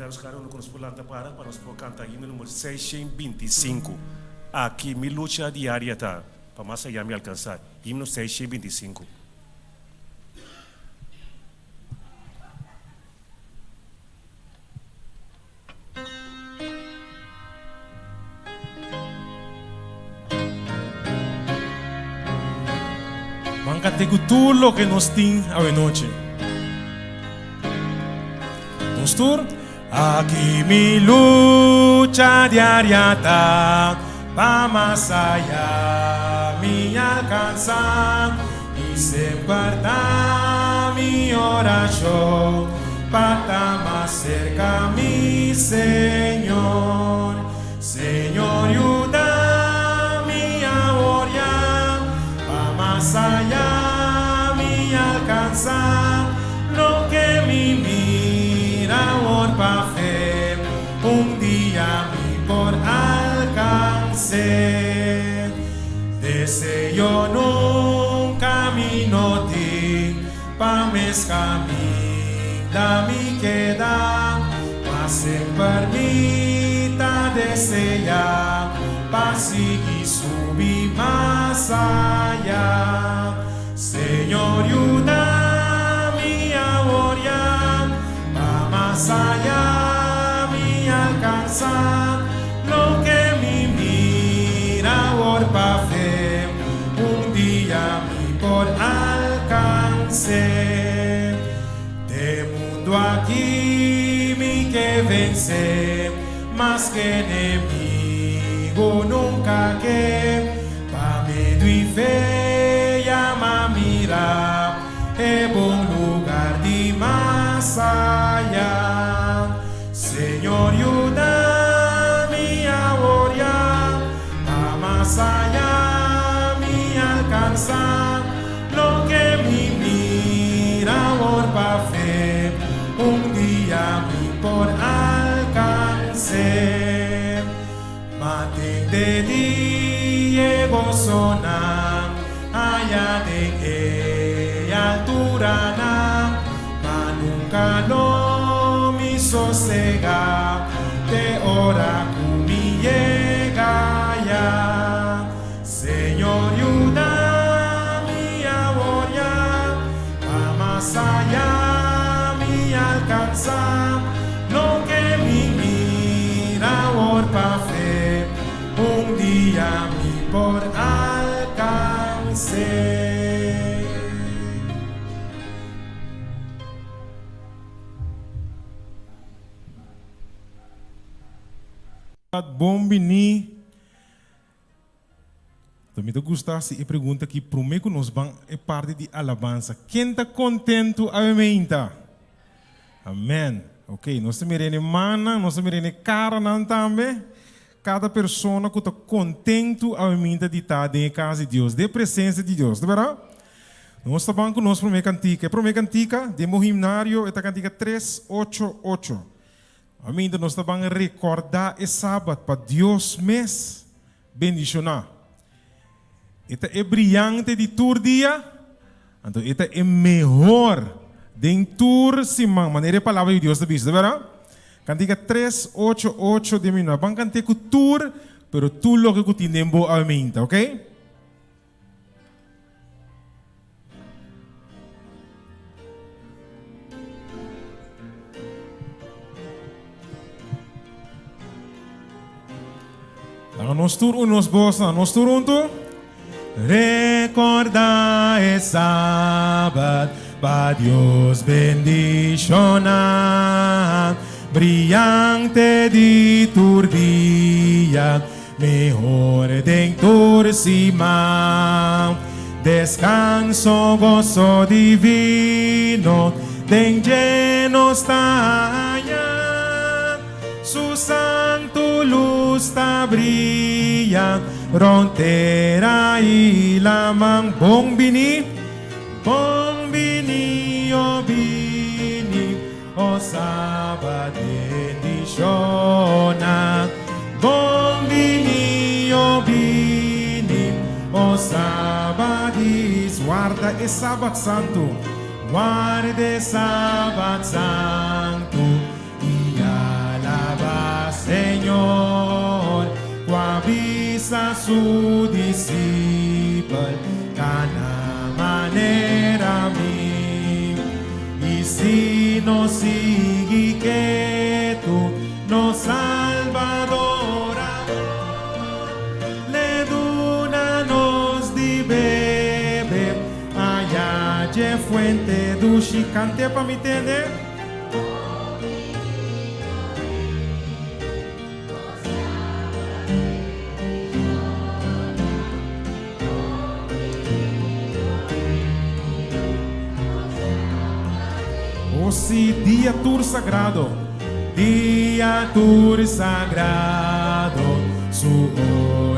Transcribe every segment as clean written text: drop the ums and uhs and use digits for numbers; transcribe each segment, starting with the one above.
invitá nos kada unu ku nos por lanta para pa nos por kanta himno number 625. Aki mi lucha diaria ta, pa mas ayá mi alkansá. Himno 625. Ban kant'é ku tur loke nos tin awenochi. Nos tur. Aki mi lucha diaria ta pa mas aya mi alkansa i semper ta mi orashon pa ta mas serka mi Señor. Señor yuda mi awor ya pa mas aya mi alcansa loke mi mira awor pa fe un dia mi por alcance. Deseo nunca mi no tin pa mes caminda mi keda, ma semper mi ta desea pa sigui subi mas aya. Señor yuda mi awor ya pa mas aya mi alcansa loke mi mira awor pa fe un dia mi por alcanse. De mundo aki mi ke vence, mas ke enemigo nunca ke. Pa medio y fe ya m'a mira e bon lugar di mas aya. Señor yuda mi awor ya. Pa mas aya mi alcansa loke mi mira awor pa fe un dia mi por alcance. Ma den de dia e gozonan aya den e alturanan, ma nunca lo mi sosega te ora cu mi yega ya. Señor yuda mi awor ya, pa mas aya mi alcansa loke mi mira awor pa fe, un dia mi por alcance. Bon bini. Enton mi ta gusta hasi e pregunta aki prome ku nos ban e parti di alabansa. Ken ta kontentu awe meinta? Amen. Ok, nos ta mira e mannan, nos ta mira e karanan tambe. Kada persona ku ta kontentu awe meinta di ta den e kas di Dios, den e presensia di Dios, ta bèrdat? Nos ta ban ku nos prome kantika. E prome kantika den bo himnario e ta kantika 388. Aminta nos ta ban rekordá e Sabat pa Dios mes bendishoná. E ta e briante di tur dia, anto e ta e mehor den tur siman, manera e Palabra di Dios ta bisa, ta bèrdat? Kantika 388 den mi no a ban kant'é ku tur, pero tur loke ku tin den bo aminta, oke? Laga nos tur uni nos bosnan, nos tur huntu. Recorda e Sabat pa Dios bendiciona, brillante di tur dia. Mehor den tur siman. Descanso, goso divino, den dje nos ta haña. Su santu luz ta bria rond tera i laman. Bon bini, bon bini, o bini. O Sabat bendiciona. Bon bini, o bini, o Sabat is. Warda e Sabat santu, warda e Sabat santu i. Señor, ku a bisa su disipel, Kana manera mi. I si nos sigui ketu, nos Salbador amor le duna nos di bebe aya dje fuente dushi. Kante pa mi tende. O si, dia tur sagrado. Dia tur sagrado, su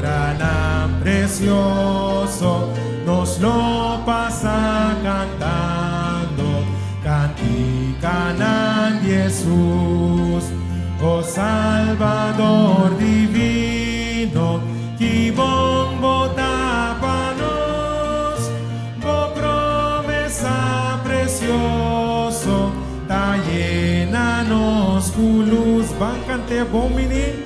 oranan precioso, nos lo pasa cantando canticanan di Hesus. O Salbador divino, ki bon bo ta pa nos, bo promesa precioso ta yena nos cu luz. Ban cant'é bon bini.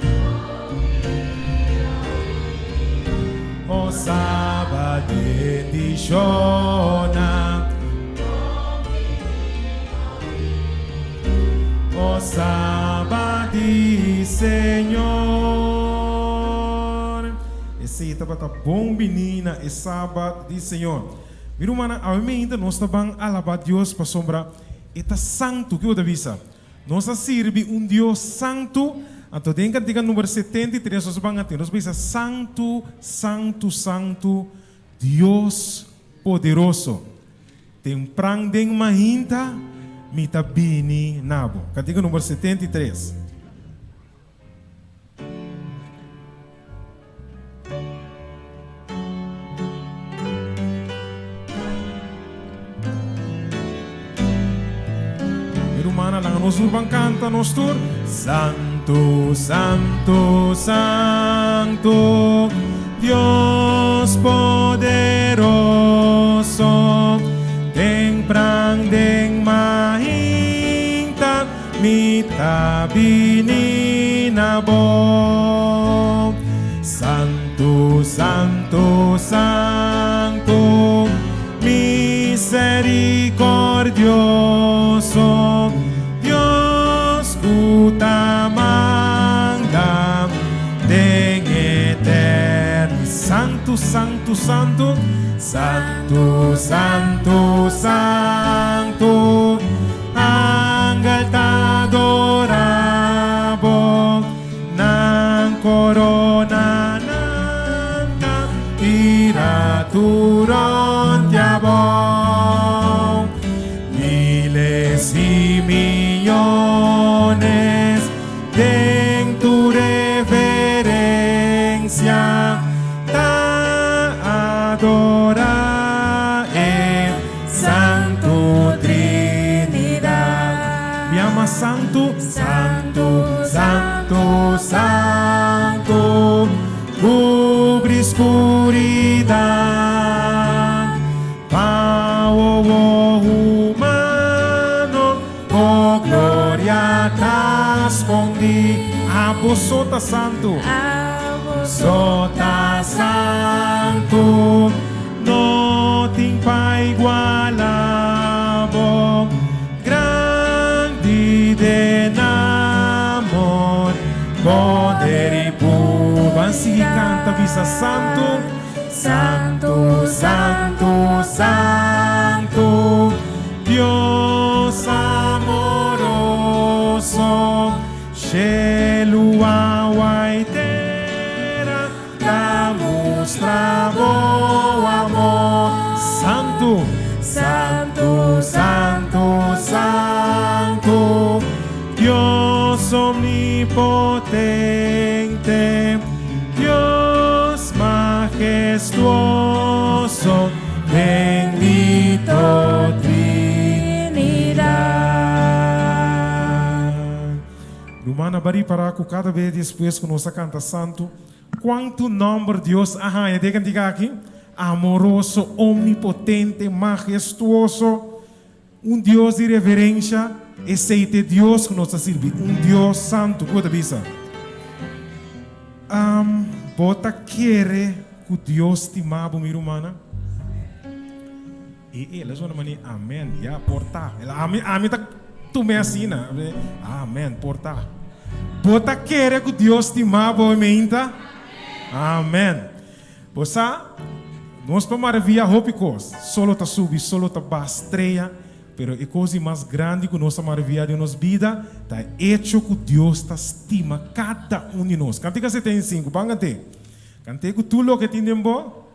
O Sabat bendiciona. O Sabat di Señor. Esei tabata bon bini na e Sabat di Señor. Mi rumannan, awe meinta nos ta ban alabá Dios pasobra e ta santu. Ke bo ta bisa? Nos a sirbi un Dios santu. Anto den kantika number 73 nos a ban ati, nos bisa, Santu, santu, santu, Dios poderoso. Tempran den mainta mi ta bini na bo. Kantika number 73. Mi rumannan, laga nos tur ban kanta nos tur. Santu, santu, santu, Dios poderoso, tempran den mainta mi ta bini na bo. Santu, santu, santu, Misericordioso Dios cu ta manda den eterni. Santu, santu, santu, santu, santu, santu, angel ta adora bo, nan corona nan ta tira tur rond abou. Miles y millones den tu reverencia ta adora e Santu Trinidad. Mi ama Santu, Santu, Santu, Santu, cubri scuridad pa wowo humano, bo gloria ta scondi. Abo so ta santu, so ta santu, no tin pa iguala bo, grandi den amor, poder y pu. Ban sigui canta bisa santu, santu, santu, santu, Dios amoroso, shelu, awa y tera ta mustra bo amor. Santu, santu, santu, santu, Dios omnipotente, Dios majestuoso, bendito Trinidad. Rumannan, bari para ku kada bes despues ku nos a kanta santu, kuantu nòmber Dios a haña den e kantika aki? Amoroso, omnipotente, majestuoso, un Dios di reverensha. Esei ta e Dios ku nos ta sirbi, un Dios santu. Ku bo ta bisa? Bo ta kere ku Dios stima bo, mi rumannan? E el a zona mane amen, ya, por ta. Ami, ami ta tum'é asina. Amen, por ta. Bo ta kere ku Dios stima bo, meinta? Amen. Bo sa, nos por maravia hopi kos. Solo ta subi, solo ta baha, strea. Pero e kos di mas grandi ku nos ta maravia den nos bida ta e echo ku Dios ta stima kada un di nos. Kantika 75, ban kant'é. Kant'é ku tur loke tin den bo,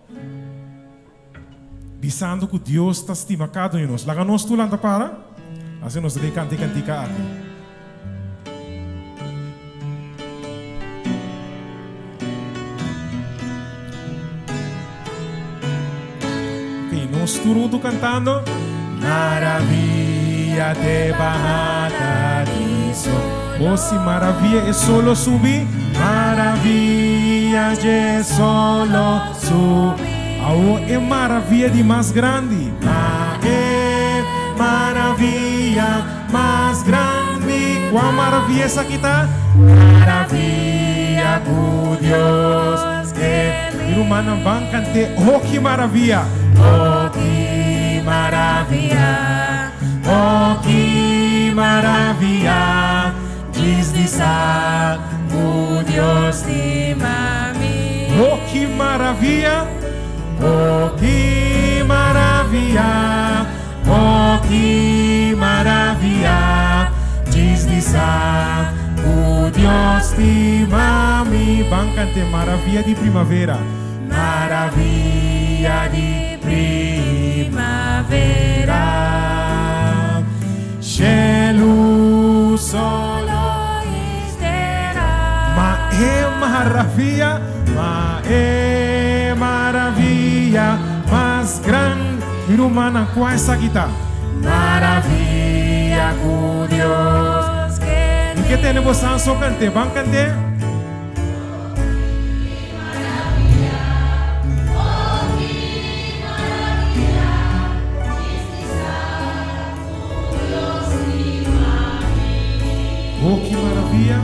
bisando ku Dios ta stima kada un di nos. Laga nos tur lanta para, asina nos ta den kanta e kantika aki. Ok, nos tur huntu kantando. Maravilla de bahada di sol. Oh, si maravilla e solo subi. Maravilla dje solo subi. Awo e maravilla di mas grandi. Ma e maravilla. Mas grandi. Kua maravia esaki ta? Maravia ku Dios ke. Mi rumannan ban kant'é, Oh ki maravia! Oh ki maravia, oh ki maravia, djis di sa ku Dios stima mi. Oh ki maravia, oh ki maravia. Oh ki maravia djis di sa ku Dios stima mi. Ban kant'e maravia di primavera. Maravia di primavera. Shelu, solo i tera. Ma e maravia, ma e maravia mas gran. Mi rumannan, kua esaki ta? Maravia ku Dios ke mi. Mi ke tene bosan so kant'é. Ban kant'é. Oh, ki maravia!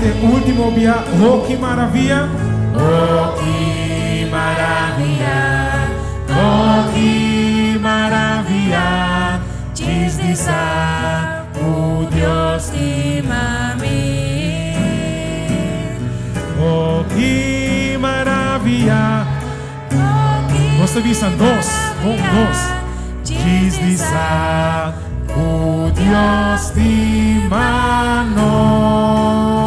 Te último bia, oh ki maravia! Oh ki maravia! Oh ki maravia! Djis di sa ku Dios stima mi. Oh ki maravia! Nos ta bisa nos, bon nos. Djis di sa ku Dios stima nos.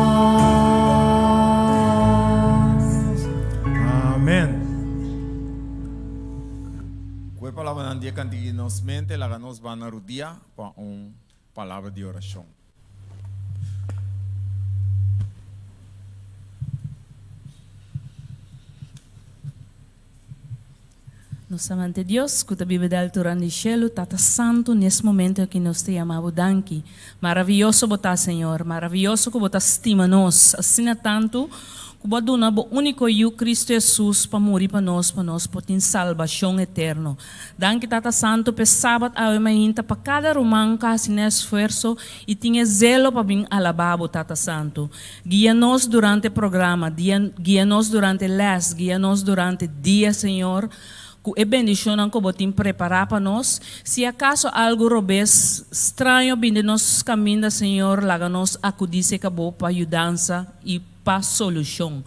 Amen. Ku e palabranan di e kantiga di nos mente, laga nos ba na rudia pa un palabra di orashon. Nos amante Dios, ku ta biba den alturan di shelu, Tata Santu, nes momento aki nos ta yama Bo danki. Maravioso Bo ta, Señor, maravioso ku Bo ta stima nos asina tantu ku Bo a duna Bo úniko Yu, Kristu Hesus, pa muri pa nos, pa nos por tin salbashon eterno. Danki Tata Santu p'e Sabat awe mainta pa kada ruman ku a hasi nan esfuerso i tin e zelo pa bin alabá Bo Tata Santu. Guia nos durante e programa, guia nos durante lès, guia nos durante dia Señor ku e bendishonnan ku Bo tin prepará pa nos. Si akaso algu robes, straño bin den nos kaminda Señor laga nos akudí serka Bo pa yudansa i pa solushon.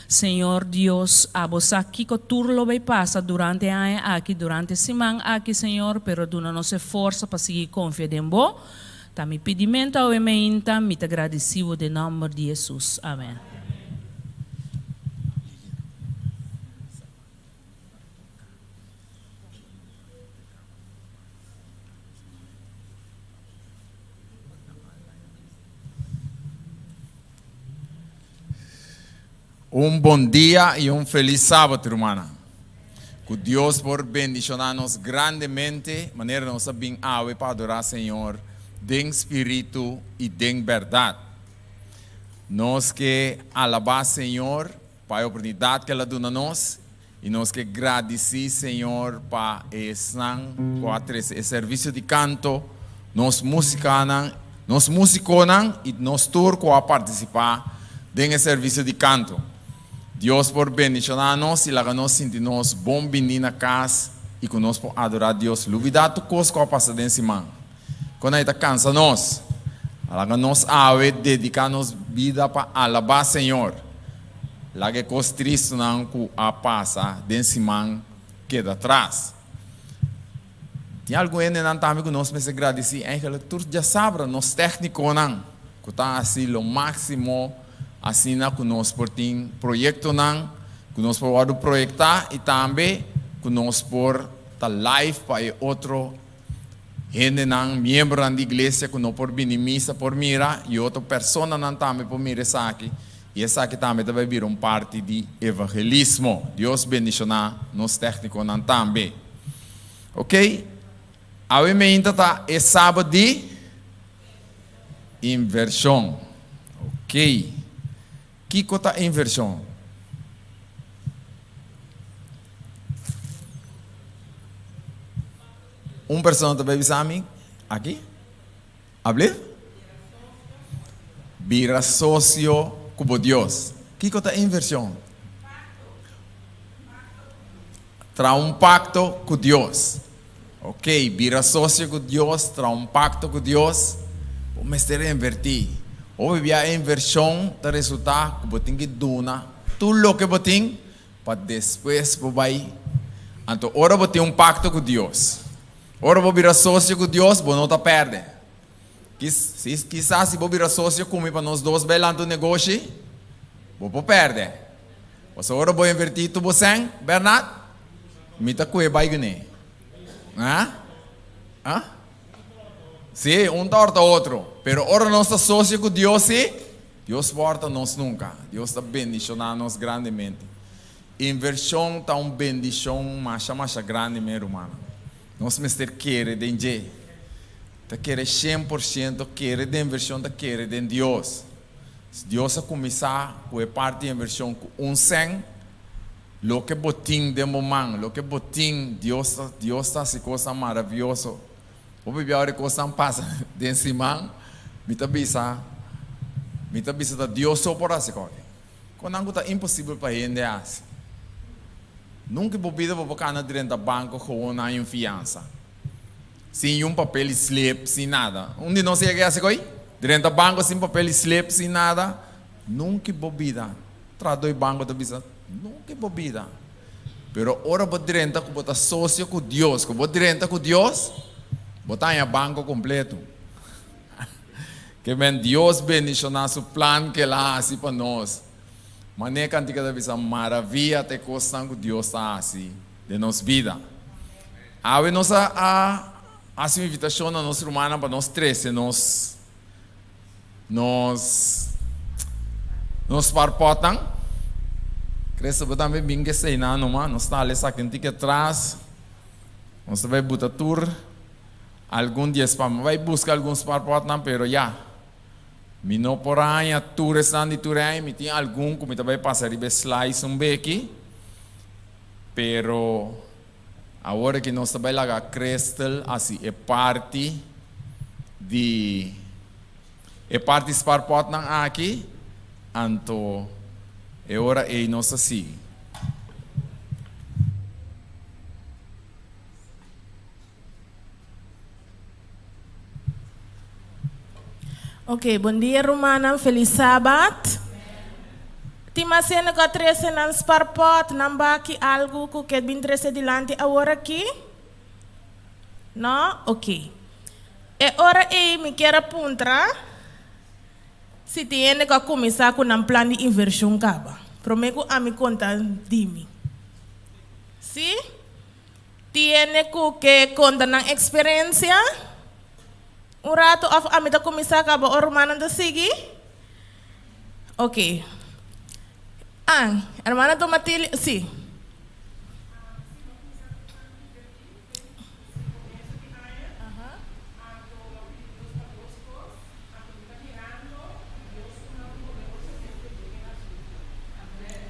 Señor Dios, abo sa kiko tur lo bay pasa durante e aña aki, durante e siman aki, Señor, pero duna nos e forsa pa sigui konfia den Bo. Ta mi pidimento awe meinta, mi ta gradisi Bo den nomber di Jesus. Amen. Un bon dia y un feliz sabat rumannan. Cu Dios por bendiciona nos grandemente manera nos a bin awe pa adora Señor den spiritu y den berdad. Nos ke alaba Señor pa e oportunidad ke El a duna nos. I nos ke gradisí Señor pa esnan ku a trese e servisio di kanto, nos musikanan, nos musikonan i nos tur ku a partisipá den e servisio di kanto. Dios por bendishoná nos i laga nos sinti nos bon bini na kas i ku nos por adorá Dios. Lubidá tur kos ku a pasa den siman. Kon ei ta kansa nos. Laga nos awe dediká nos bida pa alabá Señor. Laga e kos tristunan ku a pasa den siman keda tras. Tin algun hendenan tambe ku nos mester gradisí. Eigenlijk tur djasabra nos tèknikonan ku ta hasi lo máksimo asina ku nos por tin proyektonan ku nos por wòrdu proyektá i tambe ku nos por ta live pa e otro Hendenan, miembronan di iglesia ku no por bini misa por mira i otro personanan tambe por mira esaki i esaki tambe ta bai bira un parti di evangelismo. Dios bendishoná nos tèknikonan tambe. Ok, awe meinta ta e sabat di invershon. Ok, kiko ta invershon? Un persona ta bay bisa mi aki, Ablif? Bira socio cu bo Dios. Kico ta inversion? Traha un pacto cu Dios. Ok, bira socio cu Dios, traha un pacto cu Dios, bo mester inverti. Hopi bia e inversion ta resulta cu bo tin ki duna tur loke bo tin pa despues bo bai. Anto ora bo tin un pacto cu Dios, ora bo bira socio cu Dios, bo no ta perde. Kisas si bo bira socio cu mi pa nos dos bai lanta un negoshi, bo por perde. Pasobra ora bo inverti tur bo sèn, Bernard, mi ta kue bai kuné. Ha? Ha? Sí, un ta òrta otro. Pero ora nos ta socio ku Dios sí, Dios por òrta nos nunka. Dios ta bendishoná nos grandemente. Invershon ta un bendishon masha masha grandi, mi rumannan. Nos mester kere den dje. Ta kere 100%, kere den invershon ta kere den Dios. Si Dios a kuminsá ku e parti di invershon ku un sèn, loke bo tin den bo man, loke bo tin, Dios ta, Dios ta hasi kosnan maravioso. Hopi bia ora e kosnan pasa den siman, mi ta bisa, mi ta bisa ta Dios so por hasi kòke. Konan ku ta imposibel pa hende hasi. Nunka bo bida bo por kana drenta banko gewoon na un fiansa. Sin yun papel i slip, sin nada. Un di nos yega hasi koi? Drenta banko sin papel i slip, sin nada. Nunka bo bida. Trahadó di banko ta bisa, Nunka bo bida. Pero ora bo drenta ku bo ta sosio ku Dios, ku bo drenta ku Dios, bo ta haña banko kompleto. Ke men Dios bendishoná su plan ke el a hasi pa nos. Manera kantika ta bisa, Maravia ta e kosnan ku Dios ta hasi den nos bida. Awe nos a a hasi un invitashon na nos rumannan pa nos trese nos nos nos parpòtnan. Kreso bo tambe bin ke esei nan numa. Nos ta hala esaki un tiki atras. Nos ta bai buta tur algun di es pa mi bai buska algun sparpòtnan pero ya mi no por a haña tur esnan di tur aña. Mi tin algun ku mi ta bai pasa riba e slice un beki. Pero awor aki nos ta bai laga Crystal hasi e parti di e parti sparpotnan aki, anto e ora ei nos ta sigui. Ok, bon dia rumannan, felis sabat. Tin mas hende ku a trese nan sparpot, nan baki, algu ku ke bin trese dilanti awor aki? No? Ok. E ora ei mi kier a puntra si tin hende ku a kuminsá ku nan plan di invershon kaba, promé ku ami konta di mi. Sí? Tiene ku ke konta nan eksperensia un ratu òf ami ta kuminsá kaba ora rumannan ta sigui? Oke. An, hermana Domatil, si.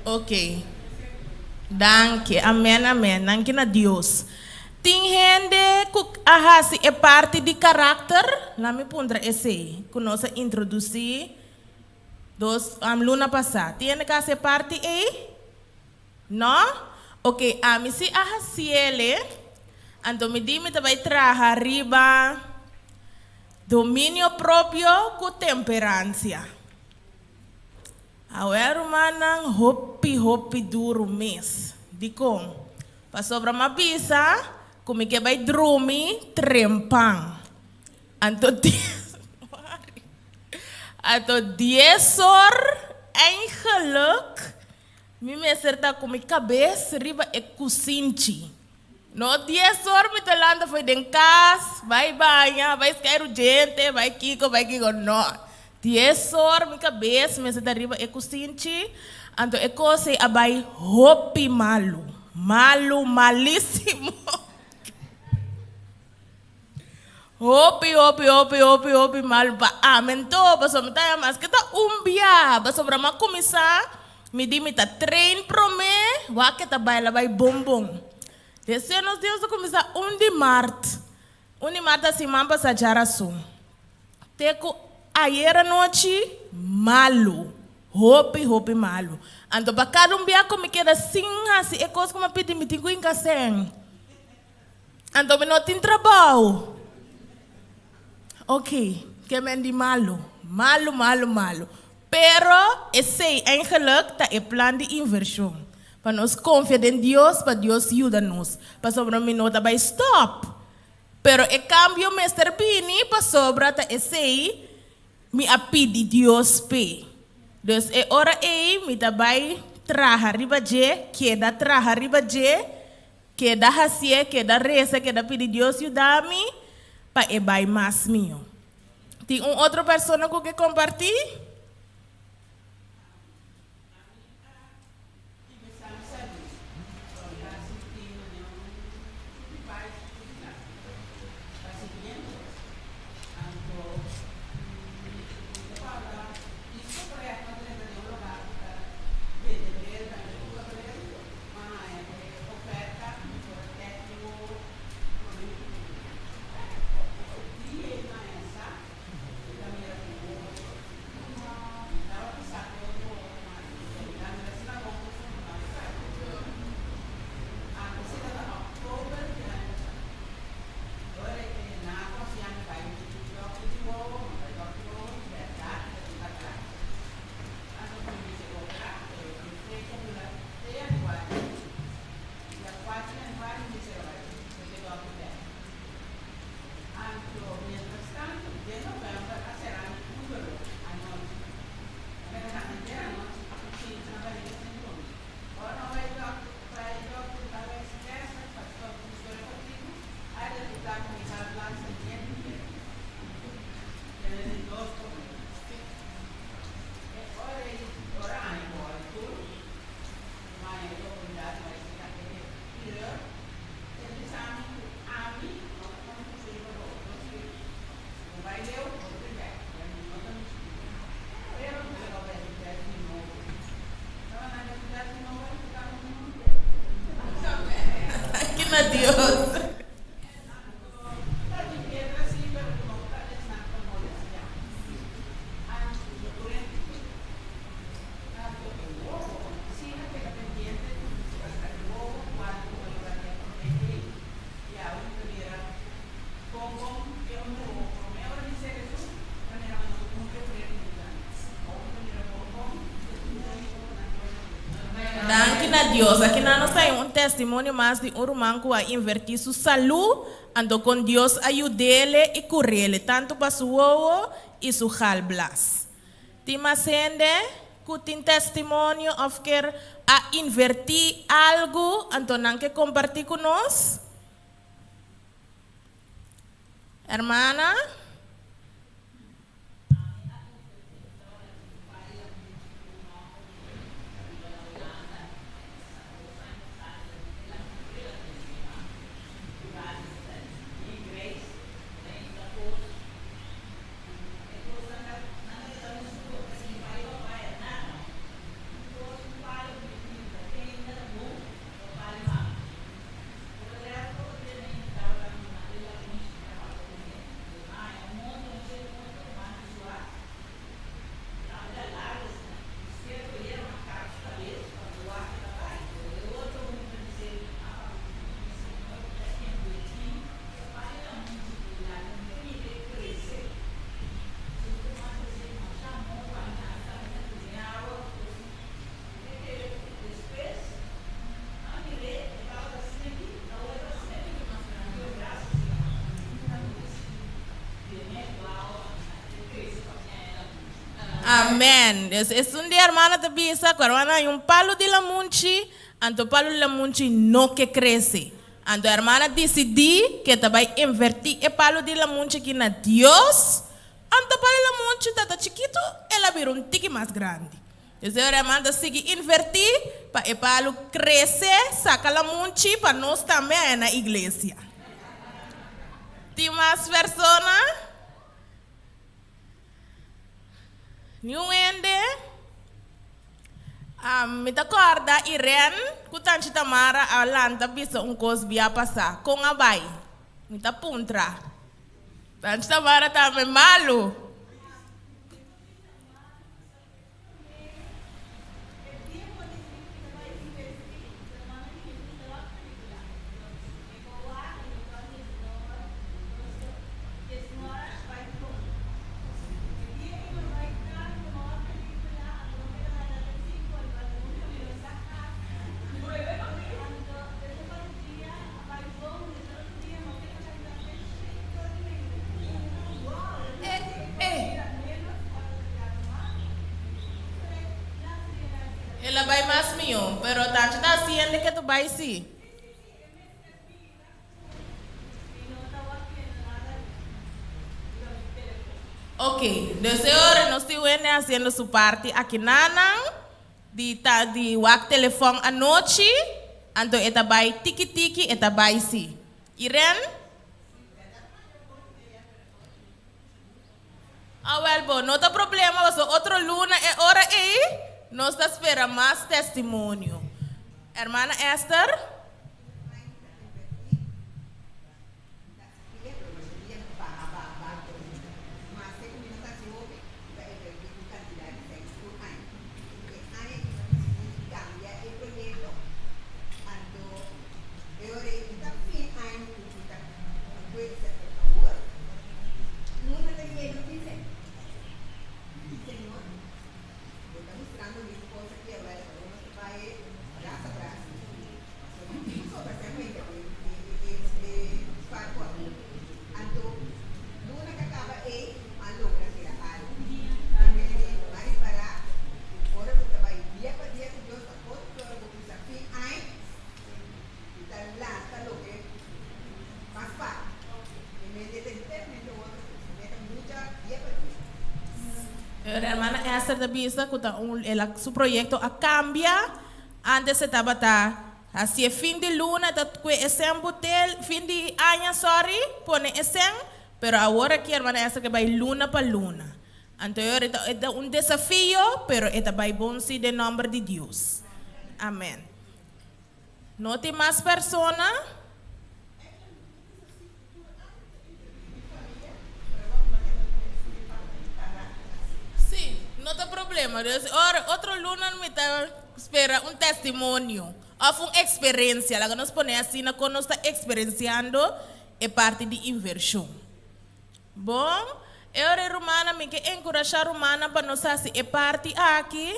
Oke. Danki, amen amen, danki na Dios. Tin hende ku a hasi e parti di karakter? Laat mi puntra esei, ku nos a introdusí dos luna pasá. Tin hende ku a hasi e parti ei? No? Ok, ami si a hasiele, anto mi di mi ta bai traha riba dominio propio ku temperansia. Awe rumannan hopi hopi duru mes. Dikon? Pasobra m'a bisa ku mi ke bai drumi trempan. Anto dies anto dies or eigenlijk mi mester ta ku mi kabes riba e kusinchi. No dies or mi ta lanta fo'i den kas, bai baña, bai skeiru djente, bai kiko, bai kiko. No. Dies or mi kabes mester ta riba e kusinchi, anto e kos ei a bai hopi malu. Malu, malisimo. Hopi, hopi, hopi, hopi, hopi malu pa ami anto, pasobra mi ta haña maske ta un bia, pasobra mi a kuminsá, mi di mi ta train promé, wak ke ta baila bai bon bon. Despues nos Dios a kuminsá un di mart, un di mart ta siman pasá djarason, te ku ayer anochi, malu, hopi, hopi malu. Anto pa kada un bia ku mi keda sin hasi e kos ku mi a pidi, mi tin ku hinka sèn. Anto mi no tin trabou. Ok, ke men di malu. Malu, malu, malu. Pero esei eigenlijk ta e plan di invershon. Pa nos konfia den Dios, pa Dios yuda nos. Pasobra mi no ta bai stòp. Pero e kambio mester bini pasobra ta esei mi a pidi Dios p'e. Dus e ora ei mi ta bai traha riba dje, keda traha riba dje, Keda hasié, keda resa, keda pidi Dios yuda mi pa e bai mas mihó. Tin un otro persona ku ke kompartí? Ma haña e oferta por e tèkniko promé mi ku kuminsá. Di e haña sa mi ta mira ku wowo. Mi tabata sa ku otro wowo ta mali. En realidat mi ta sera bon pasobra mi tabata sa ku otro wowo ta mali. Anto si tabata òktober di aña pasá. Ora e na konsiá mi bai dòkter di wowo, mi bai dòkter di wowo, bèrdat mi ta tin katarakt. Anto ku mi mester operá, pero e fecha dura te yanüari. Dia kuater yanüari mi mester a bai serka e dòkter bèk. Anto mientrastantu, den novèmber a será mi un doló anochi. Mi a keda henter anochi ku chinchi na bariga sin drumi. Ora mi a bai dòkter, bai dòkter ta bai strès pa stòp ku historia kòrtiku, a resultá ku mi galblas ta yen di piedra. Tene di dos problema. E ora ei ora aña bòi tur maña e oportunidat bai seka e kirurg ta bisa mi ku ami no ta pone konseho pa bo no sirbi bo bai leu bo ta bin bek ya mi no ta mishi ku bo pero mi ta bai hasi tèst di nobo tabata nan hasi tèst di nobo e ta mi no Danki na Dios. Danki na Dios. Aki nan nos ta haña un testimonio mas di un ruman ku a invertí su salú, anto kon Dios a yud'ele i kur'ele, tantu pa su wowo i su galblas. Tin mas hende ku tin testimonio òf ker a invertí algu, anto nan ke kompartí ku nos? Hermana? Amen. Dus esun di hermana ta bisa ku hermana hay un palu di lamunchi, anto palu di lamunchi no ke krese. Anto hermana disidí ku e ta bai invertí e palu di lamunchi aki na Dios, anto palu di lamunchi ta ta chikitu, el a bira un tiki mas grandi. Dus e hermana ta sigui invertí pa e palu krese, saka lamunchi pa nos tambe haya na iglesia. Tin mas persona? Niun hende? Mi ta kòrda Irene ku Tanchi Tamara a lanta bisa un kos bia pasá. Kon a bai? Mi ta puntra. Tanchi Tamara tambe malu. El a bai mas mihó, pero tanchi ta hasiendo ke tu bai si. Ok, dus e ora nos tin wende hasiendo su parti aki nanan di ta di wak telefòn anochi, anto e ta bai tiki tiki e ta bai si. Irene? Awel bo, no ta problema pasobra otro luna e ora ei nos ta spera mas testimonio. Hermana Esther? Hermana Esther ta bisa ku ta un el a su proyekto a kambia. Antes e tabata hasié fin di luna ta kue e sèn butel, fin di aña sorry, pone e sèn, pero awor aki hermana Esther ke bai luna pa luna. Anto e ora e ta un desafio, pero e ta bai bon si den nòmber di Dios. Amen. No tin mas persona? Sí, no ta problema. Dus ora otro luna mi ta spera un testimonio of un experencia. Laga nos pone asina con nos ta experenciando e parti di inversion. Bon, e ora e rumannan mi ke encurasha rumannan pa nos haci e parti aki.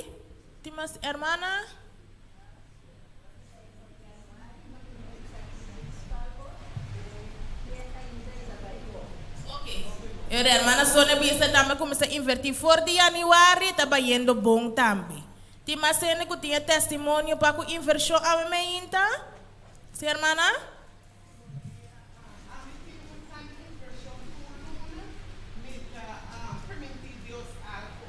Tin mas hermana? E hermana Sonia bisa tambe kuminsá invertí for di yanüari ta bayendo bon tambe. Tin mas hende ku tin e testimonio pa ku invershon awe meinta? Si hermana? Ami tin un plan di invershon tur luna, mi ta permití Dios algu.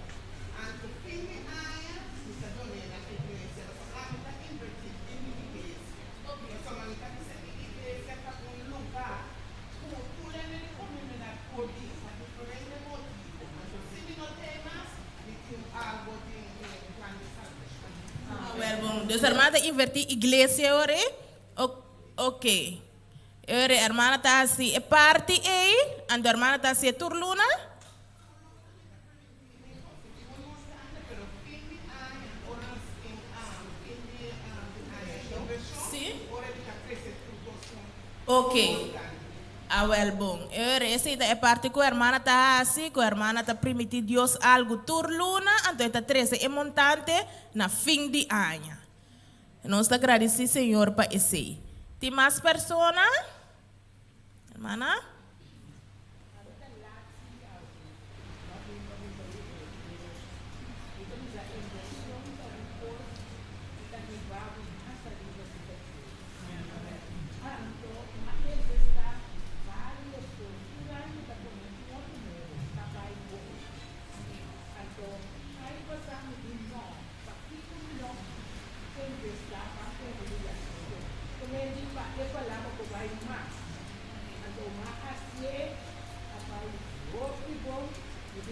Anto fin di aña mi ta doné na iglesia, pasobra ami ta invertí den mi iglesia. Pasobra mi ta bisa mi iglesia ta un lugá ku tur hende di komunidat por bin pa diferente motibu. Anto si mi no tei mas, mi tin algu den e plan di salbashon. Awel bon, dus hermana ta invertí iglesia ora ei? Ok. Ora e hermana ta hasi e parti ei, anto hermana ta hasié tur luna? Sí. Ok. Awel bon. Ora esei ta e parti ku hermana ta hasi, ku hermana ta primiti Dios algu tur luna, anto e ta trese e montante na fin di aña. Nos ta gradisí Señor pa esei. Tin mas persona? Hermana?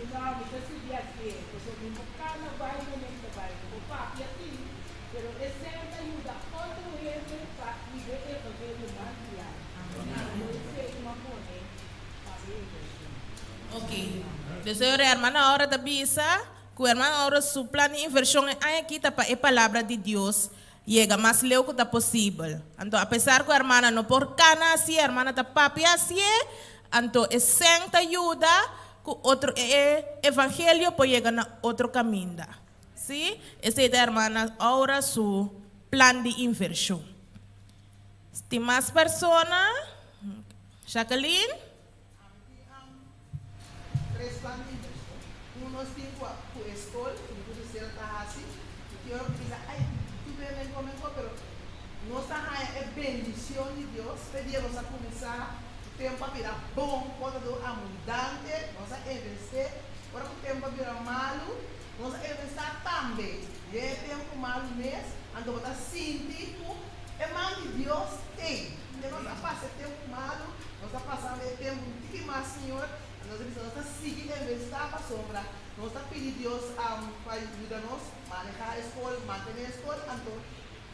Mi no, mi ta sigui hasié, pasobra mi por kana bai manera mi ta bai. Mi por papia sí, pero esei ta yuda otro hende pa hiba e evangelio mas dilanti. Anto esei mi a pone pa mi invershon. Ok. Dus e ora hermana Aura ta bisa ku hermana Aura su plan di invershon e aña aki ta pa e palabra di Dios yega mas leu ku ta posibel. Anto apesar ku hermana no por kana hasié, hermana ta papia hasié, anto e sèn ta yuda ku otro e evangelio por yega na otro kaminda. Sí, esei ta hermana Aura su plan di invershon. Tin mas persona? Jacqueline? Tres plan di invershon. Un nos tin ku ku e skol, ku mi ku Gisela ta hasi. I tin ora ku bisa, ai, tur bia men kome ko, pero nos ta haña e bendishon di Dios. Fe dia nos a kuminsá, tempu a bira bon, kos a dor abundante, nos a invest'é. Ora ku tempu a bira malu, nos a investá tambe. Den e tempu malu mes, anto bo ta sinti ku e man di Dios t'ei. Te nos a pasa e tempu malu, Nos ta pasando e tempu un tiki mas, Señor, i nos a bisa nos ta sigui investá pasobra nos ta pidi Dios pa yuda nos manehá e skol, mantené e skol, anto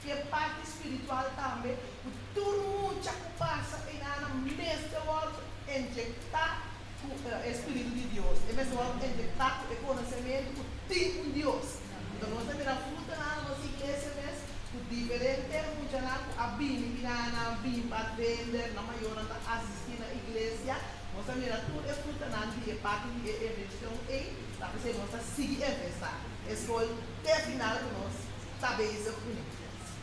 ki e parti spiritual tambe ku tur mucha ku pasa einan mester wòrdu injektá ku e spiritu di Dios, e mester wòrdu injektá ku e konosementu ku tin un Dios. Anto nos ta mira frutanan na nos iglesia mes ku diferente muchanan ku a bini bina nan bin padvender, nan mayornan ta asistí na iglesia. Nos ta mira tur e frutanan di e parti di e invershon ei, ta p'esei nos ta sigui investá e skol te final ku nos ta bezig kuné.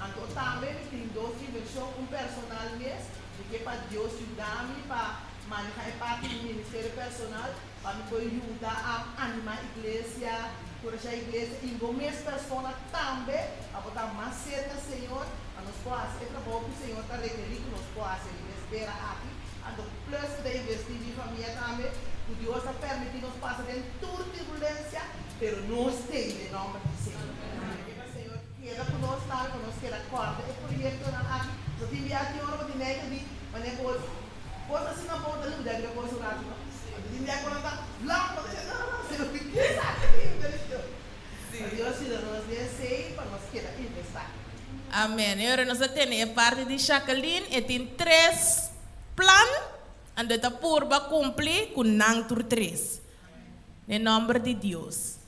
Anto tambe mi tin dos invershon, un personal mes, mi ke pa Dios yuda mi pa maneha e parti di ministerio personal, Pa mi por yuda a animá iglesia, kurashá iglesia i bo mes persona tambe pa bo ta mas serka Señor, pa nos por hasi e trabou ku Señor ta rekerí ku nos por hasi riba e tera aki. Anto plus ku ta investí mi famia tambe, ku Dios ta permití nos pasa den tur turbulensia, pero nos tei den nòmber di Señor. Ke pa Señor keda ku nos tambe, pa nos keda kòrda e proyektonan aki. So tin biaha tin ora bo tin neiga di manera ku bo. Bo ta asina bo ta lubida riba cos un rato no. Anto tin dia cu nan ta blanco bo ta bisa no no no si mi kisa aki tin mi bendición. Pa Dios yuda nos den esey pa nos keda investa. Amen. E ora nos a tene e parti di Jacqueline, e tin tres plan, anto e ta purba cumpli cu nan tur tres. Den nomber di Dios.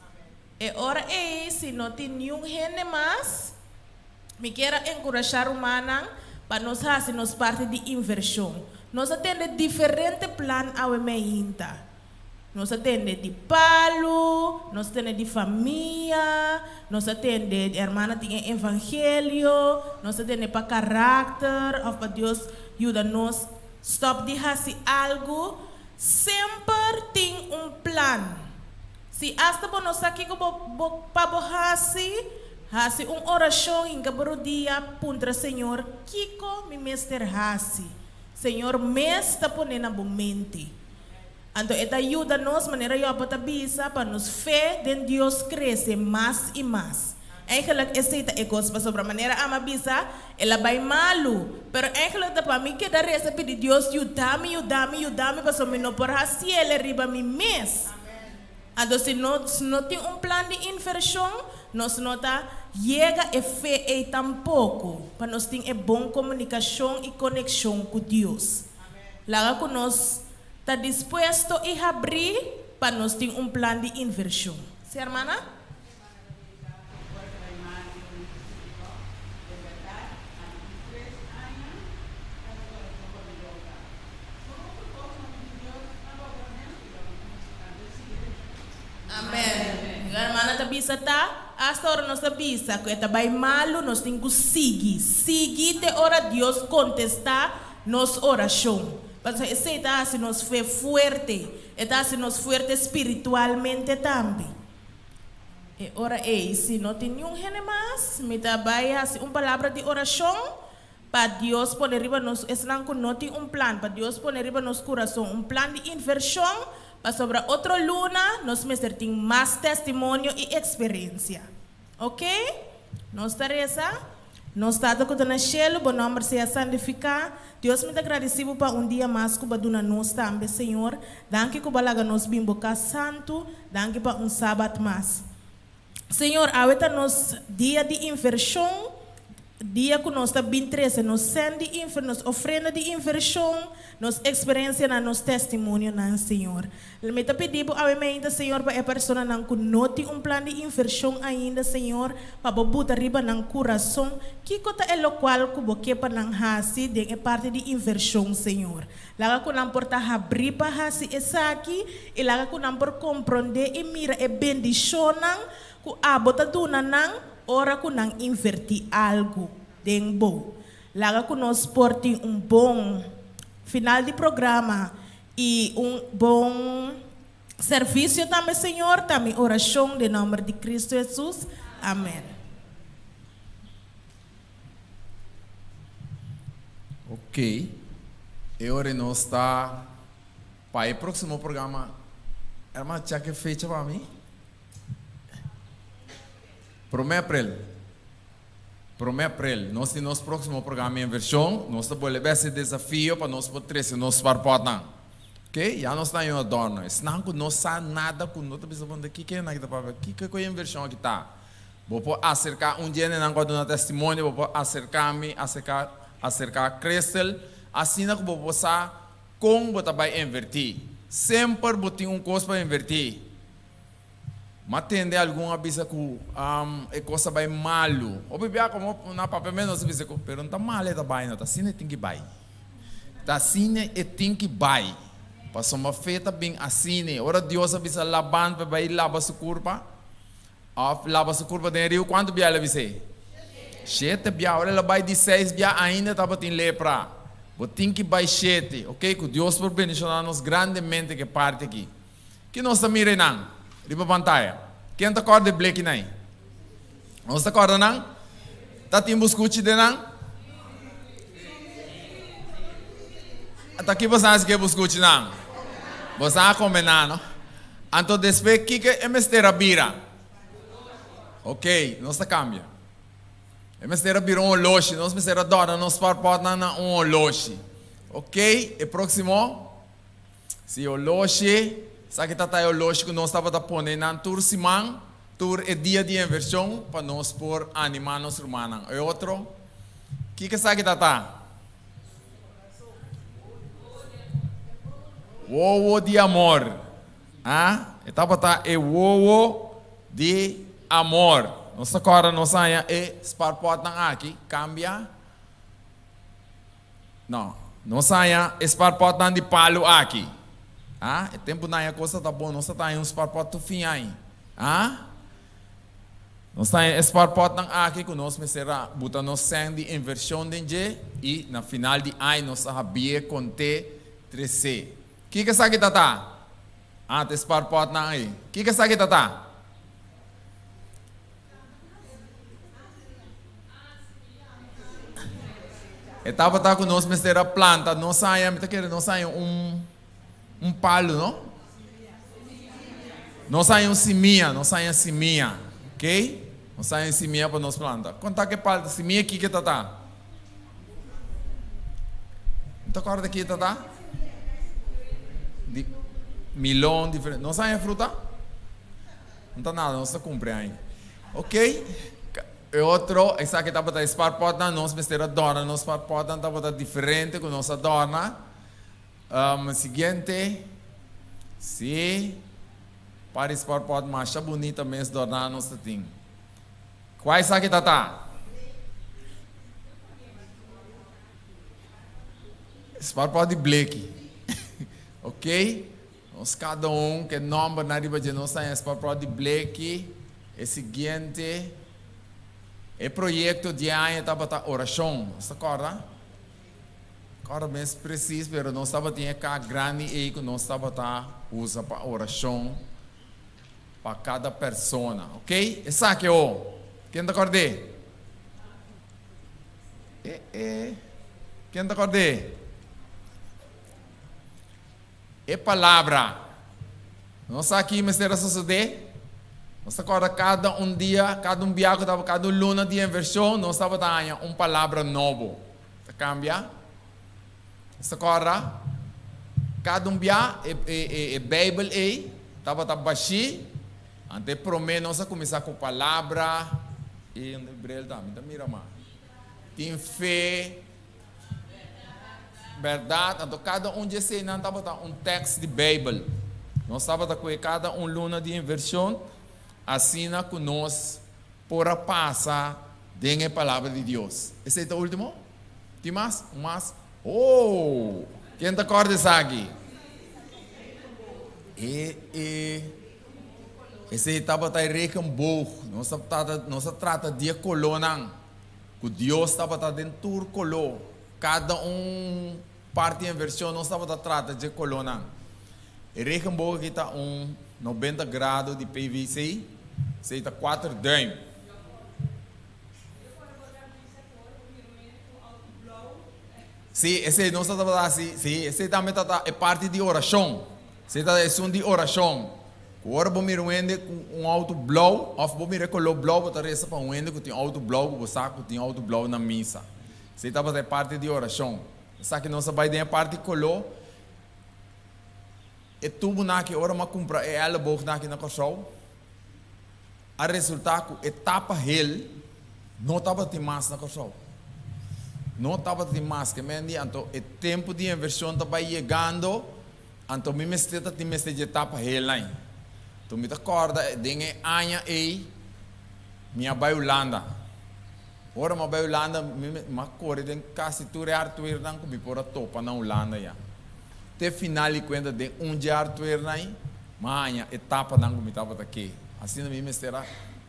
E ora ei, si no tin niun hende mas, mi kier a enkurashá rumannan pa nos hasi nos parti di invershon. Nos a tende diferente plan awe meinta. Nos a tende di palu, nos a tende di famia, nos a tende di hermana tin e evangelio, nos a tende pa karakter òf pa Dios yuda nos stòp di hasi algu. Semper tin un plan. Si asta bo no sa kiko bo bo pa bo hasi, hasi un orashon hinka bo rodia, puntra Señor kiko mi mester hasi. Señor mes ta pone na bo mente. Anto e ta yuda nos, manera Job ta bisa, pa nos fe den Dios krese mas i mas. Eigenlijk esei ta e kos, pasobra manera Ama bisa, el a bai malu. Pero eigenlijk ta pa mi keda resa pidi Dios yuda mi, yuda mi, yuda mi, pasobra mi no por hasiel riba mi mes. Anto si nos no tin un plan di invershon, nos no ta yega e fe ei tampoko, pa nos tin e bon komunikashon i konekshon ku Dios. Laga ku nos ta dispuesto i habrí pa nos tin un plan di invershon. Si, hermana? Amen. Mi hermana ta bisa ta, hasta ora nos ta bisa ku e ta bai malu, nos tin ku sigui, sigui te ora Dios kontestá nos orashon. Pasobra esei ta hasi nos fe fuerte, e ta hasi nos fuerte spiritualmente tambe. E ora ei, si no tin niun hende mas, mi ta bai hasi un palabra di orashon pa Dios pone riba nos, esnan ku no tin un plan, pa Dios pone riba nos kurason un plan di invershon, pasobra otro luna nos mester tin mas testimonio i eksperensia. Oke? Nos ta resa. Nos Tata ku ta na shelu, bo nòmber sea santifiká. Dios mi ta gradisí bo pa un dia mas ku bo a duna nos tambe, Señor. Danki ku bo a laga nos bin bo kas santu. Danki pa un sabat mas. Señor, awe ta nos dia di invershon. Dia ku nos ta bin trese nos sèn di inver, nos ofrenda di invershon, nos eksperensianan, nos testimonionan, Señor. Mi ta pidi Bo awe meinta, Señor, pa e personanan ku no tin un plan di invershon ainda, Señor, pa Bo buta riba nan kurason kiko ta e lokual ku Bo ke pa nan hasi den e parti di invershon, Señor. Laga ku nan por ta habrí pa hasi esaki i laga ku nan por komprondé i mira e bendishonnan ku Abo ta duna nan Ora ku nan invertí algu den bo, laga ku nos por tin un bon final di programa i un bon servisio tambe, Señor, ta mi orashon den nòmber di Kristu Hesus. Amèn. Ok, e ora nos ta pa e próksimo programa. Hermana, chèk e fecha pa mi. Promé aprel. Promé aprel, nos tin nos próksimo programa Invershon. Nos ta bolbe hasi desafio pa nos por trese nos sparpòtnan. Ok, ya nos ta haña un adòrno. Esnan ku no sa nada, ku no ta bisa bon, kiko e nan ta papia? Kiko ku e invershon aki ta? Bo por aserká un dje nan ku a duna testimonio, bo por aserká mi, aserká aserká Christel, asina ku bo por sa kon bo ta bai invertí. Semper bo tin un kos pa invertí. M'a tende algun a bisa ku e kos ta bai malu. Hopi bia komo na papia mes nos a bisa ku pero no ta malu e ta bai no, ta asina e tin ki bai. Ta asina e tin ki bai. Pasobra fe ta bin asina. Ora Dios a bisa Laban pa e bai laba su kurpa, òf laba su kurpa den e riu, kuantu bia el a bis'é? Shete bia. Ora el a bai di seis bia ainda tabatin lepra. Bo tin ki bai shete. Oke, ku Dios por bendishoná nos grandemente ku e parti aki. Ki nos ta mira einan riba pantaya? Ken ta kòrda e blekinan ei? Nos ta kòrda nan? Ta tin buskuchi den nan? Ta ki boso a hasi ku e buskuchinan? Boso a kome nan, no? Anto despues kiko e mester a bira? Ok, nos ta kambia. E mester a bira un oloshi. Nos mester a dòrna nos parpòtnan na un oloshi. Ok, e próksimo. Si oloshi, esaki ta ta e oloshi ku nos tabata pone nan tur siman, tur e dia di invershon, pa nos por animá nos rumannan. E otro, kiko esaki ta ta? Wowo di amor. A, e tabata e wowo di amor. Nos ta kòrda nos haña e sparpòtnan aki, kambia. No, nos haña e sparpòtnan di palu aki. Ah, e tempunan e kos ta bon, nos ta haña un sparpòt tur fin ai. Ah, nos ta haña e sparpòtnan aki ku nos mester a buta nos sèn di invershon den dje i na final di ai nos ta habié, kont'é, tres'é. Kiko esaki ta ta? Ah, ta e sparpòtnan ei. Kiko esaki ta ta? E tabata ku nos mester a planta, nos haña, mi ta kere nos haña un un palu, no? Nos haña un simia, nos haña simia, ok? Nos haña simia pa nos planta. Konta ke palta, simia kiko ta ta? No ta kòrda ki ta ta? Di milon diferente. Nos haña fruta? No ta nada, nos ta cumpri aña. Ok, e otro, esaki tabata e sparpotnan, nos mester a dòrna nos sparpotnan tabata diferente cu nos a dòrna. Um, siguiente, si, par di sparpot masha bunita mes dòrna nos ta tin. Cua esaki ta ta? Sparpot di bleki. Ok. Nos kada un ku e nòmbernan riba dje nos ta haña spapròt di bleki. E siguiente, e proyekto di e aña tabata orashon. Nos ta kòrda? Kòrda mes presis, pero nos tabatin e kak grandi ei ku nos tabata usa pa orashon pa kada persona. Oké? Esaki o. Ken ta kòrd'é? E e. Ken ta kòrd'é? E palabra. Nos sa ki mester a sosodé? Nos ta kòrda kada un dia, kada un bia ku tabata, kada un luna di invershon, nos tabata haña un palabra nobo. Ta kambia? Nos ta kòrda? Kada un bia e e e Beibel ei tabata bashí, anto e promé nos a kuminsá ku palabra, e unda e bril ta? Mi ta mira mas. Tin fe. Bèrdat, anto kada un di eseinan tabata un tèks di Beibel. Nos tabata kue kada un luna di invershon asina ku nos por a pasa den e Palabra di Dios. Esei ta último? Tin mas? Un mas? Oh! Ken ta kòrda esaki? E, e, esei tabata e regenboog. Nos a trata, nos a trata di e kolónan. Ku Dios tabata den tur koló. Kada un parti en vershon nos tabata trata dje kolónan. E regenboog aki ta un nobenta grado di PVC, esei ta kuater duim. Sí, esei nos tabata hasi, sí, esei tambe ta e parti di orashon. Esei ta esun di orashon. Ku ora bo mira un hende ku un outo blou, òf bo mira e koló blou, bo ta resa pa un hende ku tin outo blou, ku bo sa ku tin outo blou na misa. Esei tabata e parti di orashon. Esaki nos a bai den e parti koló. E tubunan aki, ora mi a kumpra e èleboognan aki na Kòrsou, a resultá ku e tapa hel no tabatin mas na Kòrsou. No tabatin mas. Ke men di, anto e tempu di invershon ta bai yegando. Anto mi mester ta tin mester dje tapa helai. Anto mi ta kòrda den e aña ei mi a bai Hulanda. Ora mi a bai Hulanda mi a kore den kasi tur e hartweernan ku mi por a topa na Hulanda ya. Te final di kuenta den un dje hartweernan ei mi a haña e tapanan ku mi tabata ke. Asina mi mester a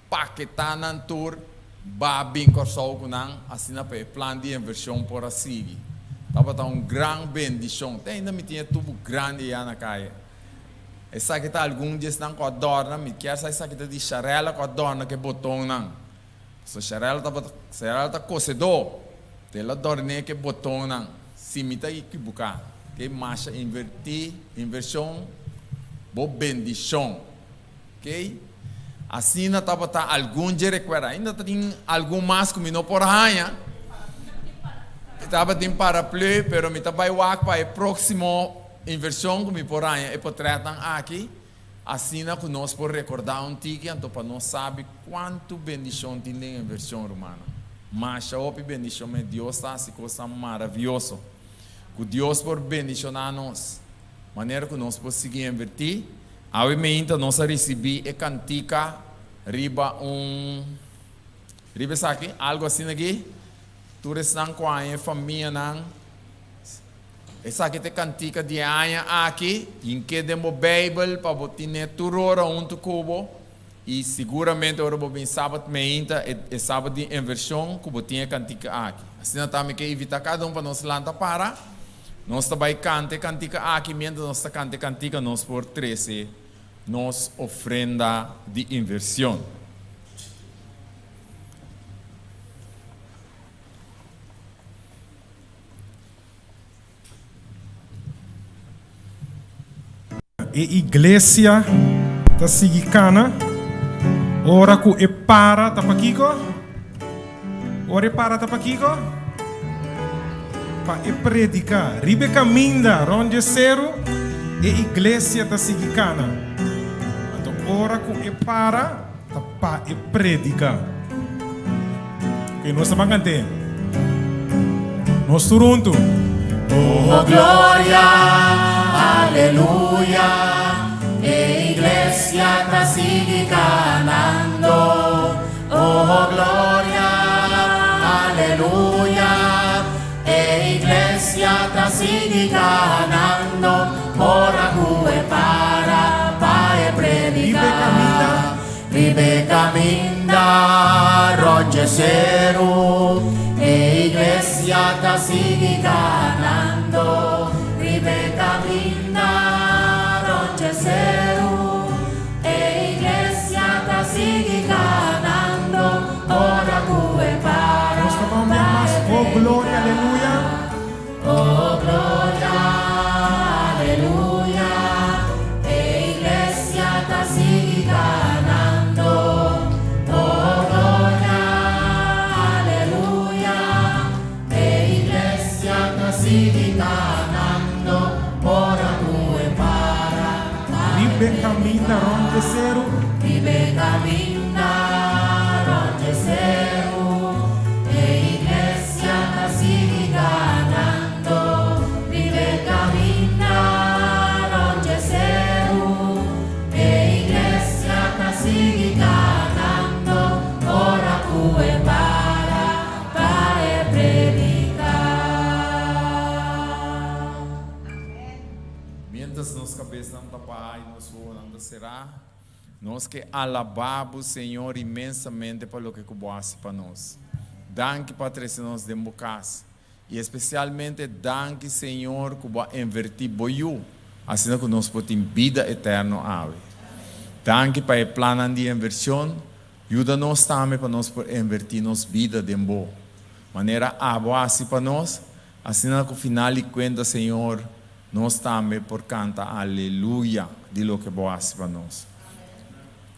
paketá nan tur ba bin Kòrsou ku nan asina pa e plan di invershon por a sigui. Tabata un gran bendishon. Te ainda mi tin e tubu grandi ya na kaya. Esaki ta algun di esnan ku a dòrna. Mi kier sa esaki ta di Sharella ku a dòrna ku e botonnan. Pasobra Sharella tabata, Sharella ta kosedó. Te el a dòrn'é ku e botonnan. Si mi ta ekibuká, ke masha invertí, invershon, bo bendishon. Oké. Asina tabata algun dje rekuerdo. Ainda ta tin algun mas ku mi no por haña. Mi tabatin paraplu, pero mi ta bai wak pa e próksimo invershon ku mi por haña e potrètnan aki. Asina ku nos por rekordá un tiki, anto pa nos sabi kuantu bendishon tin den invershon, rumannan. Masha hopi bendishon mes. Dios ta hasi kosnan maravioso. Ku Dios por bendishoná nos, manera ku nos por sigui invertí. Awe meinta nos a risibí e kantika riba un riba esaki, algu asina aki, tur esnan ku haña e famianan, esaki ta e kantika di e aña aki, hink'é den bo Beibel pa bo tin'é tur ora huntu ku bo, i siguramente ora bo bin sabat meinta, e e sabat di invershon, ku bo tin e kantika aki. Asina ta mi ke invitá kada un pa nos lanta para. Nos ta bai kanta e kantika aki, mientras nos ta kanta e kantika nos por trese nos ofrenda di inversion. E iglesia ta sigui kana ora ku e para ta pakiko? Ora e para ta pakiko? Pa e prediká. Riba e kaminda rònt dje seru, e iglesia ta sigui kana. Anto ora ku e para, ta pa e prediká. Oke, nos ta ban kant'é. Nos tur huntu. Oh gloria, aleluya, e iglesia ta sigui kanando. Oh gloria, aleluya, e iglesia ta sigui ganando, ora ku e para pa e prediká. Riba e kaminda rònt dje seru, e iglesia ta sigui ganando. Riba e kaminda rònt dje seru. E iglesia ta sigui ganando ora ku e para Nos ta ban bia pa mas. e Oh gloria, prediká. aleluya. Oh gloria, aleluya. E iglesia ta sigui ganando. kaminda rònt dje seru. Riba e kaminda rònt dje seru, e iglesia ta sigui ganando. Riba e kaminda rònt dje seru, e iglesia ta sigui ganando. Ora ku e para pa e prediká. Miéntras nos kabesnan ta bahá i nos wowonan ta será, nos ke alabá Bo, Señor, inmensamente pa loke ku Bo hasi pa nos. Danki pa trese nos den Bo kas. I espesialmente danki, Señor, ku Bo a invertí Bo Yu, asina ku nos por tin bida eterno awe. Danki pa e plannan di invershon. Yuda nos tambe pa nos por invertí nos bida den Bo, manera Abo a hasi pa nos, Asina ku final di kuenta, Señor, nos tambe por kanta aleluya di loke Bo hasi pa nos.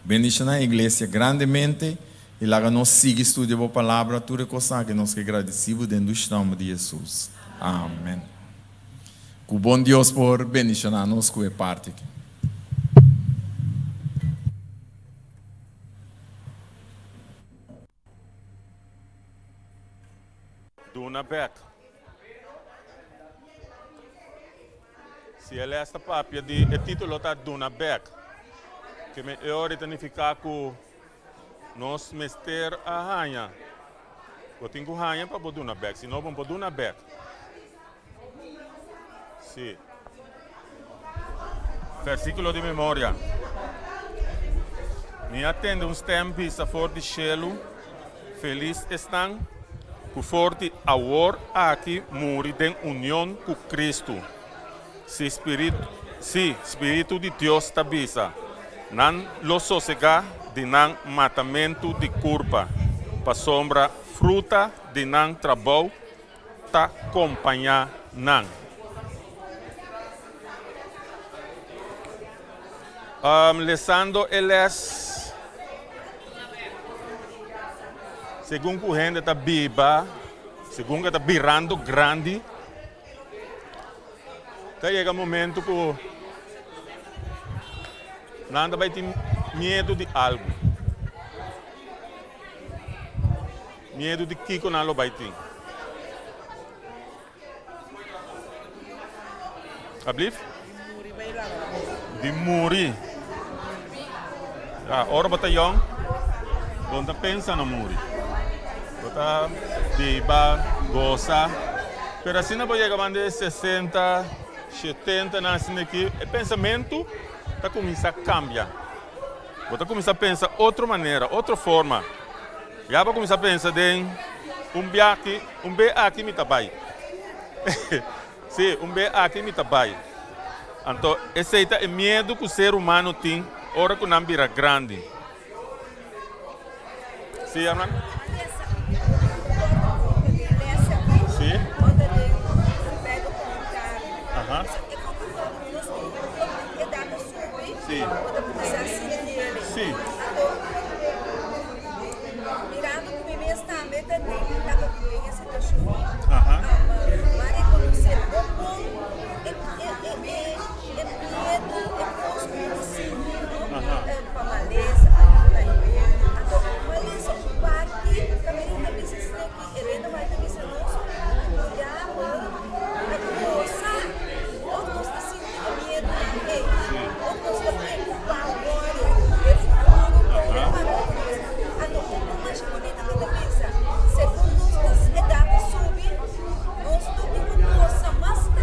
Bendishoná e iglesia grandemente i laga nos sigui studia Bo Palabra tur e kosnan aki nos ke gradisí Bo den dushi nòmber di Hesus. Amen. Ku bon Dios por bendishoná nos ku e parti aki. Duna bek. Si e les ta papia di e titulo ta Duna bek. Ke men e ora ta nifiká ku nos mester a haña. Bo tin ku haña pa bo duna bek, si no bo no por duna bek. Sí. Versíkulo di memoria. Mi a tende un stèm bisa for di shelu, Felis esnan ku for di awor aki muri den union ku Kristu. Si spiritu, sí, spiritu di Dios ta bisa, nan lo sosegá di nan matamentu di kurpa, pasobra fruta di nan trabou ta kompañá nan. Lesando e lès segun ku hende ta biba, segun ku e ta birando grandi, ta yega momento ku nan ta bai tin miedu di algu. Miedu di kiko nan lo bai tin? Ablief? Di muri. Ja, ora bo ta yong, bo no ta pensa na muri. Bo ta biba, gosa. Pero asina bo yega banda di sesenta, shetenta nan asina aki, e pensamentu ta kuminsá kambia. Bo ta kuminsá pensa otro manera, otro forma. Ya bo kuminsá pensa den un biahi, un be aki mi ta bai. Sí, un be aki mi ta bai. Anto esei ta e miedu ku ser humano tin ora ku nan bira grandi. Sí, hermano? Sí. Aha. Sí. Sí. Aha. Aha.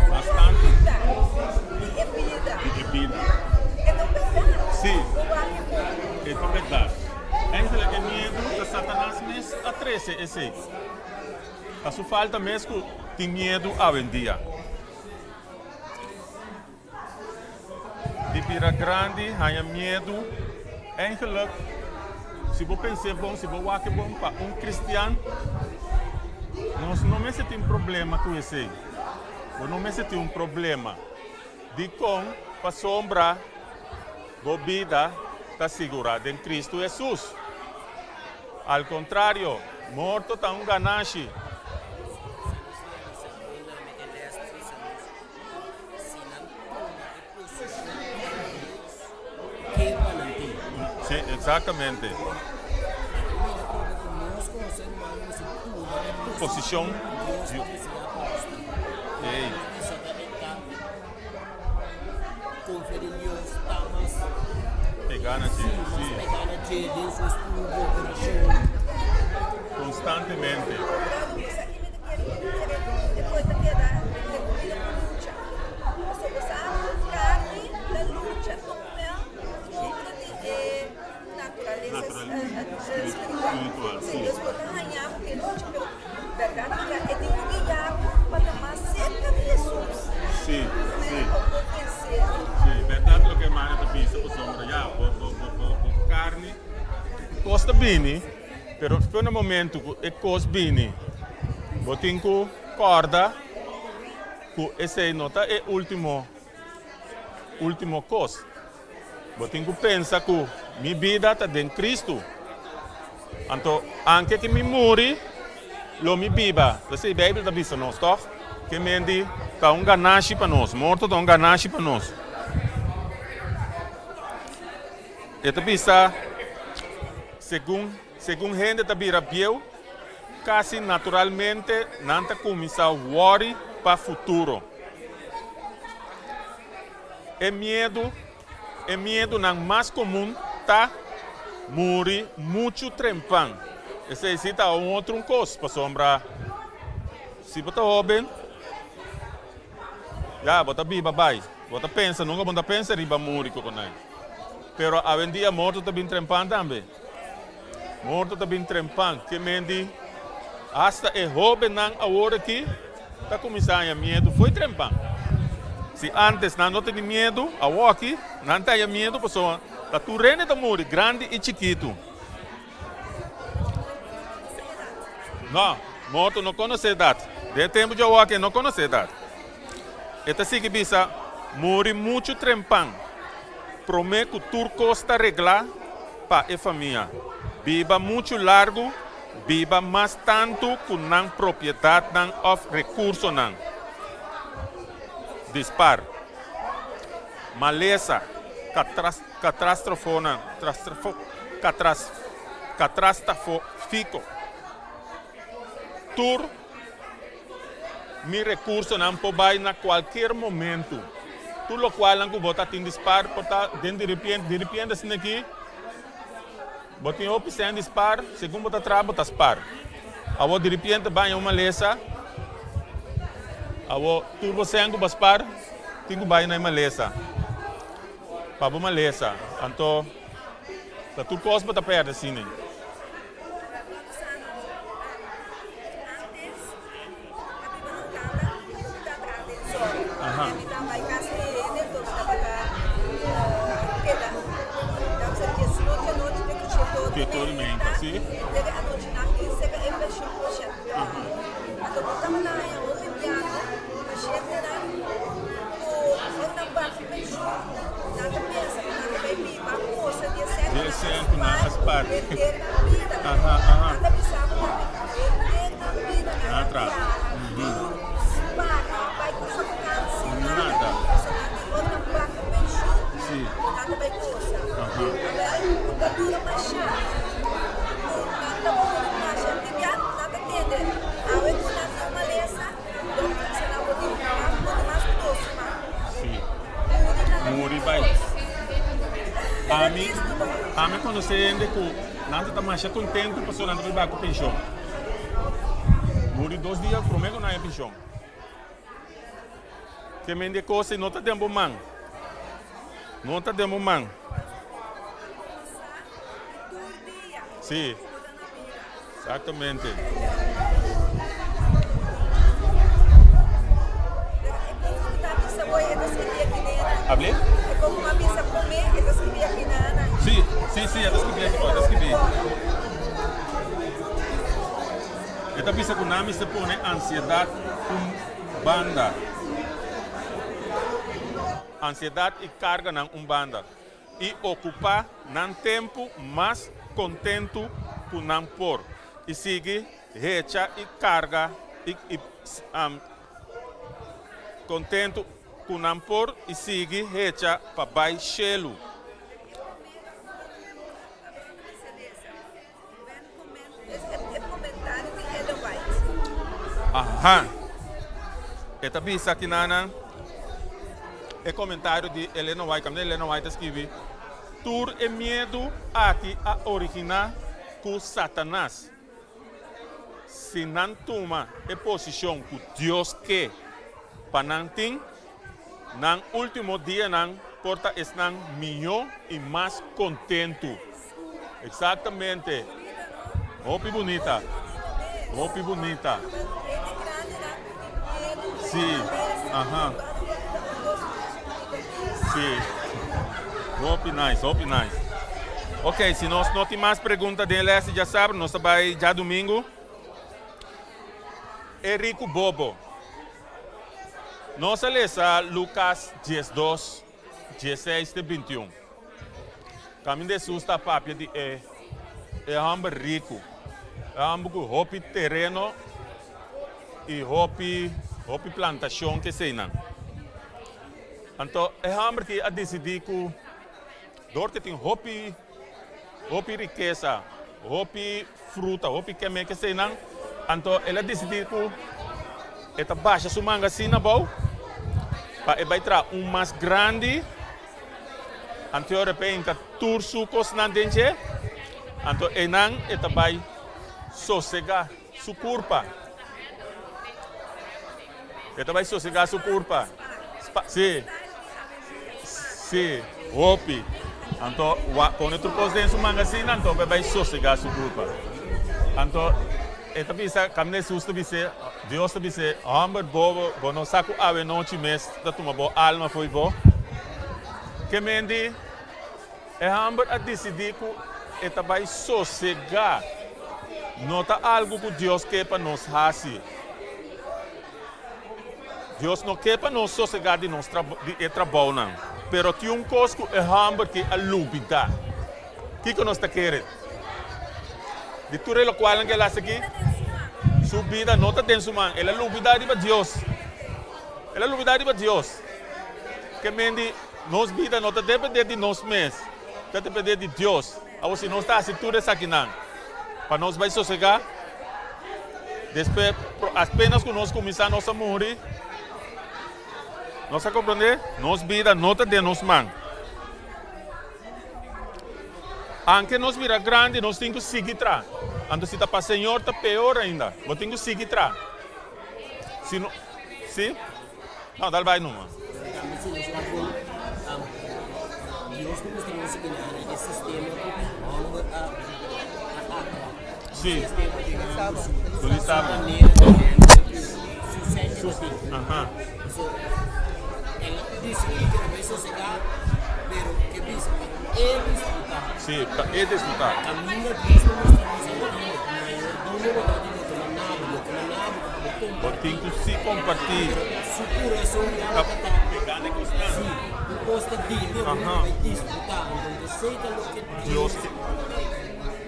Mas tantu di e bida. Sí, e ta bèrdat. Eigenlijk e miedu ta Satanas mes a trese esei. Ta su falta mes ku tin miedu awendia. Di bira grandi, haña miedu. Eigenlijk, si bo pens'é bon, si bo wak e bon, pa un kristian, nos no mester tin problema ku esei. Bo no mester tin un problema. Dikon? Pasobra bo bida ta sigurá den Kristu Hesus. Al kontrario, morto ta un ganashi. Si, exactamente. Posicion. Ey. Pegá na dje, si. Constantemente. Spiritual, si. Si, si. Si, berdad loke hermana ta bisa pasobra ya bo bo bo bo bo carni cos ta bini pero for na momento cu e cos bini bo tin cu corda cu esey no ta e ultimo ultimo cos. Bo tin ku pensa ku mi bida ta den Kristu. Anto, anke ki mi muri, lo mi biba. Esei Beibel ta bisa nos, tòg? Ke men di ta un ganashi pa nos. Morto ta un ganashi pa nos. E ta bisa, segun segun hende ta bira bieu, kasi naturalmente nan ta kuminsá wòri pa futuro. E miedu, E miedunan mas komun ta muri muchu trempan. Esei si ta un otro un kos, pasobra si bo ta hoben, ya bo ta biba bai, bo ta pensa, nunka bo no ta pensa riba muri kokonai. Pero awendia morto ta bin trempan tambe. Morto ta bin trempan, ke men di hasta e hobennan awor aki ta kuminsá haña miedu fo'i trempan. Si ántes nan no tene miedu, awor aki nan ta haña miedu pasobra ta tur hende ta muri, grandi i chikitu. No, morto no konosé edat. Den e tempu dje awor aki e no konosé edat. E ta sigui bisa, Muri muchu trempan. Promé ku tur kos ta reglá pa e famia. Biba muchu largu, biba mas tantu ku nan propiedatnan òf rekursonan. Dispar. Malesa, katrastrofonan, katrastafofiko. Tur mi rekursonan por bai na kualkier momentu. Tur lokualnan ku bo ta tin di spar por ta den diripiente. Diripiente asina aki bo tin hopi sèn di spar, segun bo ta traha bo ta spar. Awor diripiente baña un malesa, awor tur bo sèn ku bo a spar tin ku bai na e malesa, pa bo malesa. Anto ta tur kos bo ta pèrdè asina. Muri bai. Ami, ami a konosé hende ku nan ta ta masha kontentu pasobra nan ta bai ku penshon. Muri dos dia promé ku nan haña penshon. Ke men di e kos ei no ta den bo man. No ta den bo man. Sí, exactamente. Hablé? Sí, sí, sí, e ta skibí aki, e ta skibí. E ta bisa ku nan mester pone ansiedat un banda. Ansiedat i karganan un banda. i okupá nan tempu mas kontentu ku nan por, i sigui hecha i karga i kontentu ku nan por i sigui hecha pa bai shelu. Aha. E ta bisa kinanan e komentario di Elena White, kaminda Elena White ta skibi, Tur e miedu aki a originá ku Satanas. Si nan tuma e posishon ku Dios ke pa nan tin, nan último dianan por ta esnan mihó i mas kontentu. Exactamente. Hopi bunita. Hopi bunita. Si. Aha. Si. Hopi nice, hopi nice. Ok, si nos no tin mas pregunta den les di djasabra, nos ta bai djadumingu. E riku bobo. Nos a lesa Lucas 12, 16 te 21. Kaminda Hesus ta papia di e e hòmber riku, e hòmber ku hopi tereno i hopi hopi plantashon ku eseinan. Anto e hòmber aki a disidí ku dor ku e tin hopi hopi rikesa, hopi fruta, hopi keme ku eseinan, anto el a disidí ku e ta basha su mangasina abou pa e bai traha un mas grandi. Anto repente tur su kosnan den dje, anto einan e ta bai sosegá su kurpa. E ta bai sosegá su kurpa. Sí, sí, hopi. Anto pone tur kos den su mangasina, anto e bai sosegá su kurpa. Anto e ta bisa, kaminda Hesus ta bis'é, Dios ta bis'é, Hòmber bobo, bo no sa ku awenochi mes ta tuma bo alma fo'i bo? Ke men di, e hòmber a disidí ku e ta bai sosegá. No ta algu ku Dios ke pa nos hasi. Dios no ke pa nos sosegá di nos di e trabounan. Pero tin un kos ku e hòmber ki a lubidá. Kiko nos ta kere? Di tur e lokualnan ku el hasi aki, su bida no ta den su man. El a lubidá riba Dios. El a lubidá riba Dios. Ke men di nos bida no ta dependé di nos mes, ta dependé di Dios. Awor si nos ta hasi tur esakinan pa nos bai sosegá, despues apenas ku nos kuminsá nos a muri. Nos a komprondé? Nos bida no ta den nos man. Anke nos bira grandi, nos tin ku sigui tra. Anto si ta pa Señor ta peor ainda. Bo tin ku sigui tra. Si no, si? No, dal bai numa. Tambe si nos wak bon, Dios ta mustra nos ku e sistema ku hòmber a aktua. Si. Sistema di hòmber su Su su manera di hende ku su sènti ta tin. Aha. So, el a disidí ku el a bai sosegá, pero ke bisa pa e disfrutá. Si, pa e disfrutá. Kaminda Dios ta mustra nos e mayordomo bo ta di bo ta manda bo, bo ta manda bo ku pa bo Bo tin ku si kompartí. Su kurason tabata Pegá na e kosnan. Sí, ku kos ta debe ku Aha. bai disfrutá. Entonces esei ta loke Dios Dios ke.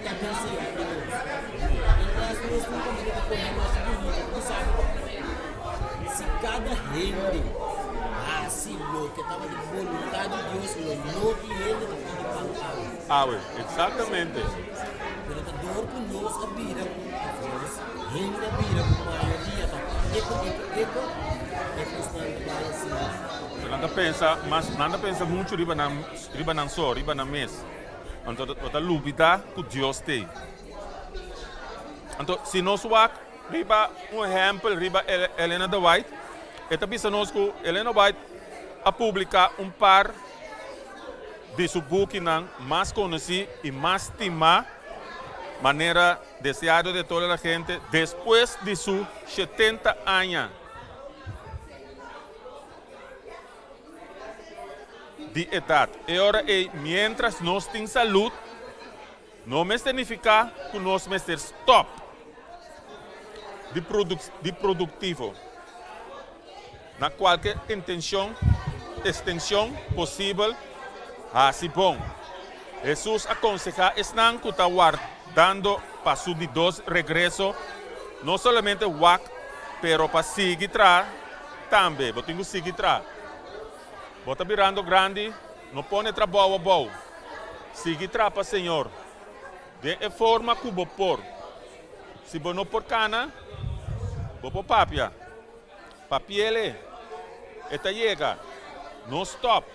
ta deseá di nos. Entonces nos tin ku manera di pone mas bunita ku sabi ku si kada hende hasi loke tabata boluntat di Dios lo no tin hende ta pidi pan awe. Awe, eksaktamente. Pero ta dor ku nos a bira ku nos hende a bira ku mayoria ta eko eko eko e kosnan ta bai asina. Nan ta pensa mas, nan ta pensa muchu riba nan riba nan so, riba nan mes. Anto bo ta lubida ku Dios t'ei. Anto si nos wak riba un ehèmpel riba Elena de White, e ta bisa nos ku Elena White a publiká un par di su bukinan mas konosí i mas stimá, manera Deseado de toda la gente, despues di su shetenta aña di edat. E ora ei, miéntras nos tin salud, no mester nifiká ku nos mester stòp di di produktivo na kualke intenshon, estenshon, posibel, hasi bon. Hesus a konsehá esnan ku ta wardando pa su di dos regreso no solamente wak pero pa sigui traha tambe. Bo tin ku sigui traha. Bo ta birando grandi, no pone trabou abou. Sigui traha pa Señor den e forma ku bo por. Si bo no por kana. Bo por papia. Papiele. E ta yega. No stop.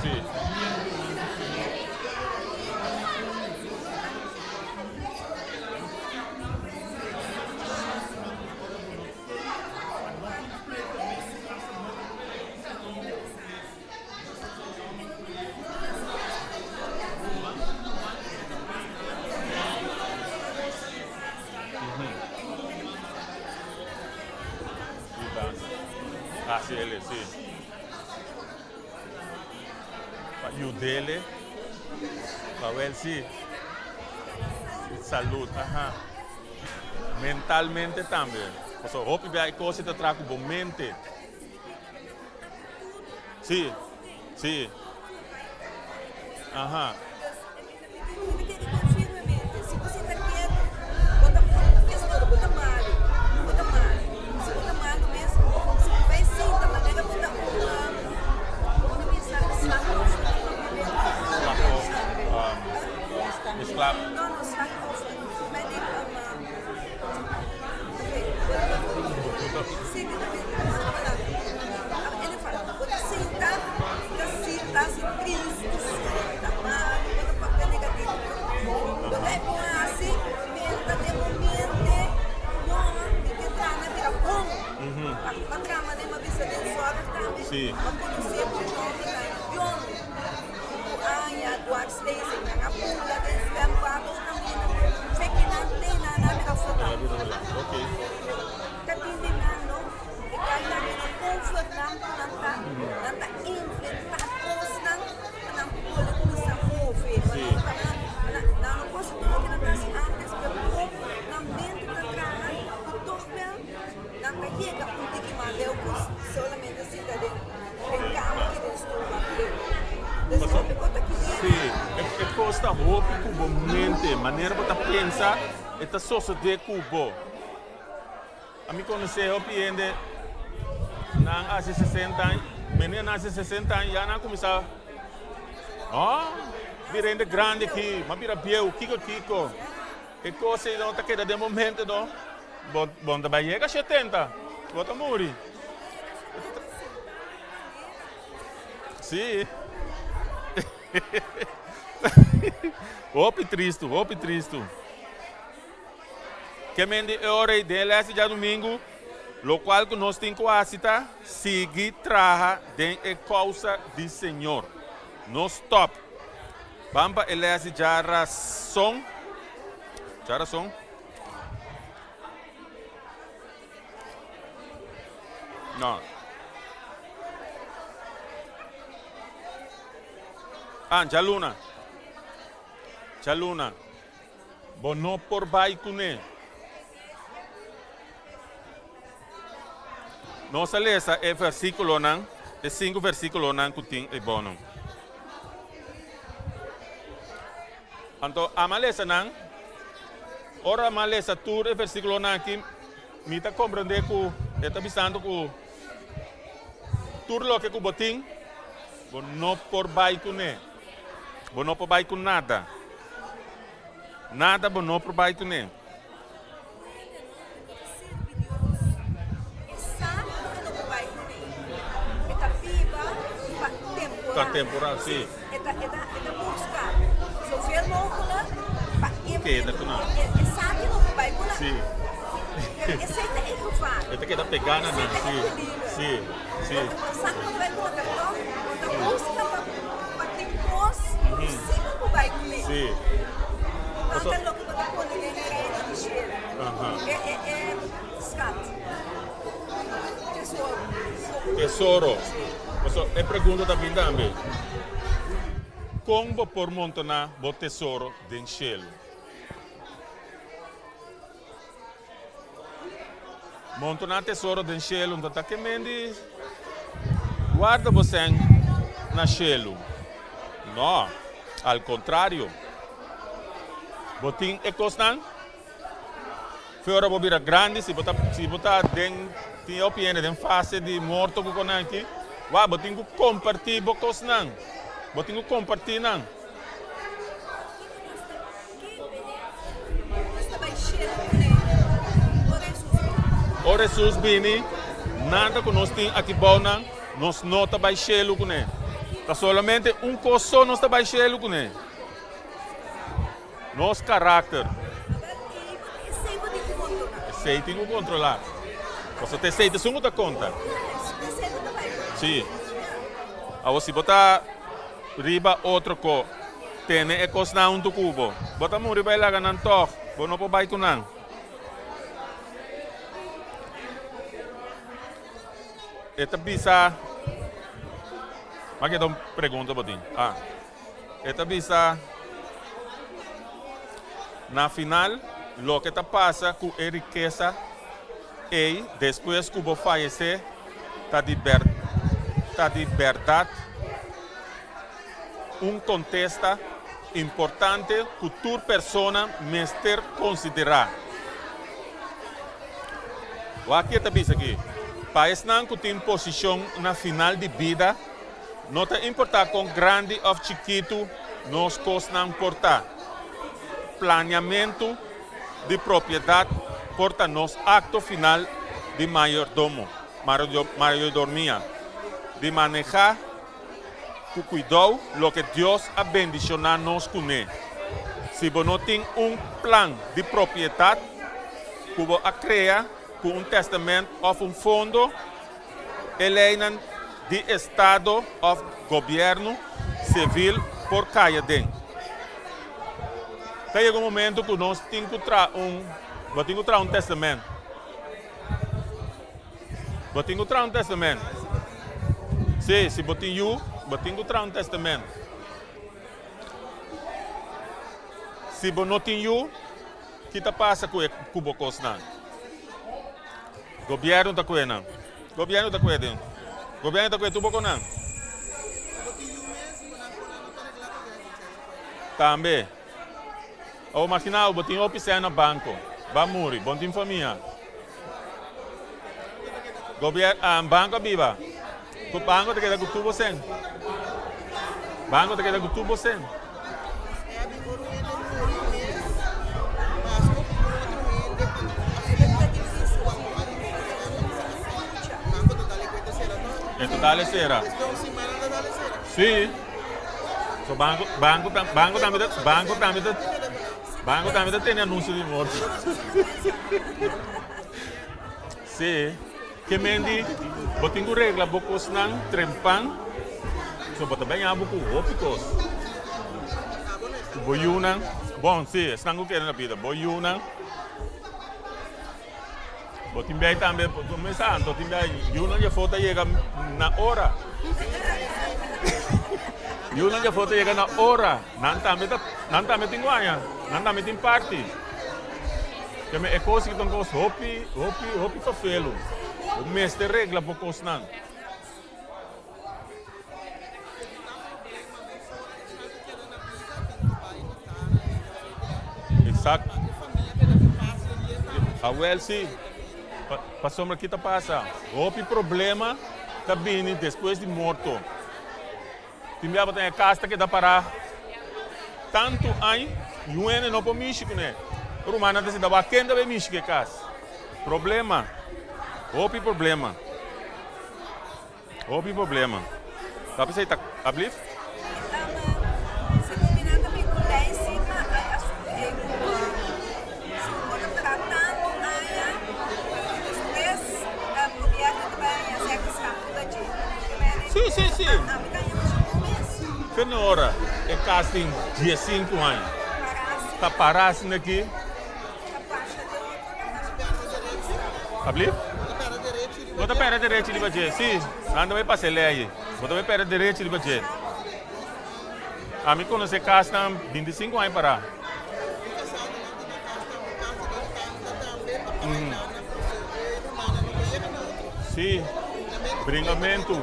Sí. Hasi ele, sí. Pa yudele, pa wel sí. Salud, aha. Mentalmente tambe. Pasobra hopi bia e kos ta traha ku bo mente. Sí, sí. Aha. Sí. Sí, e kos ta hopi ku bo mente, manera bo ta pensa e ta sosodé ku bo. Ami konosé hopi hende nan hasi sesenta aña, mene nan hasi sesenta aña ya nan a kuminsá, oh, bira hende grandi aki, m'a bira bieu, kiko kiko. E kos ei no ta keda den bo mente no, bo bo no ta bai yega shetenta, bo ta muri. Sí. Hopi tristu, hopi tristu. Ke men di e ora ei den e lès di djadumingu, lokual ku nos tin ku hasi ta sigui traha den e kousa di Señor. No stòp. Ban pa e lès di djarason. Djarason. No. Ah, djaluna. Djaluna. Bo no por bai kuné. Nos a lesa e versíkulonan, e sinku versíkulonan ku tin e bono. Anto ama lesa nan, ora ama lesa tur e versíkulonan aki, mi ta komprendé ku e ta bisando ku tur loke ku bo tin, bo no por bai kuné. Bo no por bai ku nada. Nada bo no por bai kuné. Ta temporal, sí. Keda ku nan. Sí. E ta keda pegá na nan, sí. Sí, sí. Sí. Tesoro. Paso e pregunta ta bin tambe. Kon bo por montoná bo tesoro den shelu? Montoná tesoro den shelu no ta ke men di warda bo sèn na shelu. No, al kontrario. Bo tin e kosnan Fe ora bo bira grandi, si bo ta si bo ta den tin e opiene den fase di morto ku konan aki, wak bo tin ku kompartí bo kosnan, bo tin ku kompartí nan. Ora Hesus bini, nada ku nos tin aki bou nan, nos no ta bai shelu kuné. Ta solamente un kos so nos ta bai shelu kuné. Nos karakter. Esei tin ku kontrolá. Pasobra ta esei ta esun ku ta konta. Sí. Awor si bo ta riba otro ko tene e kosnan huntu ku bo, bo ta muri bai laga nan tòg, bo no por bai ku nan. E ta bisa, M'a keda un pregunta bo tin. Ah. E ta bisa, Na final, loke ta pasa ku e rikesa ei despues ku bo fayesé ta di ta di bèrdat un kontesta importante ku tur persona mester konsiderá. Wak e ta bisa aki, Pa esnan ku tin posishon na final di bida, No ta importá kon grandi òf chikitu nos kosnan por ta, planiamentu di propiedat por ta nos akto final di mayordomo, mayordomia, di manehá ku kuidou loke Dios a bendishoná nos kuné. Si bo no tin un plan di propiedat ku bo a krea ku un tèstamènt òf un fondo, E leinan di estado of gobierno civil por caya den. Ta yega un momento cu nos tin cu traha un, bo tin cu traha un testament. Bo tin cu traha un testament. Si, si bo tin yu, bo tin cu traha un testament. Si bo no tin yu, ki ta pasa cu e cu bo cosnan? Gobierno ta kue nan. Gobierno ta kue den. Gobierno ta kue tur boko nan. Tambe. Awor imagina bo tin hopi sèn na banko. Ba muri. Bo no tin famia. Gobier banko a biba. Ku banko ta keda ku tur bo sèn. Banko ta keda ku tur bo sèn. E total e sera. Sí. So banco banco banco tambe ta banco tambe ta banco tambe ta tene anuncio di morto. Sí. Ke men di, Bo tin ku regla bo kosnan trempan, so bo ta baña bo ku hopi kos. Ku bo yunan, bon, si, esnan ku kere na bida, bo yunan, bo tin bei tambe, kuminsá, anto tin bei, yunan dje afó ta yega na ora. Yunan dje afó ta yega na ora, nan tambe ta, nan tambe tin guaña, nan tambe tin parti. Keme e kos aki ta un kos hopi, hopi, hopi fafelu. Bo mester regla bo kosnan. Exacto. Awel si. Pasobra ki ta pasa? Hopi problema ta bini despues di morto. Tin bia bo ta den e kas ta keda pará tantu añ, yu hende no por mishi kuné. E rumannan ta sinta wak ken ta bay mishi ku e kas. Problema, hopi problema, hopi problema. Ta p'esei ta ablif? Sí, sí, sí. Fene ora e cas tin diesinku aña. Ta para asina aki. Abli? Bo ta perde derechi riba dje. Si, nan ta bai pasa e lei. Bo ta bai perde derechi riba dje. Ami konosé kasnan bintisinku aña pará. Si, bringamentu.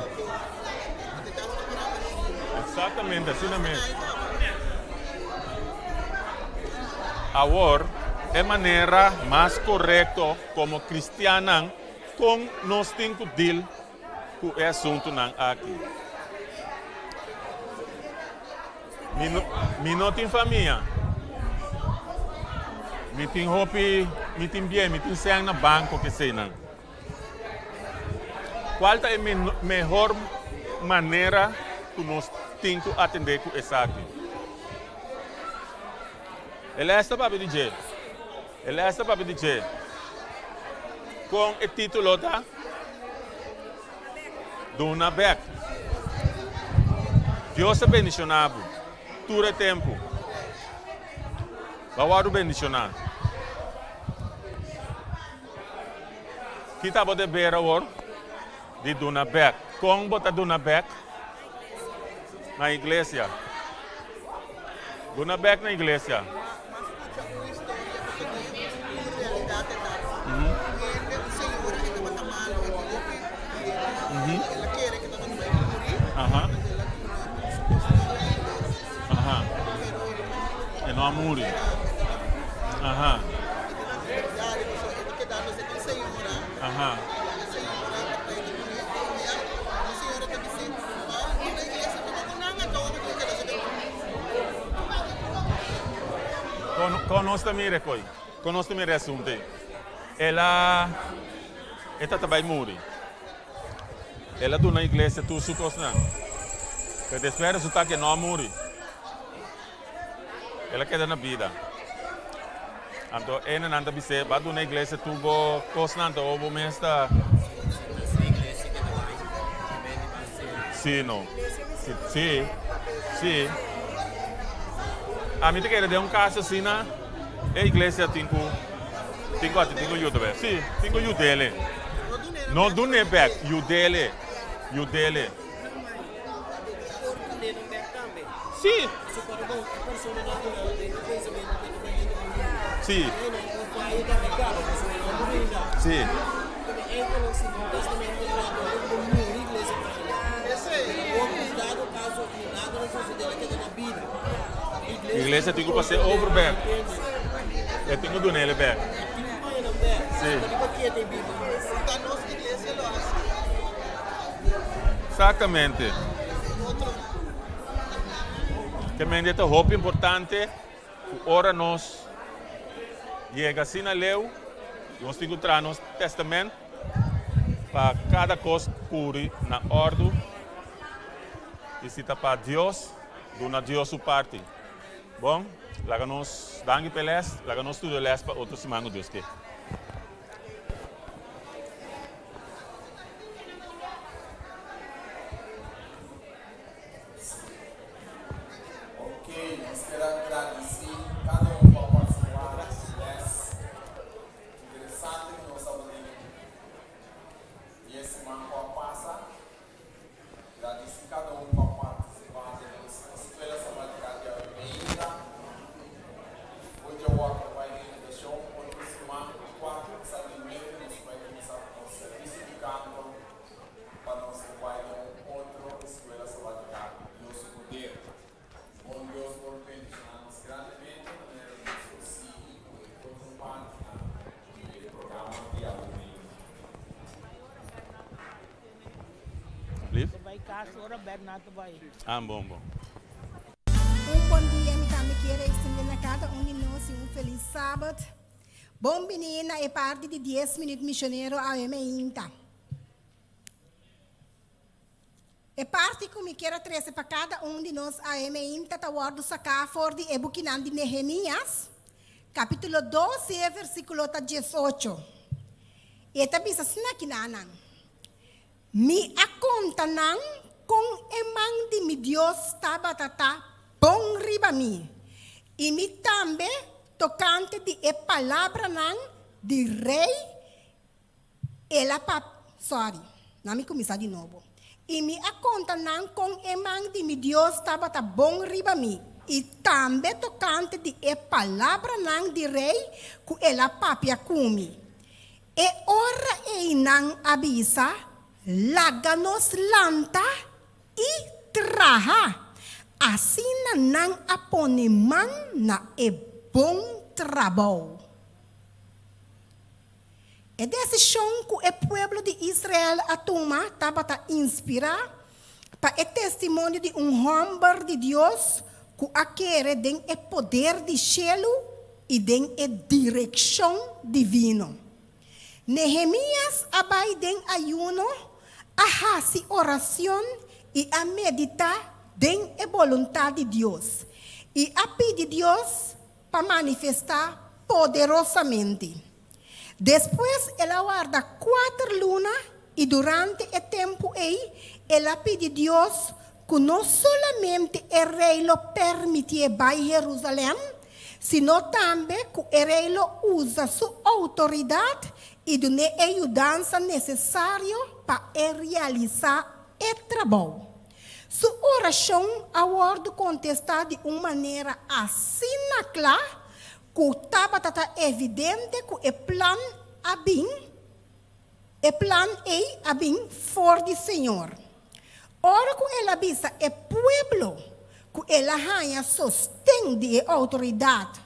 Exactamente, asina mes. Awor, e manera mas korekto komo kristiannan kon nos tin ku dil ku e asuntunan aki. Mi no, mi no tin famia. Mi tin hopi, mi tin bien, mi tin sèn na banko keseinan. Cual ta e mehor manera cu nos tin cu atende cu esaki? E les ta papia di dje. E les ta papia di dje. Con e titulo ta? Duna bek. Dios ta bendiciona bo tur e tempo. Bo a wordo bendiciona. Ki ta bo deber awor? Di duna bek. Kon bo ta duna bek? Na iglesia. Duna bek na iglesia. E no a muri. Aha. Aha. Kon nos ta mira koi? Kon nos ta mira e asuntu ei? El a, e ta ta bai muri. El a duna iglesia tur su kosnan. Pero despues resulta ke no a muri. El a keda na bida. Anto enenan ta bis'é, Ba duna iglesia tur bo kosnan, anto bo mes ta. Sí, no. Sí, sí. Ami ta kere den un kaso asina, e iglesia tin ku, tin ku hasi, tin ku yuda be. Sí, tin ku yud'é. No dun'é bèk, yud'é, yud'é. Sí. Sí. Sí. Iglesia tin ku pas'é over bek. E tin ku dun'é bek. Sí. Exactamente. Te mende ta hopi importante ku ora nos yega asina leu, nos tin ku traha nos testament pa kada kos kuri na òrdu i si ta pa Dios, duna Dios su parti. Bon, laga nos danki pa e lès, laga nos studia e lès pa otro siman ku Dios ke. Ok, nos kier a gradisí kada un ku a partisipá na e les interesante ku nos tabatin di e siman ku a pasa. Gradisí kada un ku a partisipá den nos Escuela Sabática di Awe Meinta. Hoy djawoki ta bai den invitashon otro siman 4 pasá di 9 nos ta bai kuminsá ku nos servisio di kanto. Pa nos por bai den un otro escuela sabatica cu Dios su poder. Bon Dios por bendiciona nos grandemente manera nos por sigui cu e otro partinan di e programa di awe Lief? Bai cas ora Bernard bai. Ah, bon, bon. Un bon dia, mi tambe kier a extende na cada un di nos y un feliz Sabbat. Bon bini na e parti di dies minuut misionero awe meinta. E parti ku mi kier a trese pa kada un di nos awe meinta ta wòrdu saká for di e bukinan di Nehemías, kapítulo dos i e versíkulo ta diesocho. I e ta bisa asina kinanan, Mi a konta nan kon e man di mi Dios tabata ta bon riba mi, i mi tambe tokante di e palabranan di rei El a pap. Sorry, na mi kuminsá di nobo. I mi a konta nan kon e man di mi Dios tabata bon riba mi, i tambe tokante di e palabranan di rei ku el a papia ku mi. E ora ei nan a bisa, Laga nos lanta i traha. Asina nan a pone man na e bon trabou. E desishon ku e pueblo di Israel a tuma tabata inspirá pa e testimonio di un hòmber di Dios ku a kere den e poder di shelu i den e direkshon divino. Nehemías a bai den ayuno, a hasi oracion i a meditá den e boluntat di Dios, i a pidi Dios pa manifestá poderosamente. Despues el a warda kuater luna i durante e tempu ei el a pidi Dios ku no solamente e rei lo permitié bai Herusalèm, sino tambe ku e rei lo usa su outoridat i dun'é e yudansa nesesario pa e realisá e trabou. Su orashon a wòrdu kontestá di un manera asina kla ku tabata ta evidente ku e plan a bin E plan ei a bin for di Señor. Ora ku el a bisa e pueblo ku el a haña sosten di e outoridat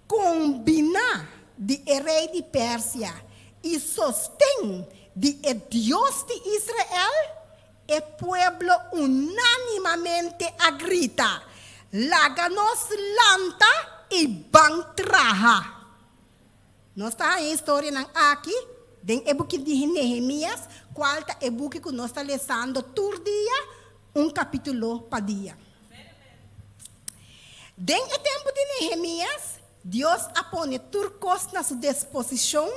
kombiná di e rei di Persia i sosten di e Dios di Israel, e pueblo unánimamente a grita, Laga nos lanta i ban traha! Nos ta haña e historianan aki den e buki di Nehemias, kual ta e buki ku nos ta lesando tur dia, un kapítulo pa dia. Den e tempu di Nehemias, Dios a pone tur kos na su disposishon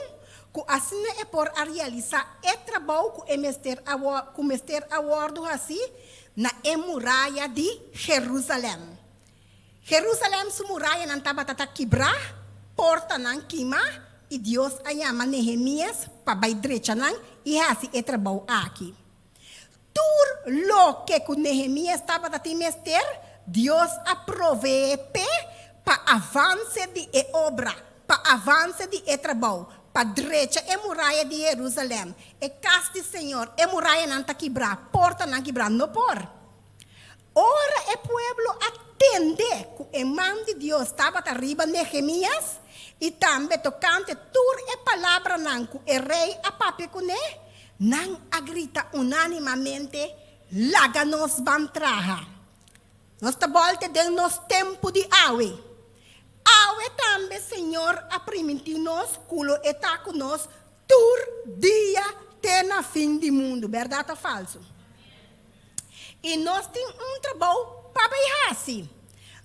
ku asina e por a realisá e trabou ku e mester a ku mester a wòrdu hasí na e muraya di Jerusalèm. Jerusalèm su murayanan tabata ta kibrá, portanan kimá, i Dios a yama Nehemías pa bai drecha nan i hasi e trabou aki. Tur loke ku Nehemías tabata tin mester, Dios a proveé p'e pa avanse di e obra, pa avanse di e trabou, pa drecha e muraya di Jerusalèm, e kas di Señor, e murayanan ta kibrá, portanan kibrá, no por. Ora e pueblo a tende ku e man di Dios tabata riba Nehemías i tambe tokante tur e palabranan ku e rei a papia kuné, nan a grita unánimamente, Laga nos ban traha! Nos ta bòlta den nos tempu di awe. Awe tambe Señor a primintí nos ku lo e ta ku nos tur dia te na fin di mundu. Bèrdat òf falsu? I nos tin un trabou pa bai hasi.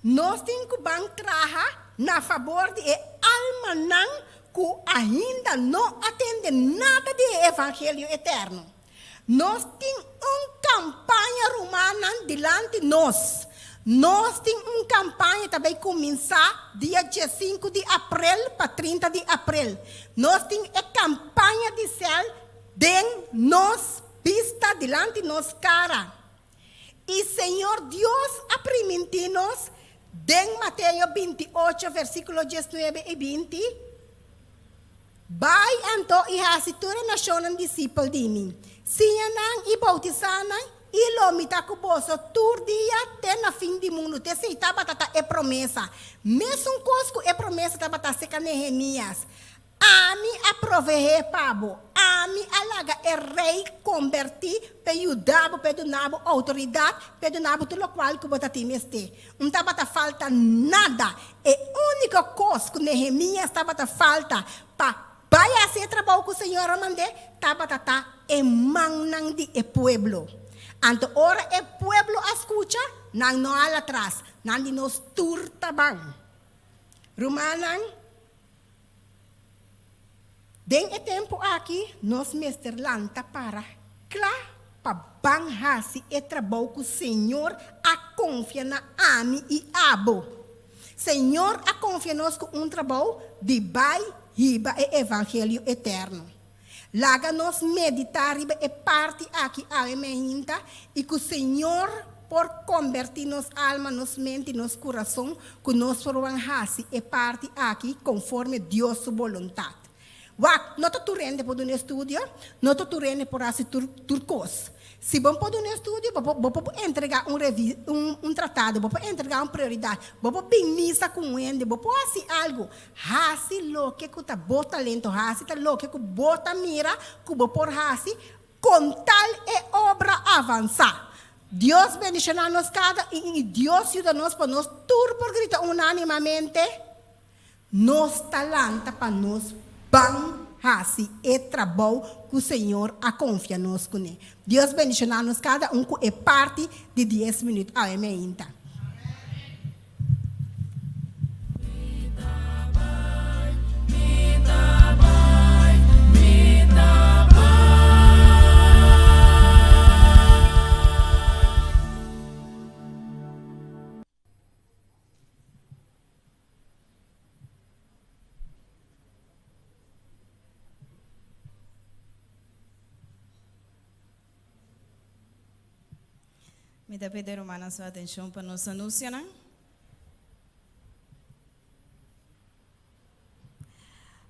Nos tin ku ban traha na fabor di e almanan ku ainda no a tende nada di e evangelio eterno. Nos tin un kampaña rumannan dilanti nos. Nos tin un kampaña ta bai kuminsá dia diesinku di aprel pa 30 di aprel. Nos tin e kampaña di sèl den nos bista dilanti nos kara. I Señor Dios a primintí nos den Mateo 28 versíkulo 19 i 20, Bai anto i hasi tur e nashonnan disipel di mi, siña nan i boutisá nan, i lo mi ta ku boso tur dia te na fin di mundu. T'esei tabata ta e promesa. Mesun kos ku e promesa tabata seka Nehemías. Ami a proveé pa bo. Ami a laga e rei kombertí p'e yuda bo, p'e duna bo outoridat, p'e duna bo tur lokual ku bo ta tin mester. Un tabata falta nada. E úniko kos ku Nehemías tabata falta pa bai hasi e trabou ku Señor a mand'é tabata ta e mannan di e pueblo. Anto ora e pueblo a skucha, nan no a hala tras. Nan di nos tur ta ban. Rumannan. Den e tempu aki nos mester lanta para kla pa ban hasi e trabou ku Señor a konfia na ami i abo. Señor a konfia nos ku un trabou di bai hiba e evangelio eterno. Laga nos meditá riba e parti aki awe meinta i ku Señor por kombertí nos alma, nos mente i nos kurason ku nos por wan hasi e parti aki konforme Dios su boluntat. Wak, no ta tur hende por duna estudio, no ta tur hende por hasi tur tur kos. Si bo por duna estudio, bo por bo por entregá un revi un un tratado, bo por entregá un prioridat, bo por bin misa ku un hende, bo por hasi algu. Hasi loke ku ta bo talento, hasi ta loke ku bo ta mira ku bo por hasi kon tal e obra avansá. Dios bendishoná nos kada un i Dios yuda nos pa nos tur por grita unánimamente, Nos ta lanta pa nos ban hasi e trabou ku Señor a konfia nos kuné. Dios bendishoná nos kada un ku e parti di dies minüt awe meinta. Mi ta pidi rumannan su atenshon pa nos anunsionan.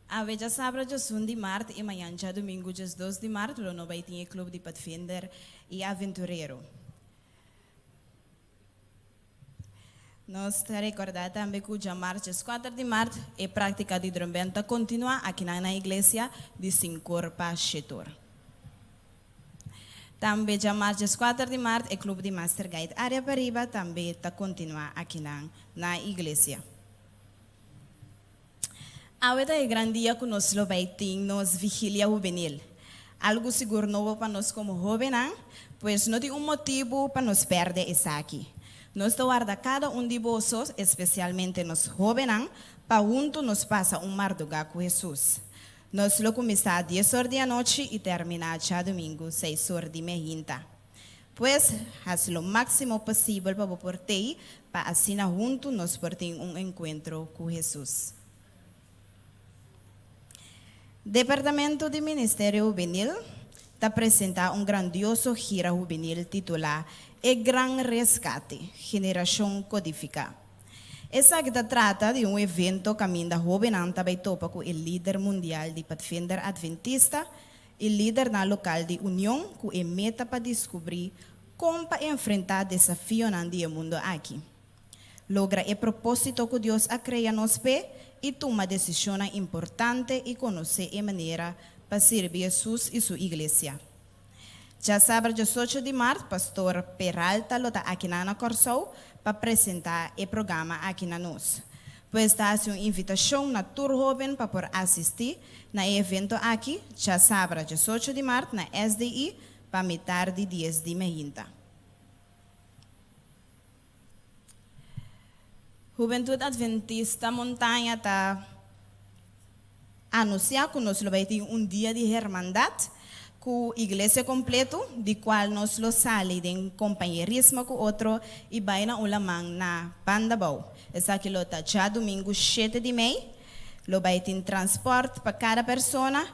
Awe djasabra djasun di mart i mañan djadumingu djesdos di mart lo no bai tin e Club di Padvinder i Aventurero. Nos ta rekordá tambe ku djamars djeskuater di mart e práktika di drumbènt ta kontinuá akinan na iglesia di sinkor pa shetor. Tambe djamars djeskuater di mart e klup di Master Guide Área Pariba tambe ta kontinuá akinan na iglesia. Awe ta e gran dia ku nos lo bai tin nos Vigilia Hubenil. Algu sigur nobo pa nos komo hóbennan, pues no tin un motibu pa nos pèrdè esaki. Nos ta warda kada un di boso, espesialmente nos hóbennan, pa huntu nos pasa un mardugá ku Hesus. Nos lo kuminsá dies or di anochi i terminá djadumingu seis or di mehinta. Pues, hasi lo máksimo posibel pa bo por tei pa asina huntu nos por tin un enkuentro ku Hesus. Departamento di Ministerio Hubenil ta presentá un grandioso gira hubenil titulá E Gran Reskate, Generashon Kodifiká. Esaki ta trata di un evento kaminda hóbennan ta bai topa ku e lider mundial di Padvinder Adventista, i lidernan lokal di Union ku e meta pa diskubrí kon pa enfrentá desafionan di e mundu aki, logra e propósito ku Dios a krea nos p'e i tuma desishonnan importante i konosé e manera pa sirbi Hesus i su iglesia. Djasabra diesocho di mart Pastor Peralta lo ta akinan na Kòrsou pa presentá e programa aki na nos. Pues ta hasi un invitashon na tur hóben pa por asistí na e evento aki djasabra diesocho di mart na SDI pa mitar di dies di meinta. Hubentud Adventista Montaña ta anuncia cu nos lo bay tin un dia di hermandad cu iglesia completo di cual nos lo sali den compañerismo cu otro y bay na un laman na Bandabou. Esaki lo ta djadumingu shete di mei. Lo bay tin transport pa cada persona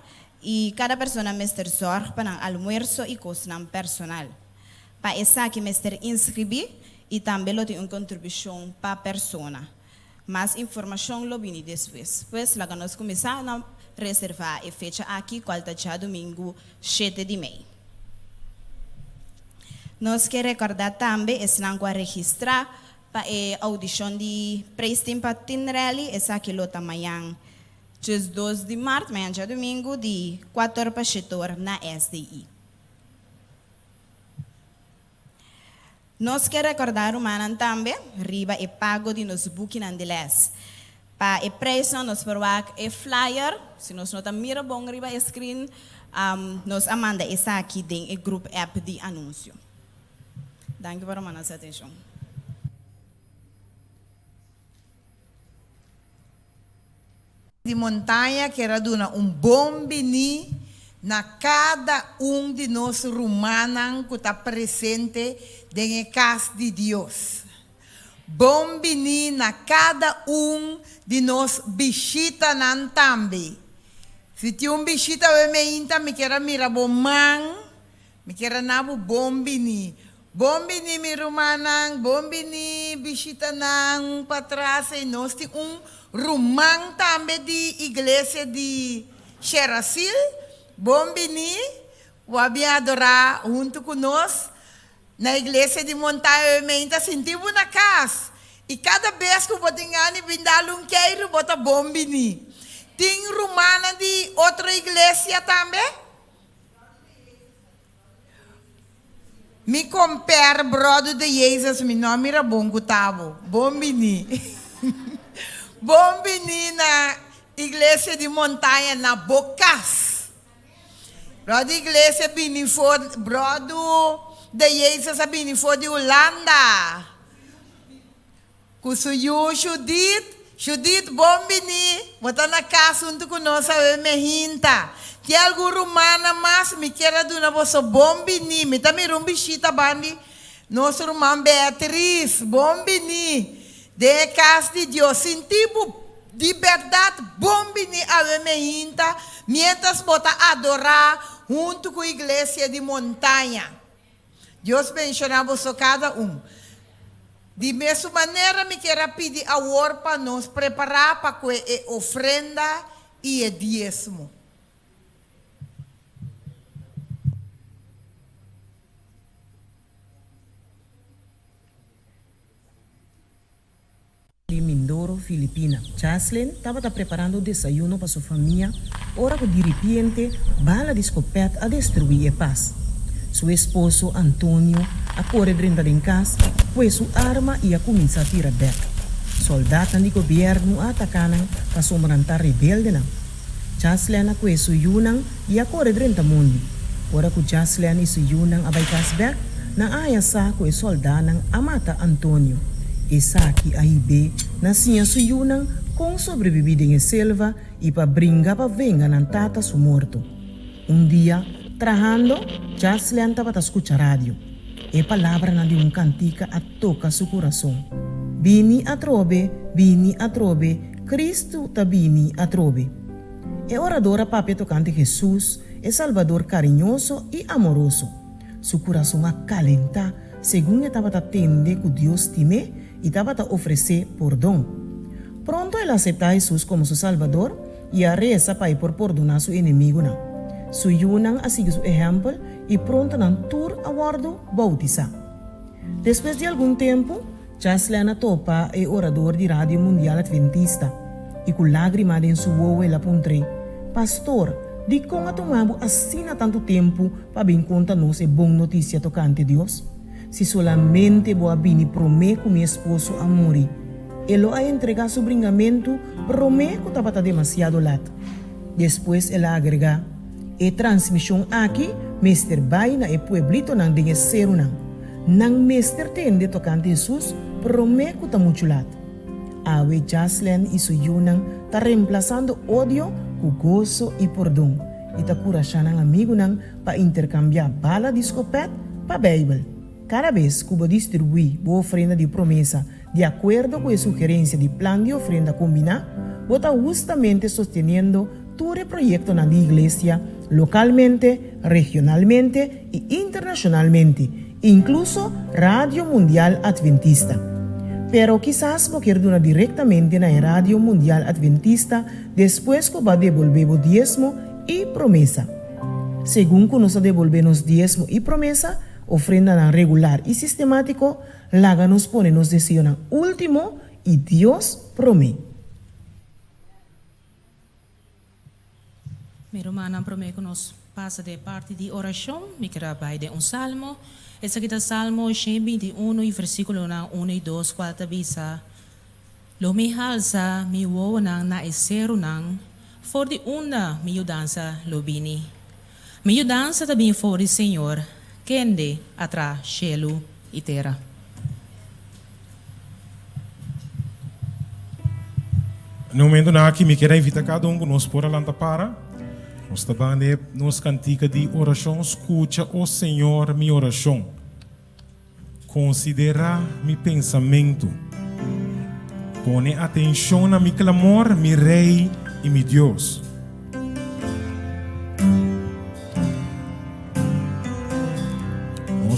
y cada persona mester zorg pa nan almuerzo y cosnan personal. Pa esaki mester inscribi y tambe lo tin un contribucion pa persona. Mas informacion lo bini despues. Pues laga nos cuminsa na reserva e fecha aki cual ta djadumingu shete di mei. Nos ke recorda tambe esnan cu a registra pa e audicion di Praise Team pa Teen Rally, esaki lo ta mañan 12 di mart, mañan djadumingu di cuator pa shetor na SDI. Nos ke rekordá rumannan tambe riba e pago di nos bukinan di lès. Pa e preisnan nos por wak e flyer, si nos no ta mira bon riba e screen, nos a manda esaki den e group app di anunsio. Danki pa rumannan su atenshon. Di Montaña kier a duna un bon biní na kada un di nos rumannan ku ta presente den e kas di Dios. Bon biní na kada un di nos bishitanan tambe. Si tin un bishita awe meinta mi kier a mira bo man, mi kier a na bo bon bini. Bon bini mi rumannan, bon bini bishitanan patras ei. Nos tin un ruman tambe di iglesia di Sherasil. Bon bini, bo a bin adorá huntu ku nos. Na iglesia di Montaña awe meinta sinti bo na kas i kada bes ku bo tin gana di bin dal un keiru bo ta bon bini. Tin rumannan di otro iglesia tambe? Mi komper Brodu de Jesus mi no a mira bon ku ta bo. Bon bini. Bon bini na iglesia di Montaña na bo kas. Bròdu iglesia bini for Bròdu de Jezus a bini for di Hulanda ku su yu Judith. Judith bon bini, bo ta na kas huntu ku nos awe mehinta. Tin algun rumannan mas mi kier a duna boso bon bini. Mi ta mira un bishita bandi nos ruman Beatriz. Bon bini den e kas di Dios. Sinti bo Di bèrdat, bon bini awe meinta miéntras bo ta adorá huntu ku Iglesia di Montaña. Dios benshoná boso kada un. Di mesun manera mi kier a pidi awor pa nos prepará pa kue e ofrenda i e diesmo. Di Mindoro, Filipina. Jaslyn tabata preparando desayuno pa su famia ora ku diripiente bala di skopèt a destruí e pas. Su esposo, Antonio, a kore drenta den kas, kue su arma i a kuminsá tira bèk. Sòldatnan di gobièrnu a ataká nan pasobra nan ta rebeldenan. Jaslyn a kue su yunan i a kore drenta mondi. Ora ku Jaslyn i su yunan a bai kas bèk, nan a haña sa ku e sòldánan a mata Antonio. Esaki a hib'é na siña su yunan kon sobrebibí den e selva i pa bringa pa venga nan tata su morto. Un dia, trahando, Jaslyn tabata skucha radio. E palabranan di un kantika a toka su kurason. Bini atrobe, bini atrobe, Kristu ta bini atrobe. E orador a papia tokante Hesus, e Salbador kariñoso i amoroso. Su kurason a kalentá segun e tabata tende ku Dios stim'é i tabata ofres'é pordon. Pronto el a aseptá Hesus komo su Salbador i a resa pa e por pordoná su enemigunan. Su yunan a sigui su ehèmpel i pronto nan tur a wòrdu boutisá. Despues di algun tempu, Chaslin a topa e orador di Radio Mundial Adventista i ku lágrima den su wowo el a puntr'é, Pastor, dikon a tuma bo asina tantu tempu pa bin konta nos e bon notisia tokante Dios? Si solamente bo a bini promé ku mi esposo a muri, e lo a entregá su bringamentu promé ku tabata demasiado lat. Despues el a agregá, E transmishon aki mester bai na e pueblitonan den e serunan. Nan mester tende tokante Hesus promé ku ta muchu lat. Awe Jaslen i su yunan ta remplasando odio ku goso i pordon i ta kurashá nan amigunan pa interkambiá bala di skopèt pa Beibel. Kada bes ku bo distribuí bo ofrenda di promesa di akuerdo ku e sugerensia di plan di ofrenda kombiná, bo ta hustamente sosteniendo tur e proyektonan di Iglesia lokalmente, regionalmente i internashonalmente, inkluso Radio Mundial Adventista. Pero kisas bo kier duna direktamente na e Radio Mundial Adventista despues ku bo a debolbé bo diesmo i promesa. Segun ku nos a debolbé nos diesmo i promesa, ofrendanan regular i sistemátiko, laga nos pone nos deseonan último i Dios promé. Mi rumannan, promé ku nos pasa den e parti di orashon, mi ker a bai den un salmo. Esaki ta Salmo 121 i versíkulonan unu i dos kual ta bisa, Lo mi halsa mi wowonan na e serunan, for di unda mi yudansa lo bini? Mi yudansa ta bini for di Señor, kende a traha shelu i tera. Na e momentonan aki mi kier a invita cada un cu nos por a lanta para. Nos ta banda nos cantica di oracion Scucha, o Señor, mi oracion. Considera mi pensamento. Pone atencion na mi clamor, mi Rey y mi Dios.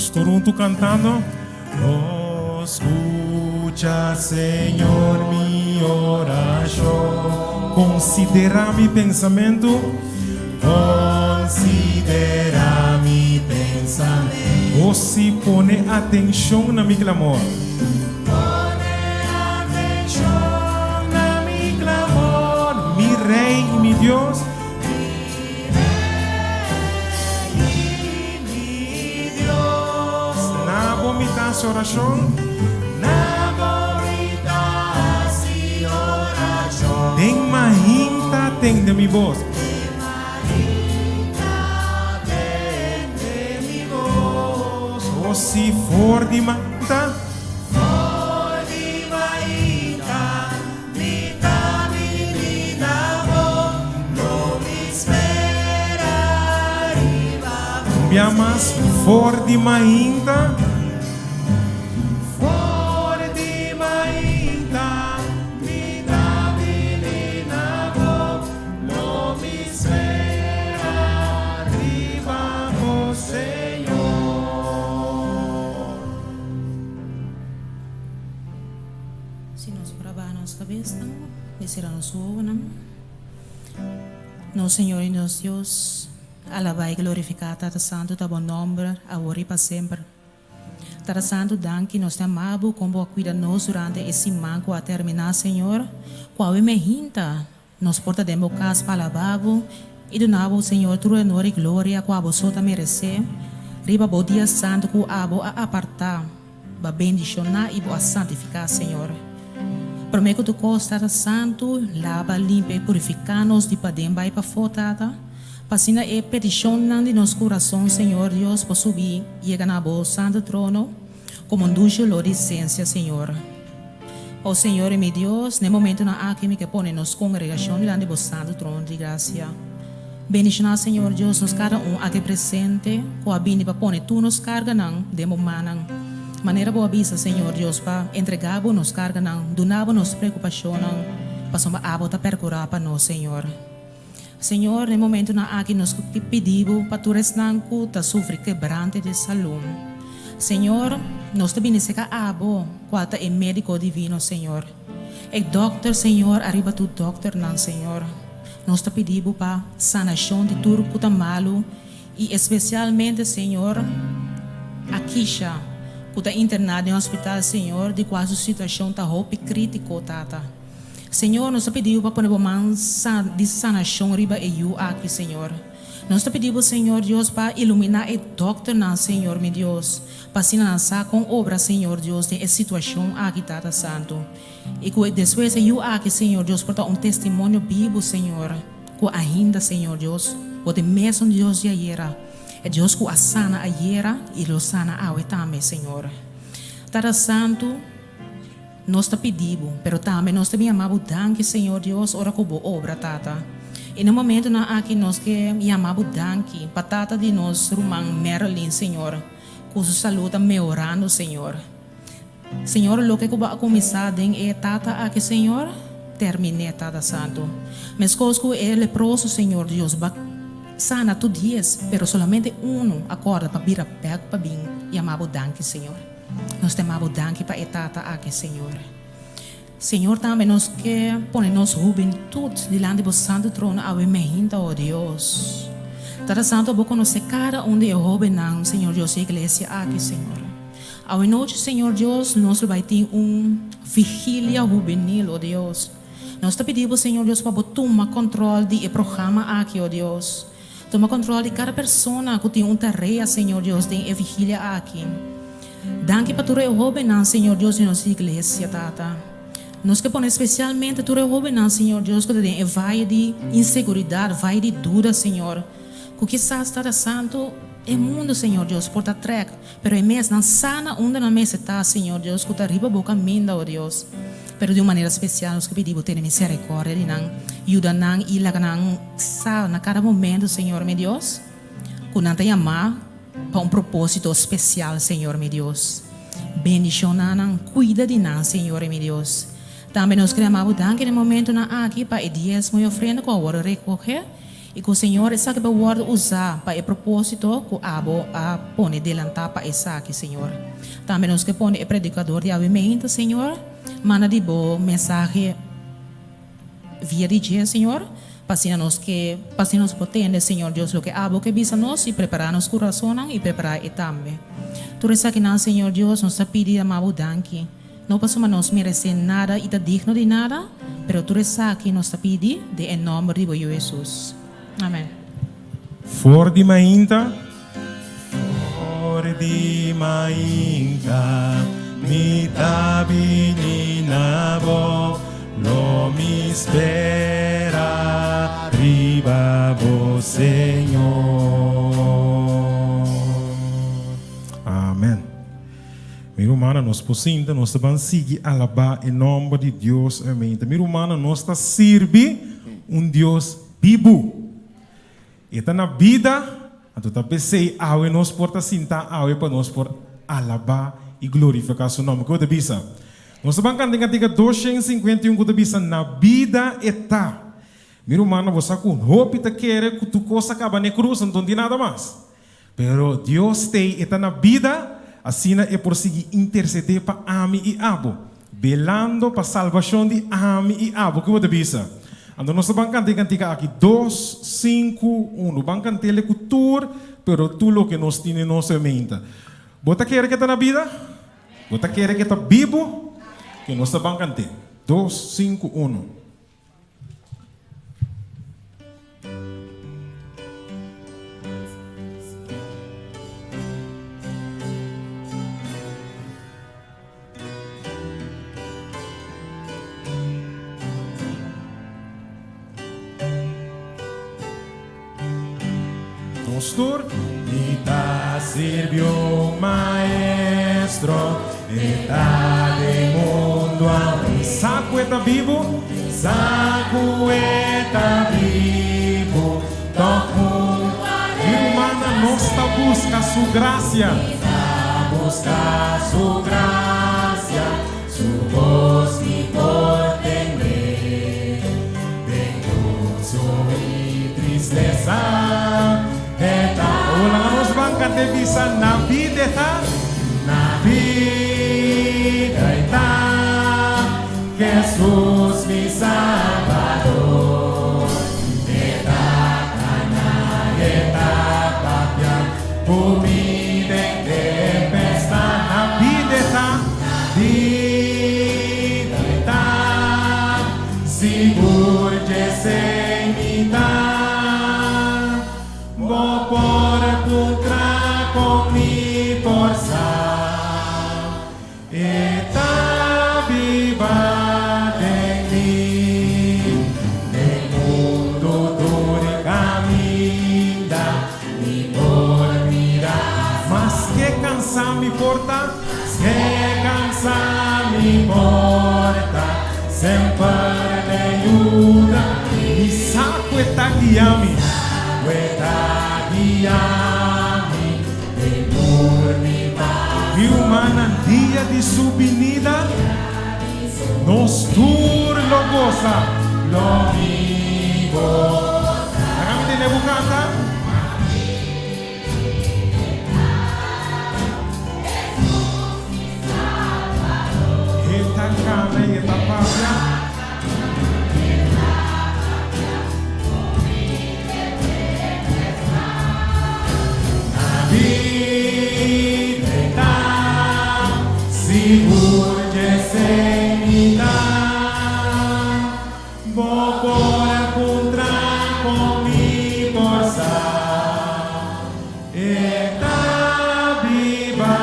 Nos tur huntu kantando. Oh, skucha, Señor, mi orashon. Konsiderá mi pensamentu. Konsiderá mi pensamentu. Oh, sí, pone atenshon na mi klamor. Pone atenshon na mi klamor. Mi Rei i mi Dios. Mi Rei i mi Dios. Na bo mi ta hasi orashon. Na bo mi ta hasi orashon. Den mahinta tende mi bos. Den mahinta tende mi bos. O si for di mainta. For di mainta Mi ta bini na bo, lo mi spera riba bo. Un bia mas, for di mainta. For di mainta, mi ta bini na bo, lo mi spera riba bo, Señor. Si nos por a baha nos kabesnan i sera nos wowonan. Nos Señor i nos Dios, alabá i glorifiká Tata Santu ta Bo nòmber awor i pa semper. Tata Santu, danki, nos ta ama Bo kon Bo a kuida nos durante e siman ku a terminá, Señor, ku awe mehinta nos por ta den Bo kas pa alabá Bo i duna Bo, Señor, tur honor i gloria ku Abo so ta meresé riba Bo dia santu ku Abo a apartá. Bo a bendishoná i bo a santifiká, Señor. Promé ku tur kos, Tata Santu, laba, limpia i purifiká nos di paden bai pafó, Tata, pa asina e petishonnan di nos kurason, Señor Dios, por subi yega na bo santu trono komo un dushi olor di sensia, Señor. O Señor i mi Dios, na e momentunan aki mi ke pone nos kongregashon dilanti bo santu trono di grasia. Bendishoná, Señor Dios, nos kada un aki presente ku a bini pa pone tur nos karganan den bo mannan. Manera bo a bisa, Señor Dios, pa entregá bo nos karganan, duna bo nos preokupashonnan, pasobra abo ta perkurá pa nos, Señor. Señor, na e momentunan aki nos ku pidi bo pa tur esnan ku ta sufri kebrante di salú. Señor, nos ta bini serka abo, kual ta e médiko divino, Señor. E dòkter, Señor, ariba tur dòkternan, Señor. Nos ta pidi bo pa sanashon di tur ku ta malu i espesialmente, Señor, Akisha, ku ta interná den hospital, Señor, di kual su situashon ta hopi krítiko, Tata. Señor, nos ta pidi Bo pa pone Bo man di sanacion riba e yu aki, Señor. Nos ta pidi Bo, Señor Dios, pa ilumina e dokternan, Señor mi Dios, pa asina nan sa con obra, Señor Dios, den e situacion aki, Tata Santo. Y cu despues e yu aki, Señor Dios, por ta un testimonio bibu, Señor, cu ainda, Señor Dios, Bo ta e mesun Dios di ayera, e Dios cu a sana ayera y lo sana awe tambe, Señor. Tata Santo, Nos ta pidi Bo, pero tambe nos ta bin yama Bo danki, Señor Dios, ora ku Bo obra, Tata. I na momentunan aki nos ke yama Bo danki pa tata di nos ruman Marilyn, Señor, ku su salú ta mehorando, Señor. Señor, loke ku Bo a kuminsá den e tata aki, Señor, termin'é, Tata Santu. Meskos ku e leproso, Señor Dios, Bo a sana tur dies, pero solamente unu a kòrda pa bira bèk pa bin yama Bo danki, Señor. Nos ta yama Bo danki pa e tata aki, Señor. Señor, tambe nos ke pone nos hubentud dilanti Bo santu trono awe meinta, o Dios. Tata Santu, Bo konosé kada un di e hóbennan, Señor Dios, di e iglesia aki, Señor. Awe nochi, Señor Dios, nos lo bai tin un vigilia hubenil, o Dios. Nos ta pidi Bo, Señor Dios, pa Bo tuma kòntròl di e programa aki, o Dios. Tuma control di cada persona cu tin un tarea, Señor Dios, den e vigilia aki. Danki pa tur e hobennan, Señor Dios, di nos iglesia, Tata. Nos ke pone especialmente tur e hobennan, Señor Dios, cu ta den e vaye di inseguridad, vaye di duda, Señor, cu kisas, Tata Santo, e mundo, Señor Dios, por ta trek, pero e mes nan sa na unda nan mester ta, Señor Dios, cu ta riba bo caminda, o Dios. Pero di un manera special nos ke pidi bo tene misericordia di nan, yuda nan y laga nan sa na cada momento, Señor mi Dios, cu nan ta yama pa un proposito special, Señor mi Dios. Bendiciona nan, cuida di nan, Señor mi Dios. Tambe nos ke yama bo danki na e momentonan aki pa e diesmo y ofrenda cu a worde recoge. I ku Señor esaki por wòrdu usá pa e propósito ku abo a pone delantá pa esaki, Señor. Tambe nos ke pone e predikador di awe meinta, Señor, manda di bo mensahe via di dje, Señor, pa asina nos ke, pa asina nos por tende, Señor Dios, loke abo ke bisa nos i prepará nos kurasonnan i prepará e tambe. Tur esakinan, Señor Dios, nos ta pidi i ama bo danki. No pasobra nos meresé nada i ta digno di nada, pero tur esaki nos ta pidi den e nòmber di bo Yu Hesus. Amèn. For di mainta, for di mainta, mi ta bini na bo, lo mi spera riba bo, Señor. Amèn. Mi rumannan, nos por sinta, nos ta ban sigui alabá e nòmber di Dios awe. Mi rumannan, nos ta sirbi un Dios bibu. E ta na bida, anto ta p'esei awe nos por ta sintá awe pa nos por alabá i glorifiká su nòmber. Ke bo ta bisa? Nos ta ban kanta e kantika 251 ku ta bisa, Na bida e ta. Mi rumannan, bo sa ku hopi ta kere ku tur kos a kaba n'e krus, anto no tin nada mas. Pero Dios t'ei, e ta na bida, asina e por sigui intercedé pa ami i abo, belando pa salbacion di ami i abo. Ki bo ta bisa? Anto nos ta ban canta e cantica aki, dos, cincu, unu. Ban cant'el cu tur, pero tur loke nos tin den nos meinta. Bo ta kere ke ta na bida? Bo ta kere ke ta bibu? Ke nos ta ban cant'é. Dos, cincu, unu. Nos tur. Mi ta sirbi un maestro, e ta den mundu awe. Mi sa ku e ta bibu, sa ku e ta bibu, tòg mundu. Mi rumannan, nos ta buska su grasia. Ta buska su grasia, su bos mi por tende. Den goso i tristesa e ta. Ora nos ban kant'e bisa na bida e ta, na bida e ta, Jesus mi Salbador. E ta kana, e ta papia ku mi den tempestad. Na bida e ta, bida e ta. Sigur djesei mi ta. Bo por puntra con mi por sa. E ta biba den mi. Den mundo tur caminda mi por mira. Maske cansa mi por ta. Maske cansa mi por ta. Semper te yuda. Mi sa cu e ta guia mi. Cu e ta guia mi den tur mi pas. Mi rumannan, dia di su binida, nos tur lo gosa. Lo mi gosa. Laga mi tende bo canta. E ta cana y e ta papia. Na bida e ta, sigur djesei mi ta. Bo por a puntra con mi por sa e ta biba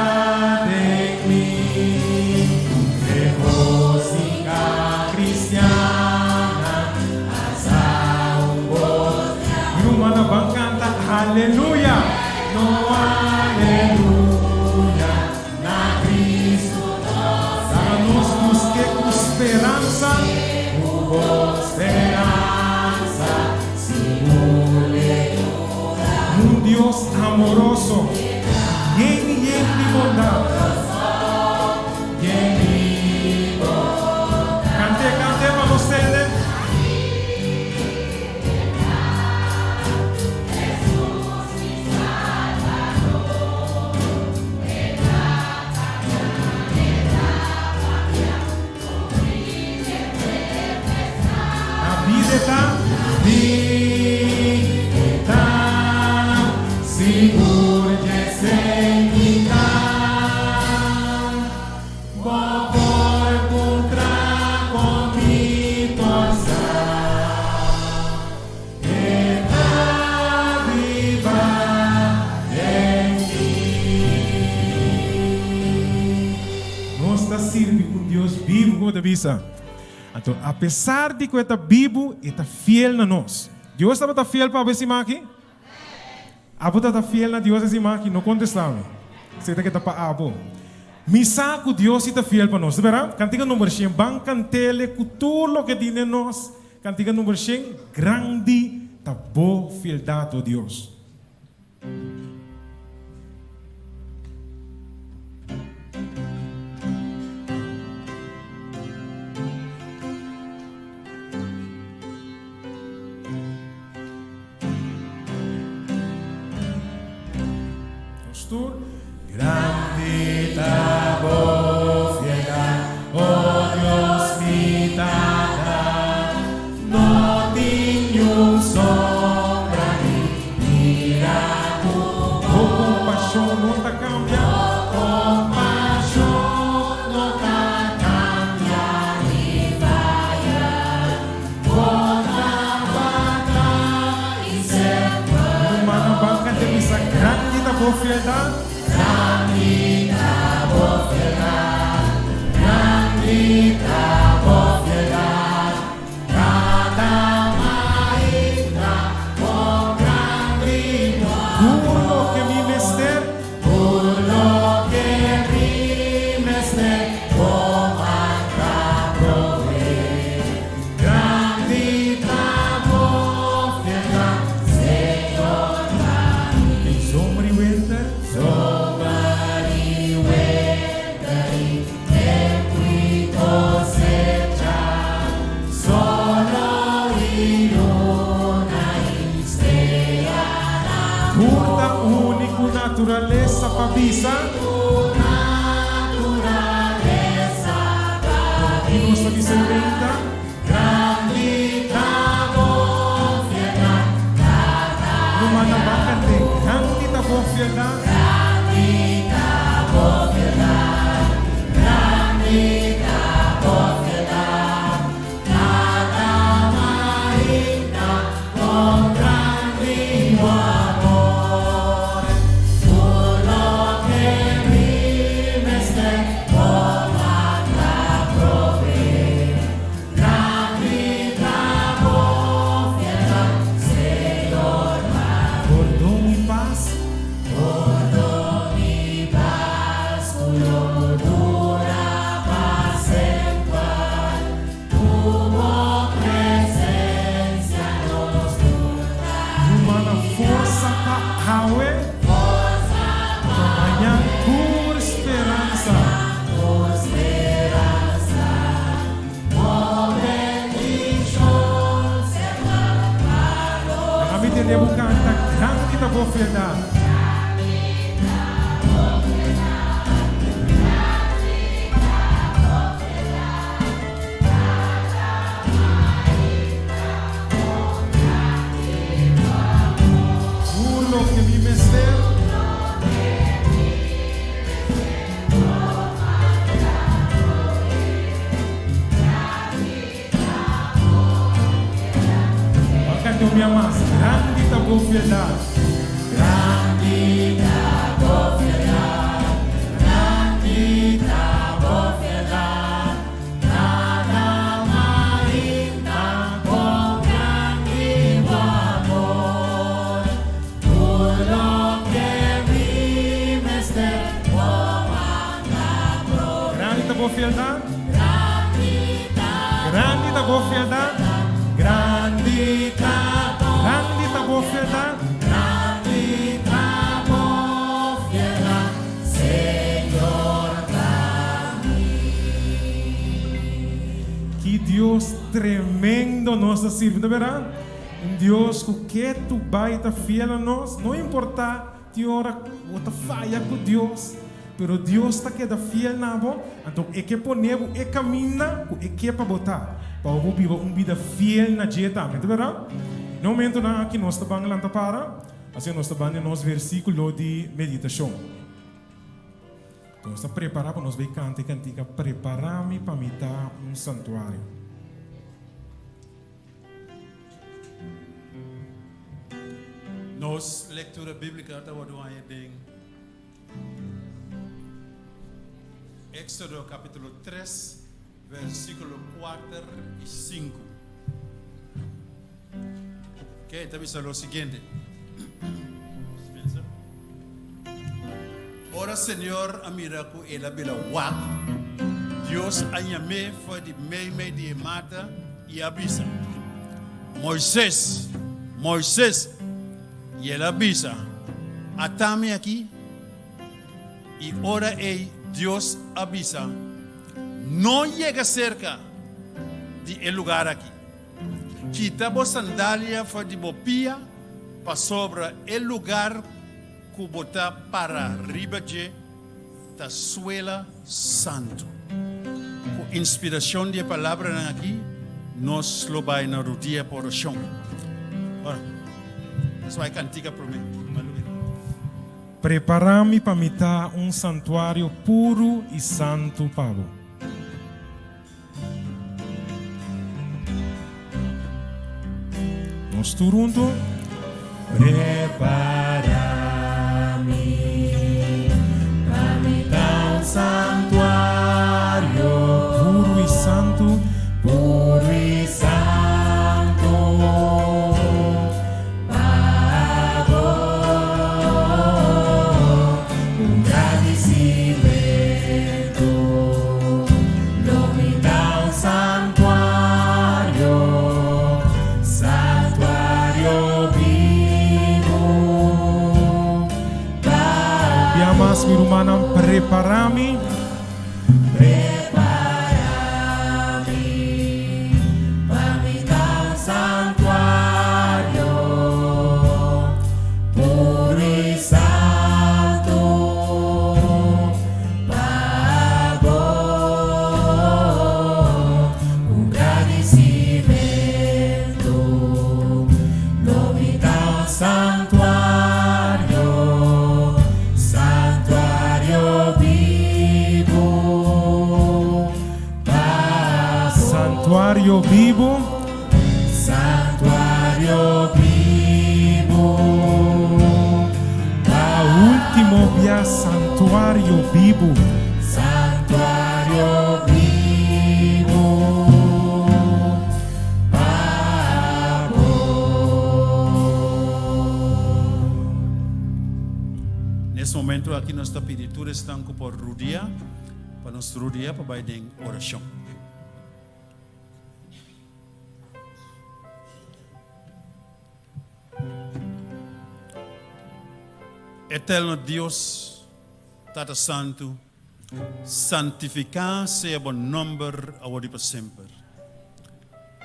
den mi. E musica cristiana alza un voz. Mi rumannan ban canta aleluya, no aleluya. Na Cristo nos. Laga nos busk'é ku speransa. Ku bo speransa sigur lectura. Un Dios amoroso. Yen i yen di bondat. Yen di bondat. Kant'é, kant'é pa nos tende. ta bisa. Anto, apesar di ku e ta bibu, e ta fiel na nos. Dios tabata fiel pa abo e siman aki? Abo ta ta fiel na Dios e siman aki? No kontestá mi. Esei ta keda pa abo. Mi sa ku Dios si ta fiel pa nos. Ta bera? Kantiga number shen. Ban kant'El ku tur loke tin den nos. Kantiga number shen. Grandi ta bo fieldat, o Dios. Nos tur. Grandi ta bo fieldat, o Dios mi Tata, no tin niun sombra di mira ku bo kompashon no ta kambia. Bo kompashon no ta kambia ni faya. Bo tabata i semper. Rumannan ban kanta bisa grandi ta bo fieldat. Grandi ta bo fieldat, grandi ta bo fieldat, kada mainta bo grandi bo. Tur loke mi mester, tur loke mi mester, bo manda proveé. Grandi ta bo fieldat, Señor pa mi. Den zomer i winter. Zomer i winter i tempu i kosecha, solo i luna i streanan. Tur ta uni ku naturalesa pa bisa. Ku naturalesa pa bisa. I nos ta bisa menta. Grandi ta bo fieldat, Tata. Rumannan ban kant'é. Grandi ta bo fieldat. Grandi ta bo fieldat, grandi ta bo fieldat, Tata mainta kon grandi bo amor. Tur loke mi mester bo manda proveé. Grandi ta bo fieldat, Señor, pa mi. Pordon i pas. Pordon i pas ku lo dura pa semper. Ku bo presensia nos tur ta guia. Rumannan forsa pa awe. Forsa pa mañan. Tur speransa. Tur speransa. Bo bendishon semper pa nos. Laga mi tende bo kanta, Grandi ta bo fieldat. Grandi ta bo fieldat, grandi ta bo fieldat, Tata mainta bo grandi bo amor. Tur loke mi mester. Tur loke mi mester. Ban canta un bia mas. Grandi ta bo fieldat. Grandi ta bo fieldat, grandi ta bo fieldat, Cada mainta con grandi bo amor. Tur loke mi mester bo manda pro. Grandi ta bo fieldat. Grandi ta bo fieldat. Grandi ta Grandi ta bo fieldat. Grandi ta bo fieldat, Señor pa mi. Ki Dios tremendo nos ta sirbi, no ta berdad? Un Dios ku ke tu bai ta fiel na nos, no importá tin ora bo ta faya ku Dios, pero Dios ta keda fiel na bo, anto E ke pone bo e kaminda ku E ke pa bo ta, pa bo por biba un bida fiel na dje tambe. Ta bèrdat? Na momentunan aki nos ta ban lanta para, asina nos ta ban den nos versíkulo di meditashon. Nos ta prepará pa nos bai kanta e kantika Prepará mi pa mi ta un santuario. Nos lectura bíblica ta wordu haña den Éxodo capítulo 3, versíkulo 4 i 5. Ok, ta bisa lo siguiente. Dispensa. Ora Señor a mira ku el a bira wak, Dios a yam'é for di meimei di e mata i a bisa, Moisés, Moisés! I el a bisa, Atami aki. I ora ei Dios a bisa, No yega serka di e lugar aki. Kita bo sandalia for di bo pia, pasobra e lugar ku bo ta para riba dje ta suela santu. Ku inspirashon di e palabranan aki, nos lo bai na rudia pa orashon. Ora, nos bai kantika promé. Prepará mi pa mi ta un santuario puru i santu pa bo. Nos tur huntu. Prepará mi pa mi ta un santuario. Puru i santu. Puru i santu pa bo. Un gradisimentu. Lo mi ta un santuario, santuario bibu pa Bia mas, mi rumannan, prepará mi. Prepará mi pa mi ta un santuario puru i santu. Pa bo un gradisimentu, lo mi ta un santuario, santuario bibu pa bo. Santuario bibu. Santuario bibu Pa ultimo bia Santuario bibu. Santuario bibu pa bo. Nes momento aki nos ta pidi tur esnan ku por rudia pa nos rudia pa bai den orashon. Eterno Dios, Tata Santu, santifiká sea bo nòmber awor i pa semper.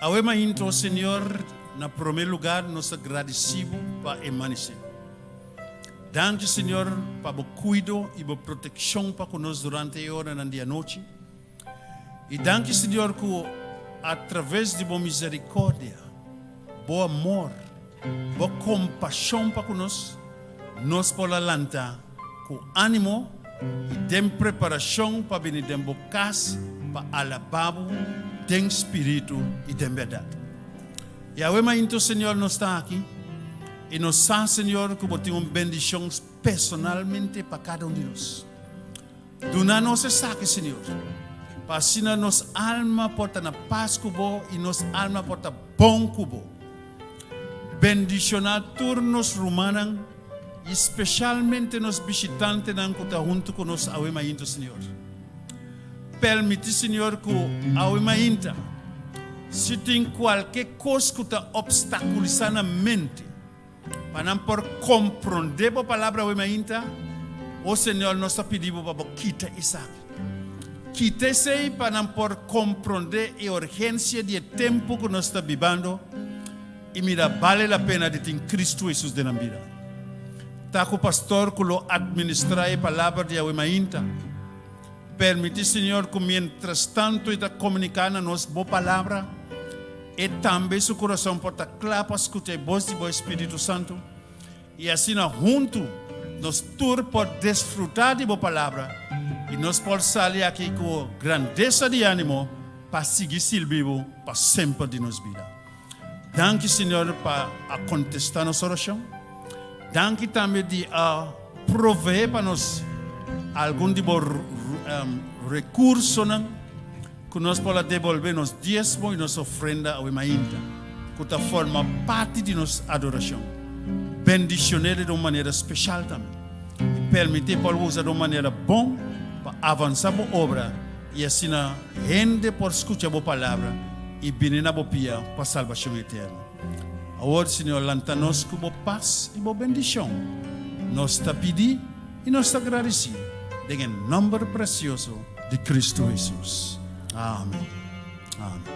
Awe mainta, o Señor, na promé lugar nos ta gradisí bo pa e manisé. Danki, Señor, pa bo kuido i bo protekshon pa ku nos durante e oranan di anochi. I danki, Señor, ku atraves di bo misericordia, bo amor, bo kompashon pa ku nos, nos por a lanta ku ánimo i den preparashon pa bini den bo kas pa alabá bo den spiritu i den bèrdat. I awe mainto, Señor, nos ta aki i nos sa, Señor, ku bo tin un bendishon personalmente pa kada un di nos. Duna nos esaki, Señor, pa asina nos alma por ta na pas ku Bo i nos alma por ta bon ku Bo. Bendishoná tur nos rumannan i speshalmente nos bishitantenan ku ta huntu ku nos awe mainta, Señor. Permití, Señor, ku awe mainta, si tin kualke kos ku ta opstakulisá nan mente, Pa nan por komprondé bo palabra awe mainta, o Señor, nos ta pidi bo pa bo kita esaki. Kita esei pa nan por komprondé e urgensia di e tempu ku nos ta bibando i mira bale la pena di tin Kristu Hesus den nan bida. Ta ku pastor ku lo atministrá e palabra di awe mainta. Permití, Señor, ku mientrastantu e ta komuniká na nos bo palabra, E tambe su kurason por ta kla pa skucha e bos di bo Espíritu Santu, i asina huntu nos tur por desfrutá di bo Palabra i nos por sali aki ku grandesa di ánimo pa sigui sirbi bo pa semper di nos bida. Danki, Señor, pa a kontestá nos orashon. Danki tambe di a proveé pa nos algun di bo rekursonan. Ku nos por a debolbé nos diesmo i nos ofrenda awe mainta, ku ta forma parti di nos adorashon. Bendishon'é di un manera speshal tambe, i permití por usa di un manera bon pa avansá bo obra i asina hende por skucha bo palabra i bini na bo pia pa salbashon eterno. Awor, Señor, lanta nos ku bo pas i bo bendishon. Nos ta pidi i nos ta gradisí den e nòmber presioso di Cristo Hesus. Amen. Amen.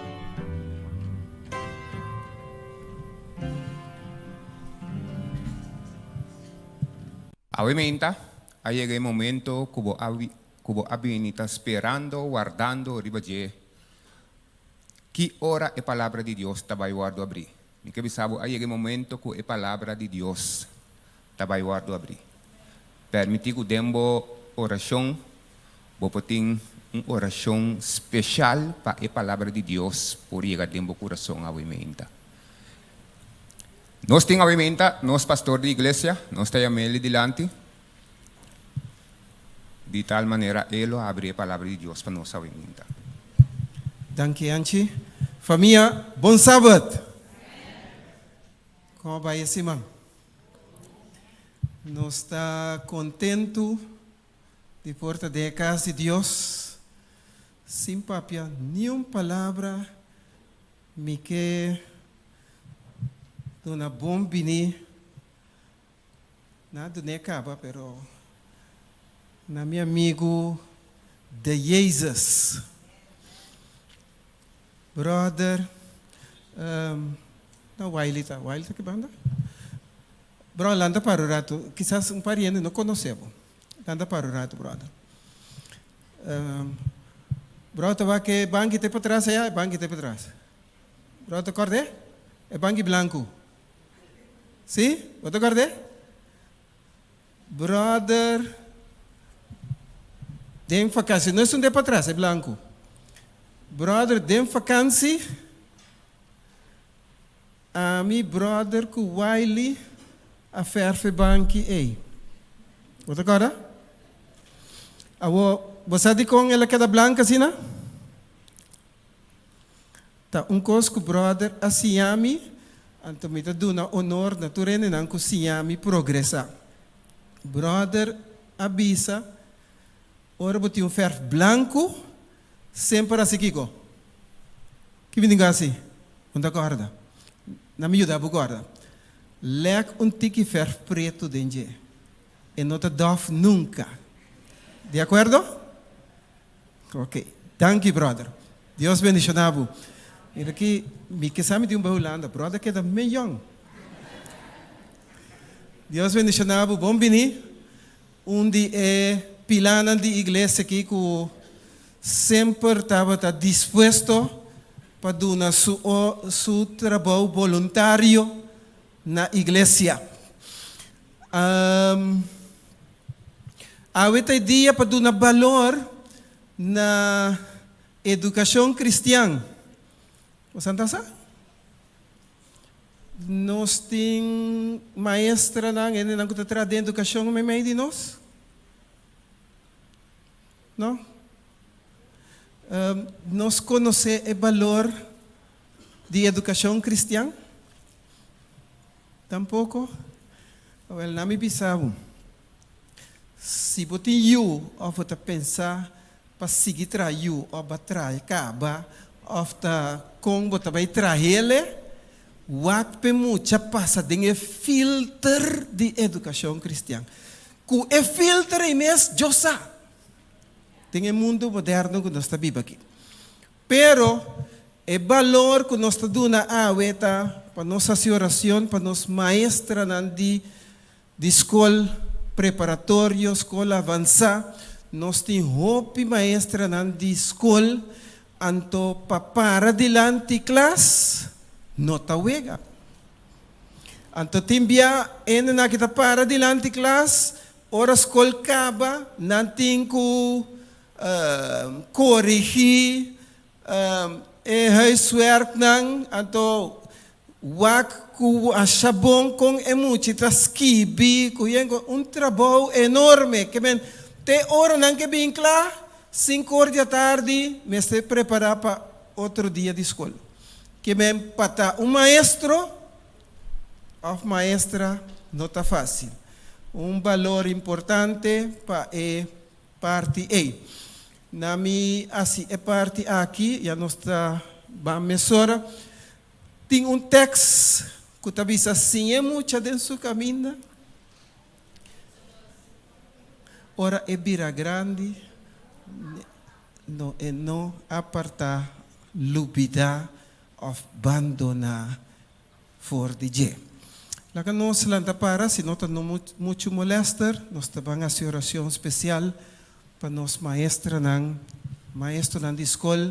Awe meinta, a yega e momento ku bo a ku bo a bini ta sperando, wardando riba dje. Ki ora e Palabra di Dios ta bai wòrdu abrí? Mi ke bisa bo, a yega e momento ku e Palabra di Dios ta bai wòrdu abrí. Permití ku den bo orashon bo por tin un orashon speshal pa e Palabra di Dios por yega den bo kurason awe meinta. Nos tin awe meinta nos pastor di iglesia, nos ta yam'el dilanti, di tal manera e lo habri e Palabra di Dios pa nos awe meinta. Danki Anchi. Famia, bon Sabat! Kon a bai e siman? Nos ta kontentu di por ta den e kas di Dios sin papia niun palabra. Mi ke duna bon bini na dun'é kaba pero na mi amigu De Jesus. Brother, na Wiley ta, Wiley ta ki banda? Bro, lanta para un rato, kisas un pariente no conoce bo. Lanta para un rato, brother. Bro, ta wak e banki te patras allá, e banki te patras. Bro, ta korde? E banki blanco. Si? Bo ta korde? Brother, den vakantie, no esun de patras, e blanco. Brother, den vakantie, ami, brother cu Wiley a verf e banki ey. Bo ta corda? Awo, bo sa dicon el a keda blanco asina? Ta un kos ku bròder a siña mi, anto mi ta duna onor na tur hendenan ku siña mi progresá. Bròder a bisa, Ora bo tin un fèrf blanku, semper hasi kiko? Ki mi tin ku hasi? Bo no ta kòrda? Na mi yuda bo kòrda. Lèk un tiki fèrf pretu den dje. E no ta dòf nunka. Di akuerdo? Ok, danki brother. Dios bendiciona bo. Mira ki mi ke sa mi tin un bai Hulanda, brother keda me yong. Dios bendiciona bo, bon bini. Un di e pilanan di iglesia aki ku semper tabata dispuesto pa duna su su trabou boluntario na iglesia. Awe ta e dia pa duna balor na edukashon kristian. Bo sa ta sa? Nos tin maestranan, hendenan ku ta traha den edukashon meimei di nos? No? Nos konosé e balor di edukashon kristian? Tampoko? Awel, na mi bisa bo, si bo tin yu òf bo ta pensa pa sigui traha yu òf bo a traha kaba òf ta kon bo ta bai trah'el, wak p'e mucha pasa den e filter di edukashon kristian. Ku e filter ei mes Dios sa den e mundu moderno ku nos ta biba aki. Pero e balor ku nos ta duna awe ta pa nos hasi oracion pa nos maestranan di di skol preparatorio, skol avansa. Nos tin hopi maestranan di skol, anto pa para dilanti klas no ta wega. Anto tin bia hendenan aki ta para dilanti klas, ora skol kaba nan tin ku Korigí e huiswerknan, anto wak ku a shabon kon e muchi ta skibi ku yen ku un trabou enorme. Ke men te ora nan ke bin kla, Sinkor di atardi mester prepará pa otro dia di skol. Ke men pa ta un maestro òf maestra no ta fásil. Un balor importante pa e parti ei. Na mi hasi e parti aki, ya nos ta ban mesora. Tin un tèks ku ta bisa siñ'é mucha den su kaminda. Ora e bira grandi, no e no apartá, lubidá òf bandoná for di dje. Laga nos lanta para, si no ta no muchu molèster, nos ta ban hasi orashon spesial pa nos maestranan, maestronan di skol,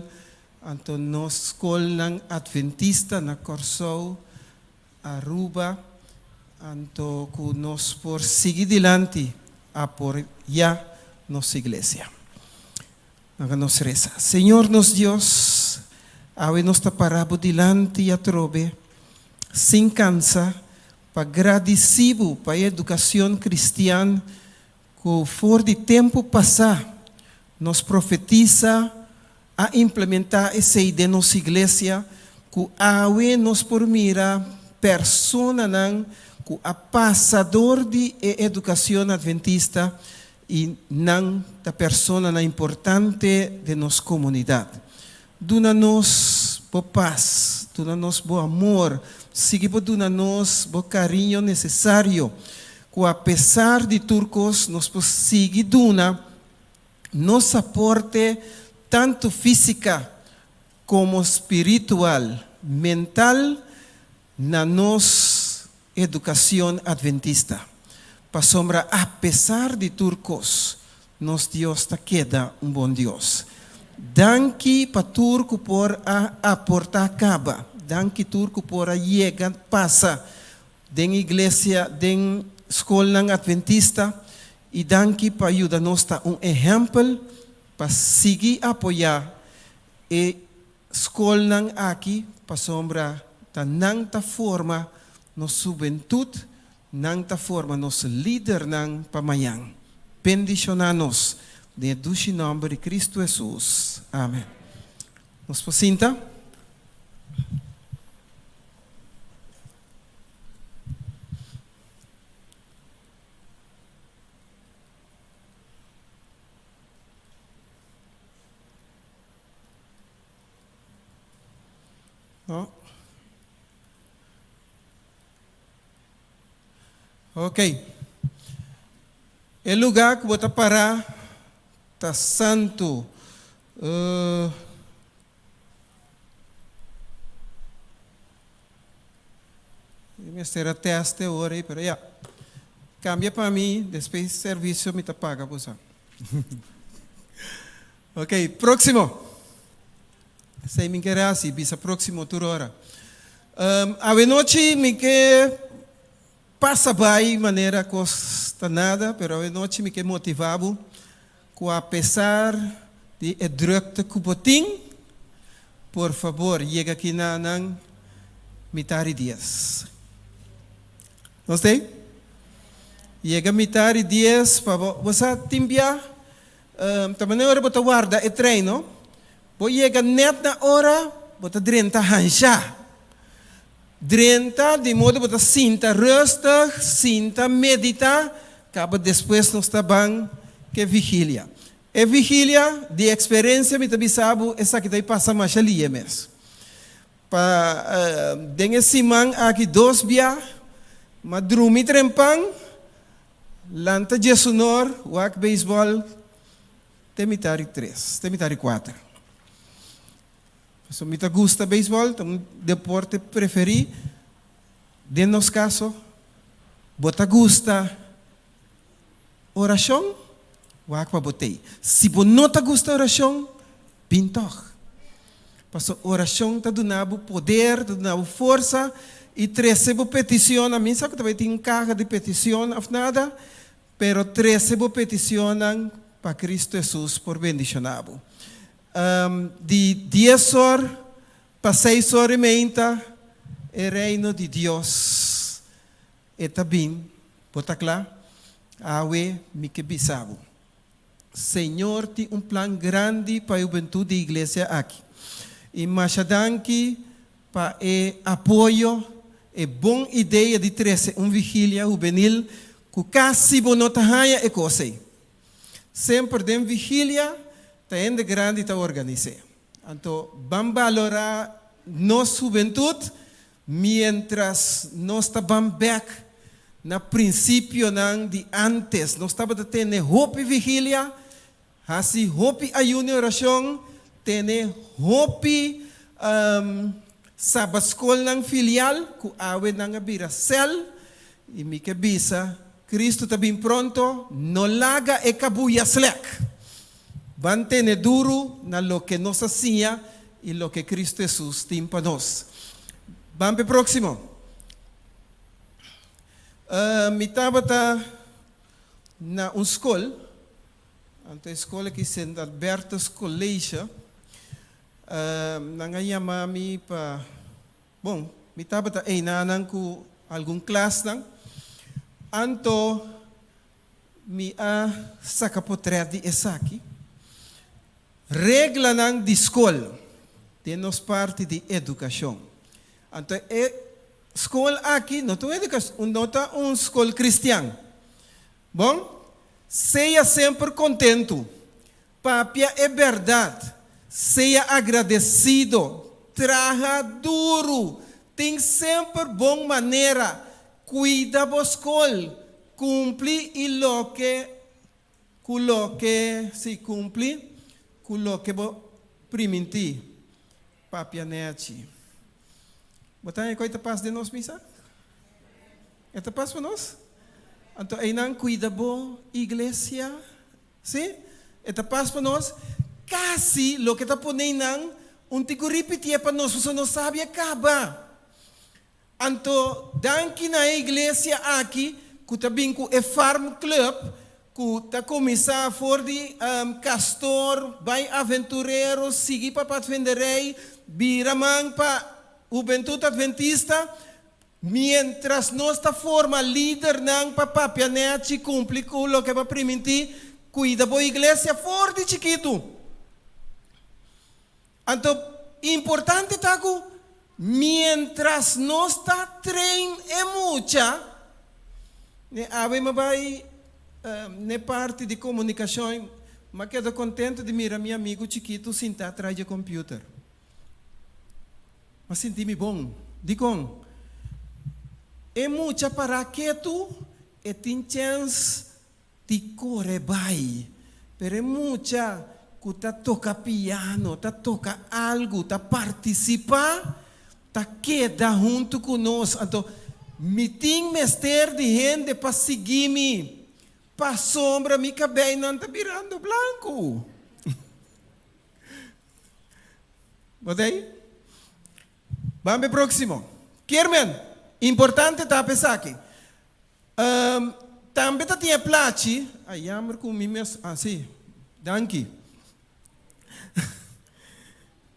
anto nos skolnan atventista na Kòrsou, Aruba, anto ku nos por sigui dilanti apoyá nos iglesia. Laga nos resa. Señor nos Dios, awe nos ta pará bo dilanti atrobe, sin kansa, pa gradisí bo pa e edukashon kristian ku for di tempu pasá nos profetisa a implementá esei den nos iglesia, ku awe nos por mira personanan ku a pasa dor di e edukashon adventista i nan ta personanan importante den nos komunidat. Duna nos bo pas, duna nos bo amor, sigui bo duna nos bo kariño nesesario, ku apesar di tur kos nos por sigui duna nos aporte tantu físika komo spiritual, mental, na nos edukashon adventista. Pasobra apesar di tur kos, nos Dios ta keda un bon Dios. Danki pa tur ku por a aportá kaba. Danki tur ku por a yega pasa den iglesia, den skolnan adventista i danki pa yuda nos ta un ehèmpel pa sigui apoyá e skolnan aki pasobra ta nan ta forma nos hubentut, nan ta forma nos lidernan pa mañan. Bendishoná nos den e dushi nòmber di Kristu Hesus. Amen. Nos por sinta. No. Ok. E lugá ku bo ta pará ta santu. Uh, Mi mester a test e ora ei, pero ya. Cambia pa mi, despues servicio mi ta paga boso. Ok, próximo. Esei mi kere hasi, bisa próximo tur ora. Um, awenochi mi ke pasa bai manera kos ta nada, pero awenochi mi ke motiva bo ku apesar di e drukte ku bo tin, por fabor yega aki na nan mitari dies. Nos ta ei? Yega mitari dies pa bo, bo sa tin bia Ta manera ora bo ta warda e trein, no? Bo yega nèt na ora, bo ta drenta hanshá. Drenta di modo bo ta sinta rustig, sinta meditá, kaba despues nos ta ban ku e vigilia. E vigilia, di eksperensia mi ta bisa bo, esaki ta pasa masha lie mes. Pa den e siman aki dos bia, m'a drumi trempan, Lanta djesunor, wak beisbòl te mitar di tres, te mitar di kuater. Pasobra mi ta gusta beisbòl, ta un deporte preferí. Den nos kaso, bo ta gusta orashon? Wak pa bo tei. Si bo no ta gusta orashon, bin tòg. Pasobra orashon ta duna bo poder, ta duna bo forsa i trese bo peticionnan. Mi sa ku ta bai tin un kaha di peticion òf nada, pero trese bo peticionnan pa Cristo Hesus por bendiciona bo. Di dies or pa seis or i meinta e reino di Dios e ta bin. Bo ta kla? Awe mi ke bisa bo. Señor tin un plan grandi pa e hubentud di iglesia aki. Y masha danki pa e apoyo, e bon idea di trece un vigilia hubenil cu casi bo no ta haya e cos ey. Semper den vigilia ta hende grandi ta organise. Anto ban balora nos hubentud mientras nos ta ban bek na principionan di antes. Nos tabata tene hopi vigilia, haci hopi ayuno y oracion, tene hopi Sabbatschoolnan filial cu awe nan a bira cel y mi ke bisa Cristo ta bin pronto, no laga e cabuya slek. Ban tene duru na loke nos a siña y loke Cristo Jesus tin pa nos. Ban p'e proximo. Mi tabata na un scol, anto e scol aki Sint Albertus College. Nan a yama mi pa, bon, mi tabata einanan ku algun klasnan, anto mi a saka potrèt di esaki. Reglanan di skol den nos parti di edukashon. Anto e skol aki no ta un edukashon, no ta un skol kristian. Bon, sea semper kontentu. Papia e bèrdat, sea agradesido, traha duru, tin semper bon manera, kuida bo skol, kumpli i loke ku loke, sí, kumpli ku loke bo primintí. Papia nèchi. Bo ta haña ku ei ta pas den nos misa? E ta pas pa nos? Anto einan kuida bo iglesia. Sí, e ta pas pa nos. Kasi loke ta pone nan un tin ku ripitié pa nos pasobra nos sabi a kaba. Anto danki na e iglesia aki ku ta bin ku e farm club ku ta kuminsá for di Castor bai Aventurero sigui pa Padvinderij bira man pa Hubentud Adventista. Miéntras nos ta forma lidernan pa papia nèchi, kumpli ku loke bo a primintí, kuida bo iglesia for di chikitu. Anto, importante ta ku miéntras nos ta train e mucha, ne awe mi a bai n'e parti di komunikashon, mi a keda kontentu di mira mi amigu chikitu sintá tras dje computer. M'a sinti mi bon. Dikon? E mucha pará ketu, e tin chèns di kore bai. Pero e mucha ku ta toka piano, ta toka algu, ta partisipá, ta keda huntu ku nos. Anto, mi tin mester di hende pa sigui mi, pasobra mi kabeinan ta birando blanku. Bo ta ei? Ban p'e próksimo. Kiermen, importante ta pa esaki. Um, tambe ta tin e plachi. Ai, jammer ku mi mes. Ah, sí. Danki.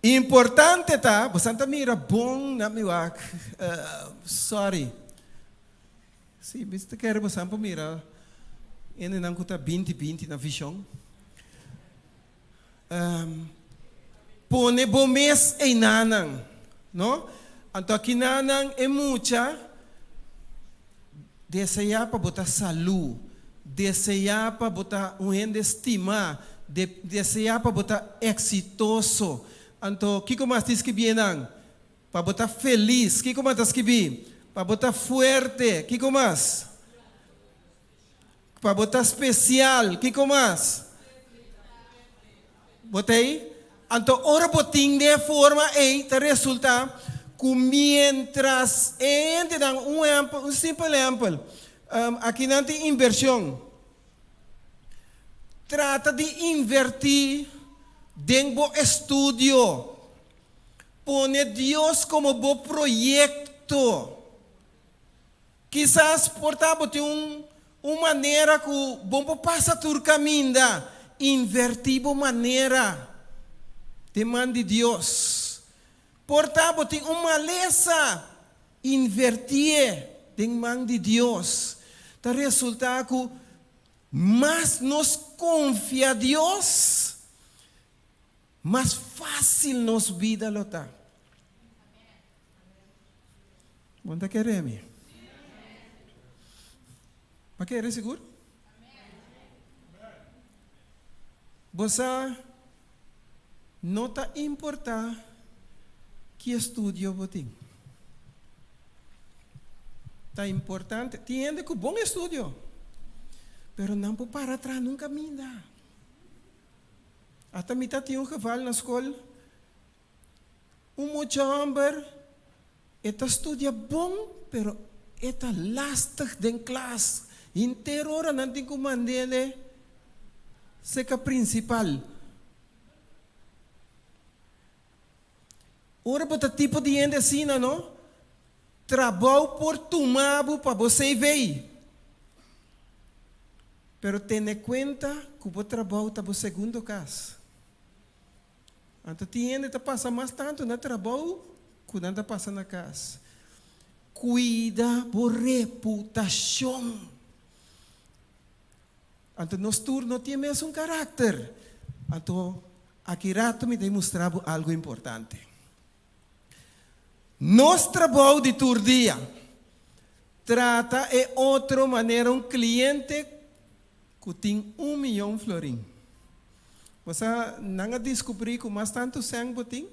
Importante ta, bosan ta mira bon na mi wak. Uh, sorry. Sí, mi ta kere bosan por mira hendenan ku ta binti binti na vishon. Pone bo mes einanan, no? Anto akinanan e mucha deseá pa bo ta salú, deseá pa bo ta un hende stimá, deseá pa bo ta eksitoso. Anto kiko mas tin skibí einan? Pa bo ta felis. Kiko mas ta skibí? Pa bo ta fuerte. Kiko mas? Pa bo ta spesial, kiko mas? Bo ta ei? Anto ora bo tin den e forma ei, ta resulta ku mientras e hendenan, un ehèmpel, un simpel ehèmpel, aki nan tin invershon. Trata di invertí den bo estudio. Pone Dios komo bo proyekto. Kisas por ta bo tin un un manera ku bo por pasa tur kaminda. Invertí bo manera den man di Dios. Por ta bo tin un malesa, invertié den man di Dios. Ta resultá ku. Mas nos konfia Dios, mas fásil nos bida lo ta. Bo no ta kere mi? Bo a kere sigur? Bo sa, no ta importá ki estudio bo tin. Ta importante, tin hende ku bon estudio, pero nan por para atrás nunka minda. Ata mi ta tin un geval na skol, un mucha hòmber e ta studia bon, pero e ta lastig den klas. Henter ora nan tin ku mand'é seka prinsipal. Ora bo ta tipo di hende asina no, trabou por tuma bo pa bo CV. Pero tene kuenta ku bo trabou ta bo segundo kas. Anto tin hende ta pasa mas tantu na trabou ku nan ta pasa na kas. Kuida bo reputashon. Anto nos tur no tin e mesun karakter. Anto aki rato mi ta mustra bo algu importante. Nos trabou di tur dia, trata e otro manera un kliente ku tin un miyon florin. Bo sa, nan a diskubrí ku mas tantu sèn bo tin,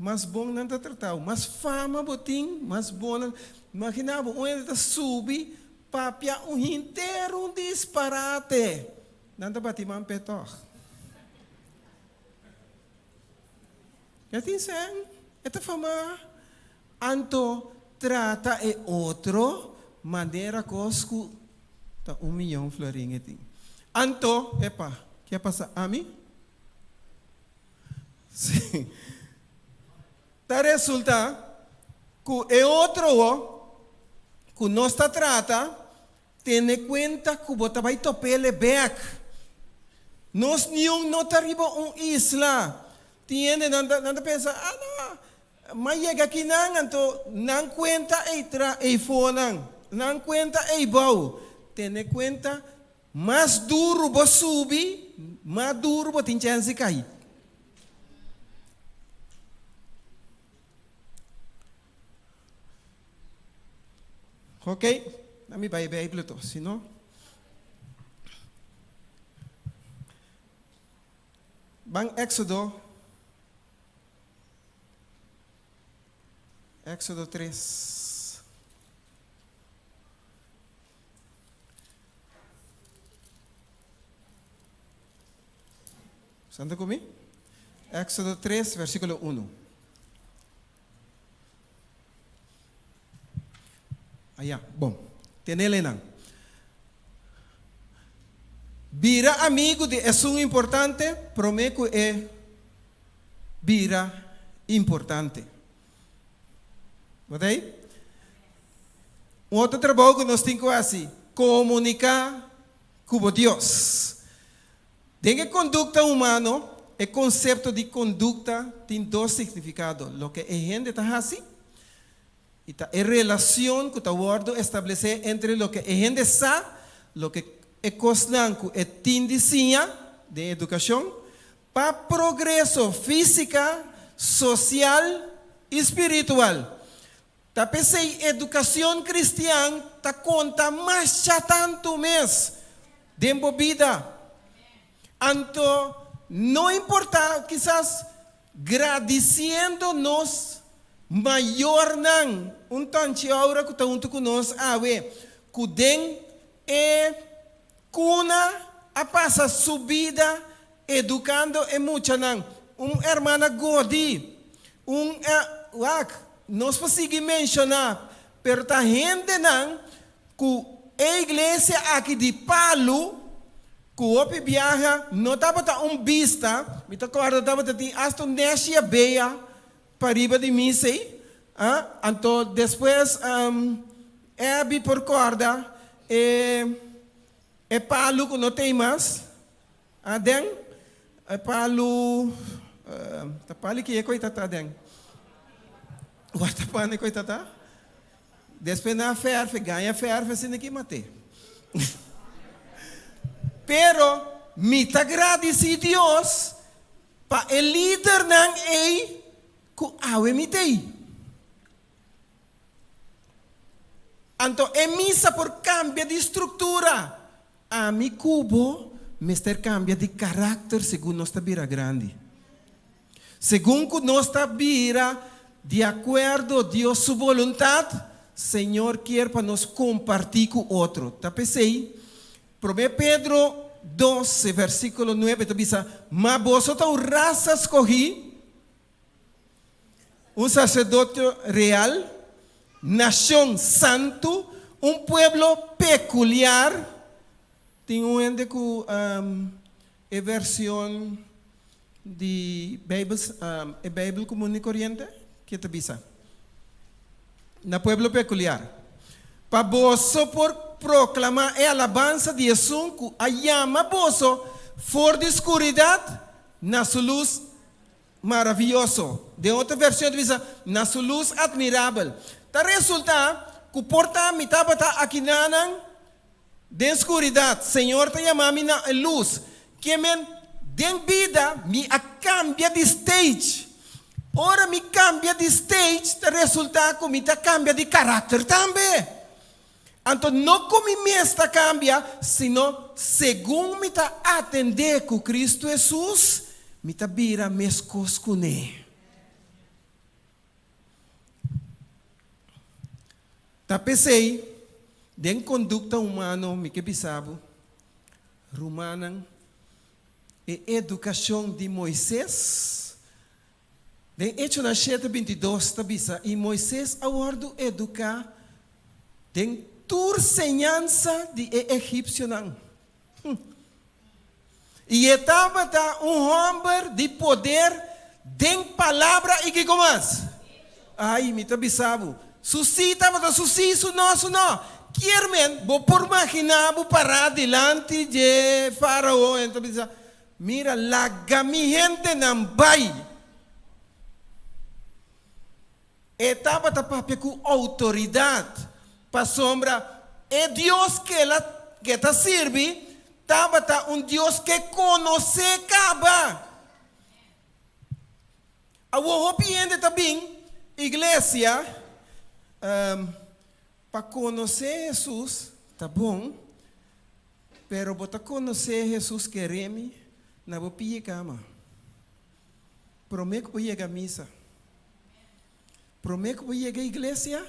mas bon nan ta tratá bo. Mas fama bo tin, mas bon nan. Imaginá bo, un hende ta subi papia un henter un disparate, nan ta bati man p'e tòg. E tin sèn, e ta famá. Anto trata e otro manera kos ku ta un miyon florin e tin. Anto, epa, ke a pasa ami? Sí. Ta resulta ku e otro ku nos ta trata, tene kuenta ku bo ta bai top'ele bèk. Nos niun no ta riba un isla. Tin hende nan ta nan ta pensa, ah no, m'a yega akinan, anto nan kuenta ei tra ei fonan, nan kuenta ei bou. Tene kuenta Mas duru bo subi, mas duru bo tin chèns di kai. Ok, na mi bai e Beibel to, si no. Ban Éxodo. Éxodo 3. Santa ku mi? Éxodo 3, versíkulo 1. Aya, bon. Tene leinan. Bira amigu di esun importante promé ku e bira importante. Bo ta ei? Un otro trabou ku nos tin ku hasi, komuniká ku bo Dios. Den e kondukta humano, e konsepto di kondukta tin dos signifikado, loke e hende ta hasi i ta e relashon ku ta wòrdu establesé entre loke e hende sa, loke e kosnan ku e tin di siña den edukashon, Pa progreso físika, sosial i spiritual. Ta p'esei edukashon kristian ta konta masha tantu mes den bo bida. Anto no importá kisas gradisiendo nos mayornan un tanchi ora ku ta huntu ku nos awe ku den e Kuna a pasa su bida edukando e muchanan. Un hermana godi, un wak, nos por sigui menshoná, pero ta hendenan ku e iglesia aki di palu, ku hopi biaha no tabata un bista, mi ta kòrda tabata tin asta un nèshi a bea pariba di misa ei, anto despues Abby por kòrda e e palu ku no t'ei mas aden, e palu, ta palu ki e koe ta ta aden? Wata pan e koe ta ta? Despues nan a fèrf, e gaña fèrf asina ki mat'é. Pero mi ta gradisí Dios pa e lidernan ei ku awe mi t'ei. Anto e misa por kambia di struktura. Ami ku bo mester kambia di karakter segun nos ta bira grandi. Segun ku nos ta bira di akuerdo Dios su boluntat, Señor kier pa nos kompartí ku otro. Ta p'esei, Promé Pedro dos, e versíkulo nuebe ta bisa, Ma boso ta un rasa skohí, un saserdotio real, nashon santu, un pueblo pekuliar. Tin un hende ku e version di Bijbel, e Bijbel Komun i Koriente, ke ta bisa? Na pueblo pekuliar. Pa boso por proklamá e alabansa di esun ku a yama boso for di skuridat na su lus Maravioso. Den otro version ta bisa, na su lus admirabel. Ta resulta cu por ta mi tabata akinanan den scuridad, Señor ta yama mi na e lus. Ke men, den bida mi a cambia di stage. Ora mi cambia di stage ta resulta cu mi ta cambia di caracter tambe. Anto no cu mi mes ta cambia, sino segun mi ta atende cu Cristo Jesus, mi ta bira mescos cune. Ta p'esey, den conducta humano mi ke bisa bo, rumannan, e educacion di Moises, Den Echonan shete 22 ta bisa, I Moises a wòrdu eduká den tur señansa di e egipsionan. I e tabata un hòmber di poder den palabra i kiko mas? Ai, mi ta bisa bo, su sí tabata su sí, su nò, su nò. Kier men, bo por maginá bo pará dilanti dje Fárao en ta bisa, Mira, laga mi hendenan bai. E tabata papia ku outoridat, pasobra e Dios ku el a ku e ta sirbi tabata un Dios ku e konosé kaba. Awor hopi hende ta bin iglesia pa konosé Hesus, ta bon, Pero bo ta konosé Hesus keré mi na bo pie kama. Promé ku bo yega misa, promé ku bo yega iglesia,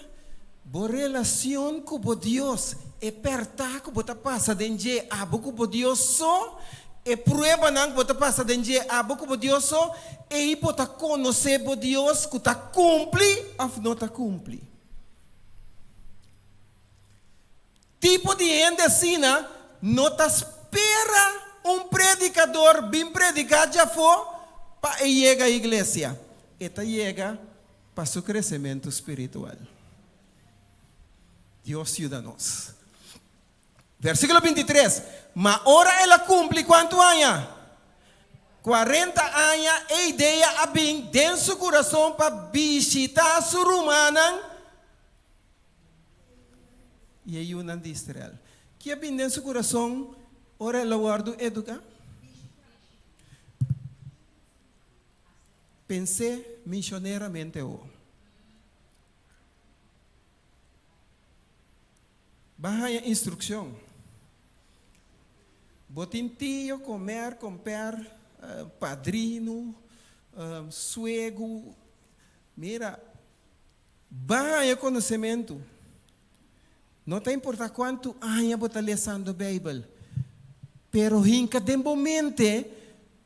bo relacion ku bo Dios, e pèrtá ku bo ta pasa den dje abo ku bo Dios so, e pruebanan ku bo ta pasa den dje abo ku bo Dios so, ei bo ta konosé bo Dios ku ta kumpli òf no ta kumpli. Tipo di hende asina no ta spera un predikador bin prediká djafó pa e yega iglesia. E ta yega pa su kresementu spiritual. Dios yuda nos. Versíkulo 23, Ma ora el a kumpli kuantu aña? 40 aña, e idea a bin den su kurason pa bishitá su rumannan. I e yunan di Israel. Ki a bini den su kurason ora el a wòrdu eduká? Pens'é misioneramente awor. Bo a haña instrukshon. Bo tin tio, komer, komper, padrinu, suegu. Mira. Ba haña konosementu. No ta importá kuantu aña bo ta lesando Beibel, pero hinka den bo mente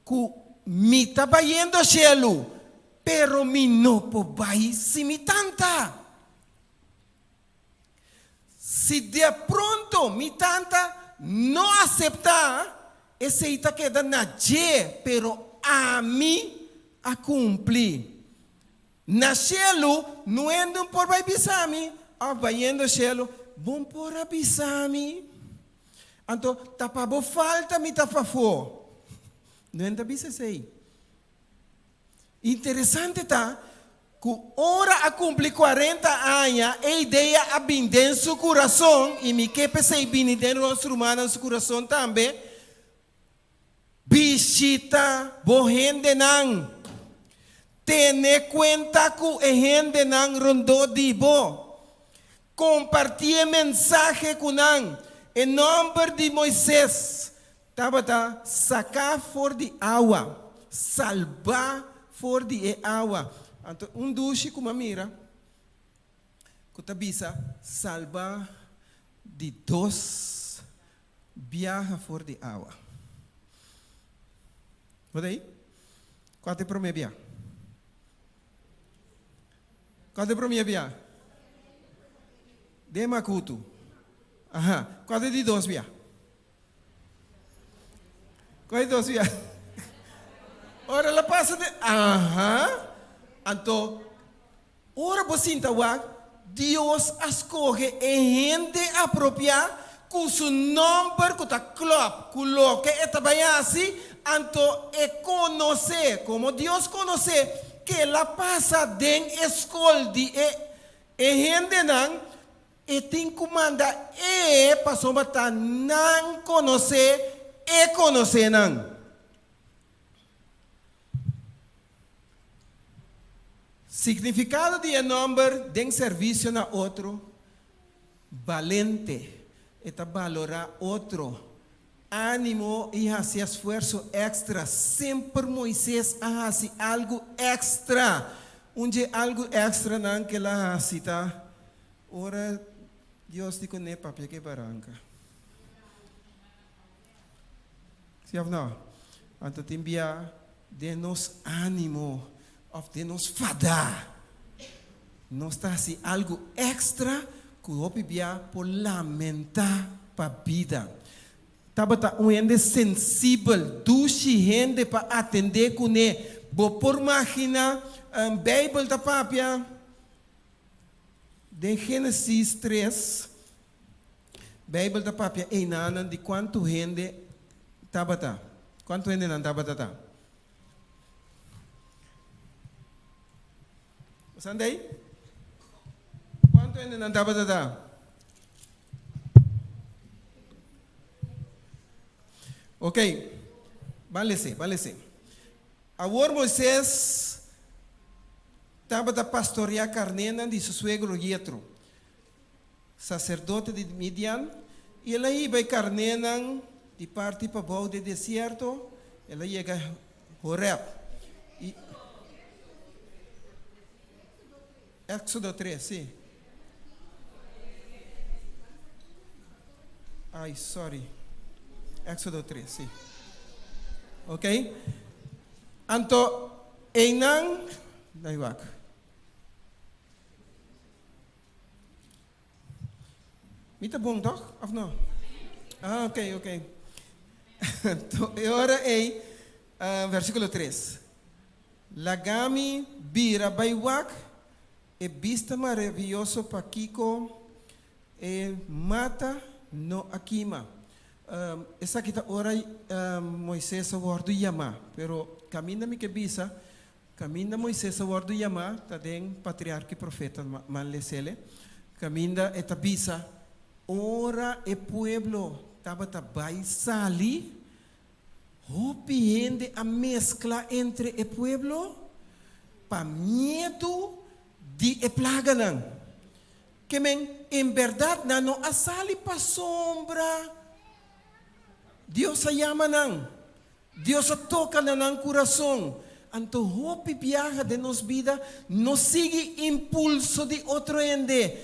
ku mi ta bayendo shelu, pero mi no por bai si mi tanta. Si de pronto mi tanta no aseptá, esei ta keda na dje, pero ami a kumpli. Na shelu, nuendun por bai bisa mi, òf bayendo shelu, bon por a bisa mi. Anto, ta pa bo falta mi ta fafó. Nuen ta bisa esei. Interesante ta ku ora a kumpli 40 aña, e idea a bin den su kurason, i mi ke p'esei bini den nos rumannan su kurason tambe. Bishita bo hendenan. Tene kuenta ku e hendenan rondó di bo. Kompartí e mensahe ku nan. E nòmber di Moises tabata saká for di awa, salbá for di e awa. Anto un dushi ku mi a mira ku ta bisa salbá di dos biaha for di awa. Bo ta ei? Kua ta e promé bia? Kua ta e promé bia? Den makutu. Aha. Kua ta e di dos bia? Kua e di dos bia? Ora el a pasa den. Aha. Anto, ora bo sinta wak, Dios a skohe e hende apropiá ku su nòmber ku ta klòp ku loke e ta bai hasi, anto e konosé, komo Dios konosé, ke el a pasa den e skol di e e hendenan, e tin ku manda e pasobra ta nan konosé, e konosé nan. Signifikado di e nòmber den servisio na otro, Balente, e ta balorá otro, ánimo i hasi esfuerso èkstra. Semper Moises a hasi algu èkstra. Un dje algu èkstranan ku el a hasi ta ora Dios di kuné papia ku e baranka. Sí òf nò? Anto tin bia den nos ánimo òf den nos fadá, nos ta hasi algu èkstra ku hopi bia por lamentá pa bida. Tabata un hende sensibel, dushi hende pa atendé kuné. Bo por maginá, Beibel ta papia den Génesis tres, Beibel ta papia einanan di kuantu hende tabata. Kuantu hende nan tabata ta? Bosan ta ei? Kuantu hende nan tabata ta? Ok, ban lese, ban lese. Awor Moises tabata pastoreá karnénan di su suegro Yetro. saserdote di Midian, i el a hiba e karnénan di parti pabou di e desierto, el a yega Horeb. I Éksodo tres, sí. Ai, sorry. Éksodo tres, sí. Ok. Anto, einan, dai wak. Mi ta bon toch? Of no? Ah, ok, ok. To e ora ei, uh, versículo 3. Laga mi bira bai wak e bista maravilloso pakiko e mata no a kima. Um, esaki ta ora um, Moisés a wordu yamá, pero kaminda mi ke bisa Kaminda Moises a wòrdu yamá ta den Patriarka i Profeta man lesele, kaminda e ta bisa, Ora e pueblo tabata bai sali, hopi hende a meskla entre e pueblo pa miedu di e plaganan. Ke men, en bèrdat nan no a sali pasobra Dios a yama nan. Dios a toka na nan kurason. Anto hopi biaha den nos bida no sigui impulso di otro hende.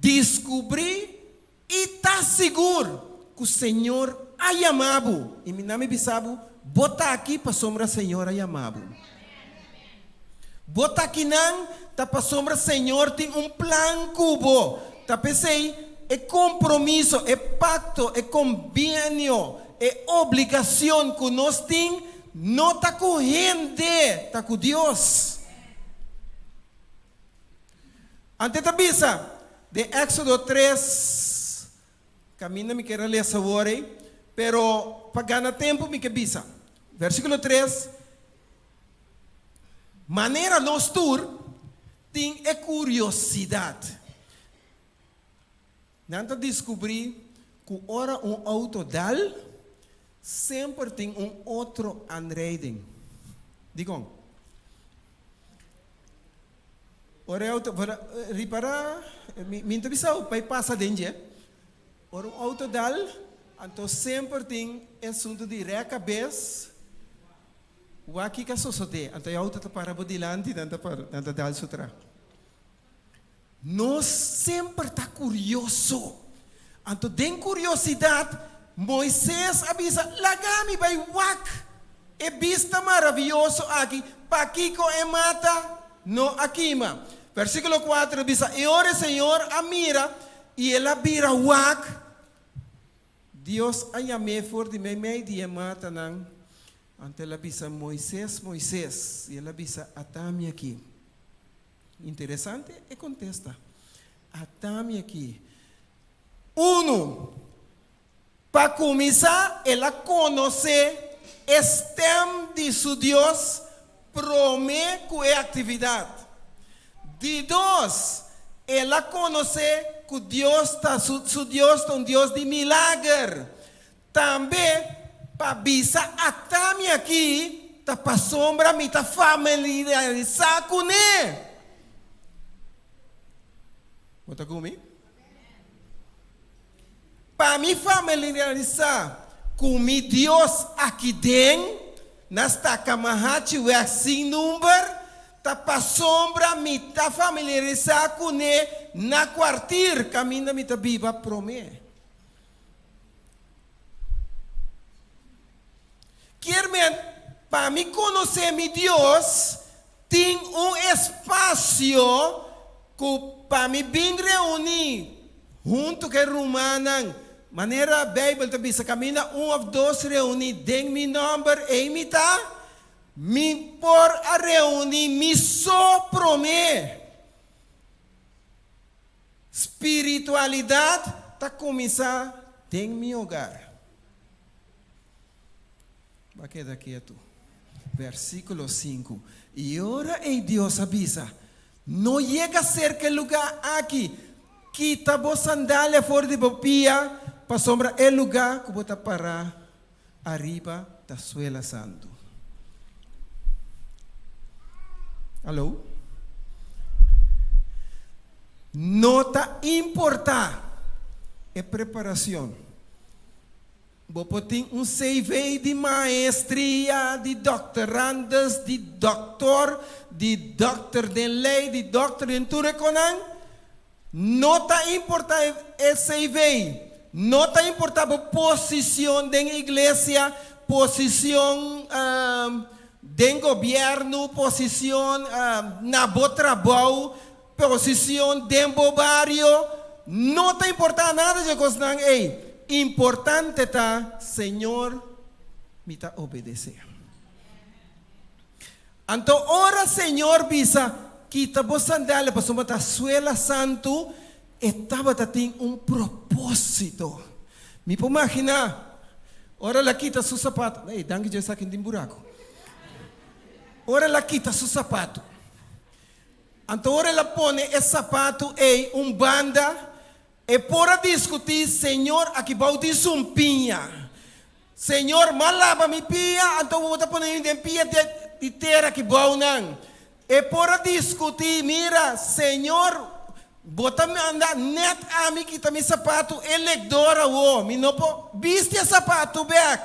Diskubrí i ta sigur ku Señor a yama bo. I mi na mi bisa bo, bo ta aki pasobra Señor a yama bo. Bo ta akinan ta pasobra Señor tin un plan ku bo. Ta p'esei e kompromiso, e pakto, e kombienio, e obligacion ku nos tin no ta ku hende, ta ku Dios. Ante ta bisa den Éxodo tres, kaminda mi kier a lesa awor ei, pero pa gana tempu mi ke bisa. Versíkulo tres, Manera nos tur tin e kuriosidat. Nan ta diskubrí ku ora un outo dal. Semper tin un otro aanrijding. Dikon? Ora e auto, ripara, mi mi ta bisa pa e pasa den dje. Ora un auto dal, anto semper tin e asuntu di rèk kabes, wak kiko a sosodé. Anto e auto ta para bo dilanti, nan ta para, nan ta dal su tra. Nos semper ta kurioso. Anto den kuriosidat, Moises a bisa, Laga mi bai wak e bista maravioso aki, pakiko e mata no a kima. Versíkulo kuater a bisa, I ora e Señor a mira i el a bira wak, Dios a yam'é for di meimei di e matanan. Anto el a bisa, Moises, Moises. I el a bisa, Ata mi aki. Interesante e kontesta. Ata mi aki. Unu, pa kuminsá el a konosé e stèm di su Dios promé ku e aktividat. Di dos, el a konosé ku Dios ta su su Dios ta un Dios di milager. Tambe pa bisa ata mi aki ta pasobra mi ta familiarisá kuné. Bo ta ku mi? Pa mi familiarisá ku mi Dios aki den na Stakamahachiweg sin number ta pasobra mi ta familiarisá kuné na kwartier kaminda mi ta biba promé. Kier men, pa mi konosé mi Dios, tin un espasio ku pa mi bin reuní huntu ku e rumannan, manera Beibel ta bisa, kaminda un òf dos reuní den mi nòmber, ei mi ta, mi por a reuní mi so promé. Spiritualidat ta kuminsá den mi hogar. Bo a keda ketu. Versíkulo sinku, I ora ei Dios a bisa, No yega serka e lugá aki, kita bo sandalia for di bo pia, pasobra e lugá ku bo ta pará ariba ta suela santu. Aló? No ta importá e preparacion. Bo por tin un CV di maestria, di doctorandus, di doctor, di doctor den ley, di doctor den tur e conan. No ta importá e CV, no ta importá bo posicion den iglesia, posicion den gobierno, posicion na bo trabou, posicion den bo bario, no ta importá nada dje cosnan ey. Importante ta, Señor, mi ta obedece. Anto ora Señor bisa, Kita bo sandalia pasobra ta suela santu, e tabata tin un propósito. Mi por maginá ora el a kita su sapato, ey, danki Dios esaki no tin buraku. Ora el a kita su sapato, anto ora el a pone e sapato ey un banda, e por a diskutí, Señor, aki bou tin sumpiña. Señor, m'a laba mi pia, anto bo ta pone mi den pia di tera ki bounan. E por a diskutí, Mira, Señor, bo ta manda nèt ami kita mi sapatu e lekdor awó. Mi no por bisti e sapatu bèk.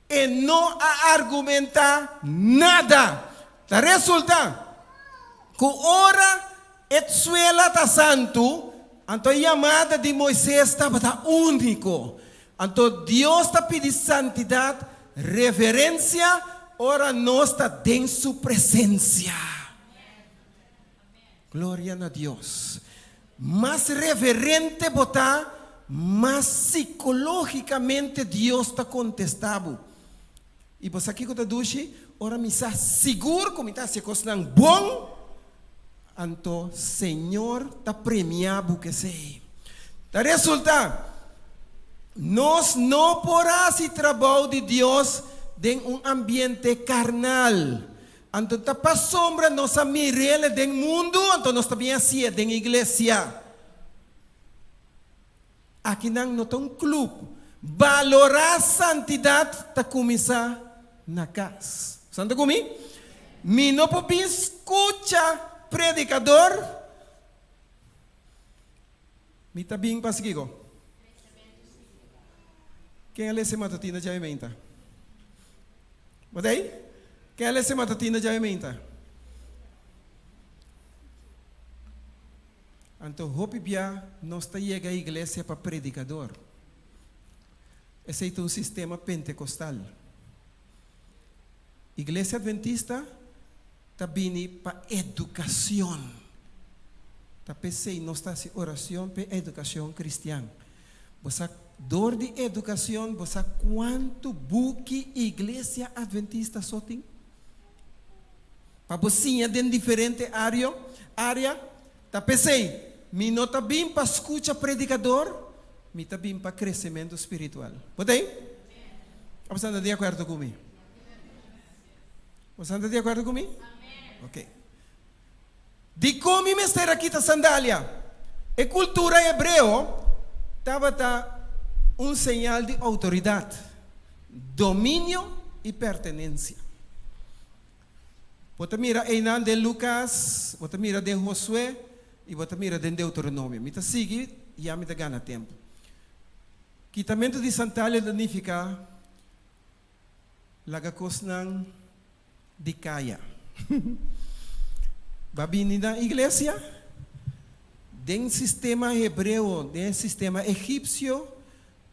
E no a argumentá nada. Ta resultá ku ora e suela ta santu, anto e yamada di Moises tabata úniko. Anto Dios ta pidi santidat, reverensia, ora nos ta den su presensia. Gloria na Dios. Mas reverente bo ta, mas sikológikamente Dios ta kontestá bo. I bo sa kiko ta dushi? Ora mi sa sigur ku mi ta hasi e kosnan bon, anto Señor ta premiá bo ku esei. Ta resultá, nos no por hasi trabou di Dios den un ambiente karnal. Anto ta pasobra nos a mir'el den mundu, anto nos ta bin hasié den iglesia. Akinan no ta un club. Balorá santidat ta kuminsá na kas. Bo ta ku mi? Mi no por bin skucha predikador. Mi ta bin pa hasi kiko? Ken a lesa e matutina djawe meinta? Bo ta ei? Ken a lesa e matutina djawe meinta? Anto hopi bia nos ta yega iglesia pa predikador. Esei ta un sistema pentekostal. Iglesia Adventista ta bini pa educacion. Ta p'esei nos ta haci oracion p'e educacion cristian. Bo sa dor di educacion bo sa cuanto buki Iglesia Adventista so tin? Pa bo siña den diferente ario, area. Ta p'esei mi no ta bin pa scucha predicador, mi ta bin pa crecemento spiritual. Bo ta ei? Abo sa ta di acuerdo cu mi? Bo sa ta di acuerdo cu mi? Ok. Dikon mi mester a kita sandalia? E cultura hebreo tabata un señal di autoridad, dominio y pertenencia. Bo ta mira einan den Lucas, bo ta mira den Josué y bo ta mira den Deuteronomio. Mi ta sigui ya mi ta gana tempo. Kitamento di sandalia ta nifica Laga kosnan di kaya. Ba bini na iglesia? Den sistema hebreo, den sistema egipsio,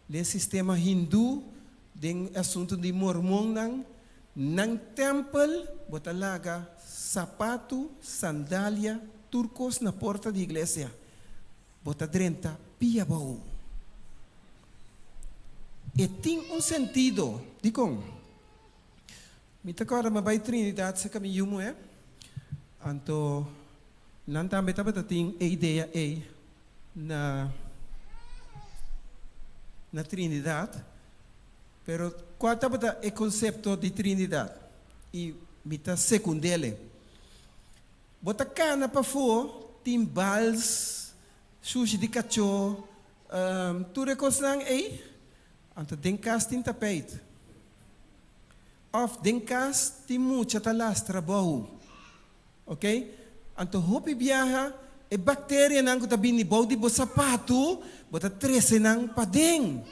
den sistema hindú, den asuntu di mormonnan, nan tèmpel bo ta laga sapatu, sandalia, tur kos na porta di iglesia. Bo ta drenta pia bou. E tin un sentido. Dikon? Mi ta kòrda mi a bai Trinidad serka mi yu muhé, anto nan tambe tabata tin e idea ei na na Trinidad. Pero kua tabata e konsepto di Trinidad? I mi ta sekund'el. Bo ta kana pafó, tin bals, shushi di kachó, tur e kosnan ei. Anto den kas tin tapeit. Òf den kas tin mucha ta lastra bou. Oke? Anto hopi biaha e bakterianan ku ta bini bou di bo sapatu, bo ta trese nan paden.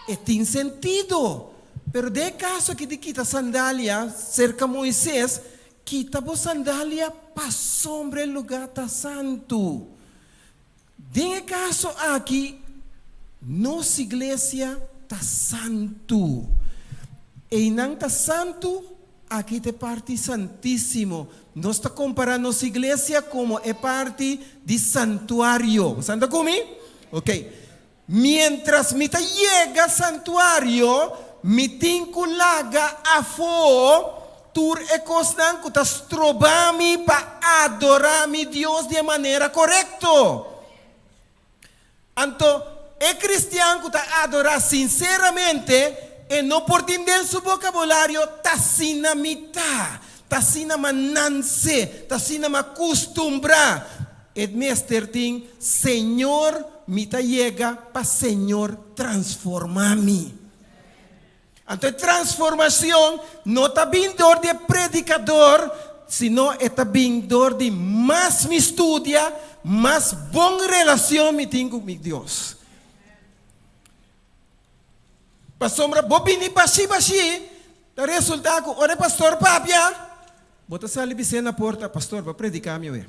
E tin sentido. Pero den e kaso aki di kita sandalia serka Moises, Kita bo sandalia pasobra e lugá ta santu. Den e kaso aki, nos iglesia ta santu. Einan ta santu, aki ta e parti santísimo. Nos ta kompará nos iglesia komo e parti di santuario. Bo sa ta ku mi? Oke. Miéntras mi ta yega santuario, mi tin ku laga afó tur e kosnan ku ta stroba mi pa adorá mi Dios di e manera korekto. Anto, e kristian ku ta adorá sinseramente, e no por tin den su bokabulario, T'asina mi ta, t'asina m'a nanse, t'asina m'a kustumbrá. E mester tin, Señor, mi ta yega pa Señor transformá mi. Anto e transformacion no ta bin dor di e predicador, sino e ta bin dor di mas mi studia, mas bon relacion mi tin cu mi Dios. Pasobra bo bini bashi bashi, ta resulta cu ora e pastor papia, Bo ta sali bis'é na porta, Pastor, bo a prediká mi awe.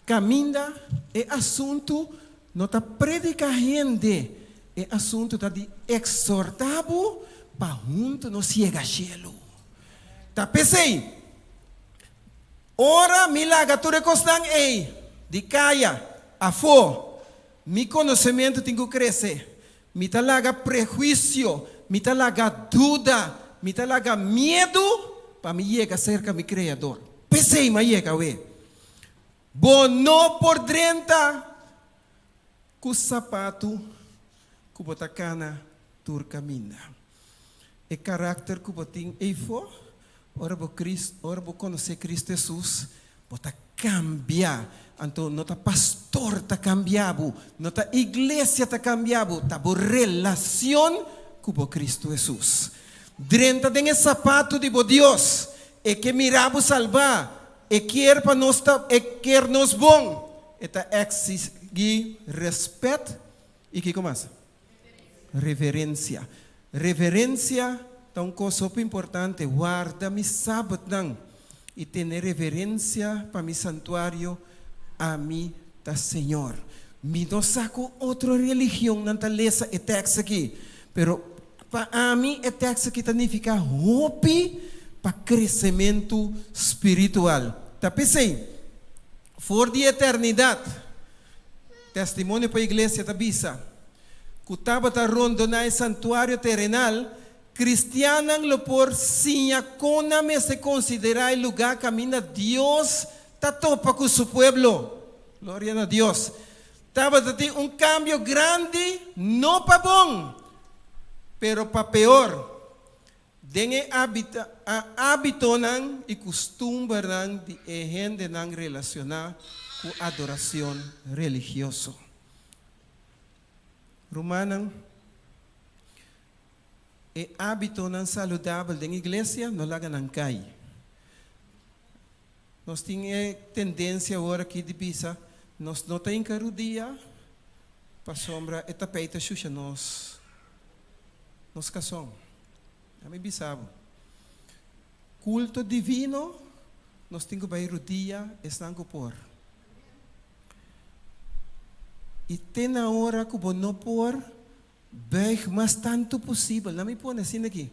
Kaminda e asuntu no ta prediká hende, e asuntu ta di eksortá bo pa huntu nos yega shelu. Ta p'esei, ora mi laga tur e kosnan ei di kaya afó, mi konosementu tin ku krese. Mi ta laga prehuisio, mi ta laga duda, mi ta laga miedu pa mi yega serka mi Kreador. P'esei mi a yega awe. Bo no por drenta ku sapatu ku bo ta kana tur kaminda. E karakter ku bo tin eifó, ora bo ora bo konosé Kristu Hesus, bo ta. kambia. Anto no ta pastor ta kambia bo, no ta iglesia ta kambia bo, ta bo relacion ku bo Cristo Hesus. Drenta den e sapato di bo Dios, E ke mira bo salba, E kier pa nos ta, E kier nos bon. E ta exigi respet i kiko mas? Reverencia. Reverencia ta un cos hopi importante. Warda mi sabatnan i tene reverencia pa mi santuario, ami ta Señor. Mi no sa cu otro religionnan ta lesa e tekst aki, pero pa ami e tekst aki ta nifica hopi pa crecemento spiritual. Ta p'esey, for di eternidad, Testimonio pa Iglesia ta bisa ku tabata rondoná e santuario terenal, kristiannan lo por siña kon nan mester konsiderá e lugá kaminda Dios ta topa ku su pueblo. Gloria na Dios! Tabata tin un kambio grandi, no pa bon, pero pa peor. Den e hábitonan i kustumbernan di e hendenan relashoná ku adorashon religioso. Rumannan, e hábitonan saludabel den iglesia no laga nan kai. Nos tin e tendensia awor aki di bisa, nos no ta hinka rudia pasobra e tapei ta shusha nos nos kason. A mi bisa bo, kulto divino nos tin ku bai rudia esnan ku por. I te na ora ku bo no por, buig mas tantu posibel. Nan mi pone asina aki,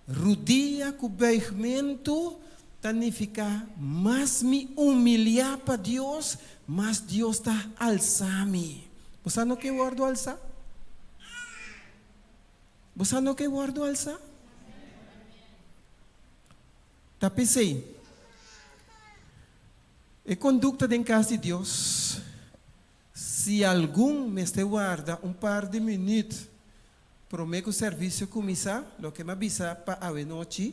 Rudia ku buigmentu ta nifiká mas mi humiliá pa Dios, mas Dios ta alsa mi. Bo sa no ke wòrdu alsá? Bo sa no ke wòrdu alsá? Ta p'esei, e kondukta den kas di Dios, si algun mester warda un par di minüt promé ku servisio kuminsá, loke mi a bisa pa awenochi,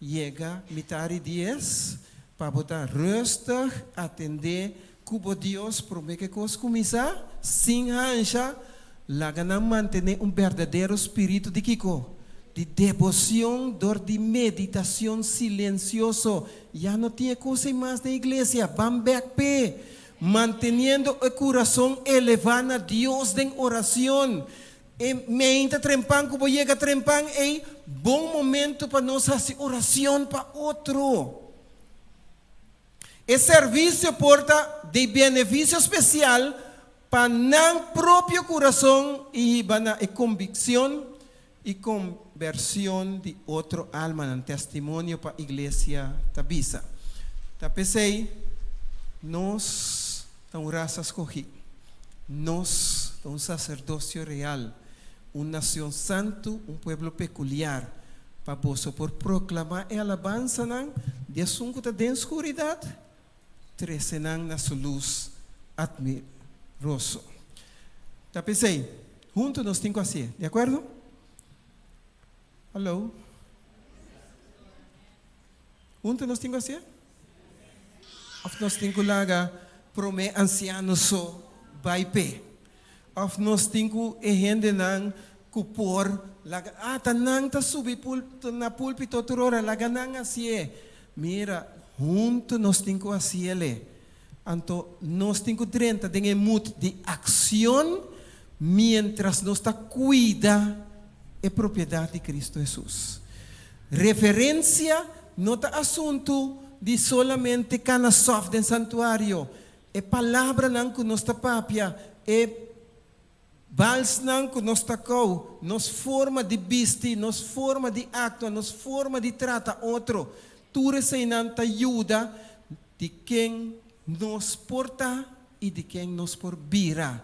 yega mitari dies, pa bo ta rustig atendé ku bo Dios promé ku e kos kuminsá, sin hansha, laga nan mantené un berdadero spiritu di kiko? Di deboshon dor di meditashon silensioso. Ya no tin e kos ei mas den iglesia, ban bèk p'e, manteniendo e kurason elevá na Dios den orashon. E meinta trempan ku bo yega trempan ei, bon momento pa nos hasi oracion pa otro. E servicio por ta di beneficio special pa nan propio curason i hiba na e conviccion i conversion di otro almanan, Testimonio pa Iglesia ta bisa. Ta p'esei nos ta un rasa scogi. Nos ta un saserdosio real, un nacion santu, un pueblo peculiar, pa boso por proclamá e alabansanan di esun cu ta den scuridad, trece nan na su lus admiroso. Ta p'esei, hunto nos tin cu hacié, di acuerdo? Hallo? Huntu nos tin ku hasié? Òf nos tin ku laga promé ansiano so bai p'e? Òf nos tin ku e hendenan ku por laga, ah, ta nan ta subi na púlpito tur ora, laga nan hasié. Mira, huntu nos tin ku hasiel. Anto nos tin ku drenta den e mood di akshon miéntras nos ta kuida e propiedat di Kristu Hesus. Reverensia no ta asuntu di solamente kana sòf den santuario. E palabranan ku nos ta papia, e balsnan ku nos ta kou, nos forma di bisti, nos forma di aktua, nos forma di trata otro, tur eseinan ta yuda di ken nos por ta i di ken nos por bira.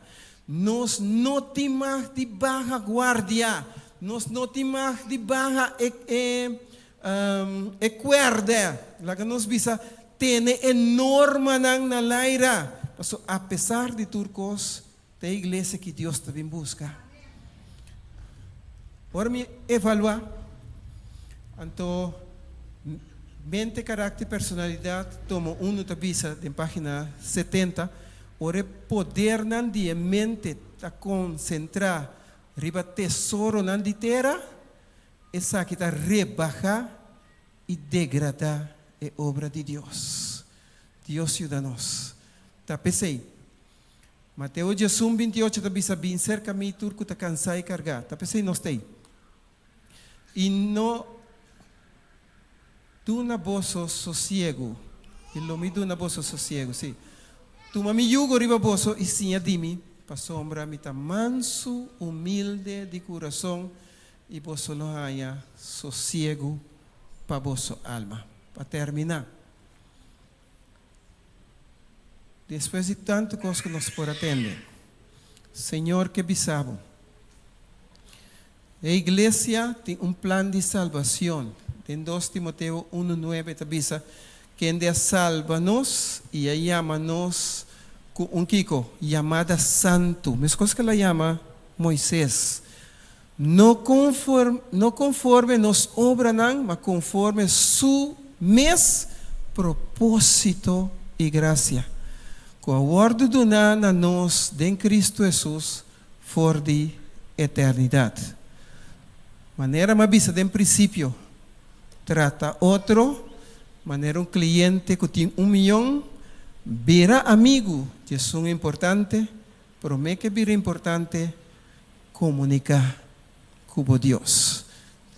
Nos no tin mag di baha guardia, nos no tin mag di baha e e e kuèrdè, laga nos bisa, tene e normanan na laira, pasobra apesar di tur kos, ta e iglesia ki Dios ta bin buska. Ora mi evaluá, anto. Mente, Karakter i Personalidat, tomo unu ta bisa den página 70, ora e podernan di e mente ta konsentrá riba tesoronan di tera, esaki ta rebahá i degradá e obra di Dios. Dios yuda nos. Ta p'esei, Mateo 11, 28 ta bisa, Bin serka mi tur ku ta kansá i kargá. Ta p'esei nos ta ei. I no duna boso sosiegu, i lo mi duna boso sosiegu, sí. Tuma mi yugo riba boso i siña di mi, pasobra mi ta mansu, humilde di kurason, i boso lo haña sosiegu pa boso alma. Pa terminá, despues di tantu kos ku nos por a tende, Señor ke bisa bo, E iglesia tin un plan di salbacion. Den dos Timoteo unu nuebe ta bisa, Kende a salba nos i a yama nos ku un kiko? Yamada santu. Meskos ku el a yama Moises. No konforme, no konforme nos obranan, ma konforme Su mes propósito i grasia, ku a wòrdu duná na nos den Kristu Hesus for di eternidat. Manera m'a bisa den prinsipio, trata otro manera un kliente ku tin un miyon, bira amigu di esun importante, promé ke bira importante, komuniká ku bo Dios.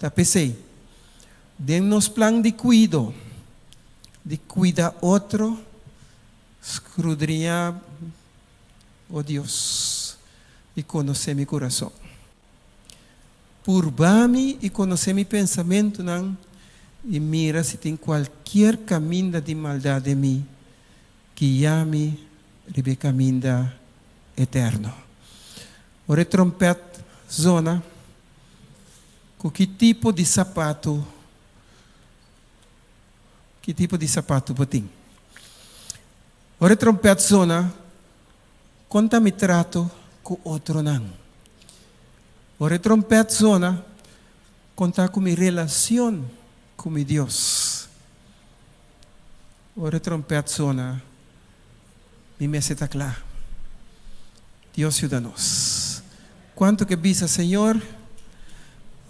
Ta p'esei, den nos plan di kuido, di kuida otro, skrudriñá O Dios, i konosé mi kurason. Purba mi i konosé mi pensamentunan, i mira si tin kualkier kaminda di maldat den mi, guia mi riba e kaminda eterno. Ora e trompèt zona, ku ki tipo di sapatu, ki tipo di sapatu bo tin? Ora e trompèt zona, kon ta mi trato ku otronan? Ora e trompèt zona, kon ta ku mi relacion ku mi Dios? Ora e trompèt zona, mi mester ta kla. Dios yuda nos. Kuantu ke bisa, Señor,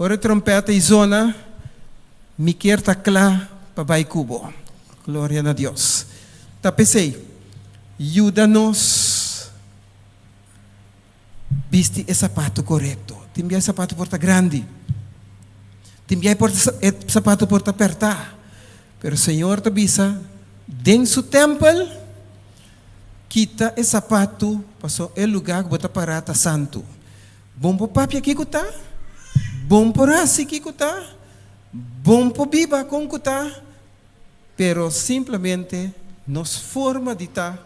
ora e trompèt ei zona, mi kier ta kla pa bai ku bo. Gloria na Dios. Ta p'esei, yuda nos bisti e sapatu korekto. Tin bia e sapatu por ta grandi. Tin bia e sapatu por ta pèrtá. Pero Señor ta bisa, den su tèmpel, Kita e sapatu, paso e lugá ku bo ta pará ta santu. Bon por papia kiko ta, bon por hasi kiko ta, bon por biba kon ku ta, pero simplemente nos forma di ta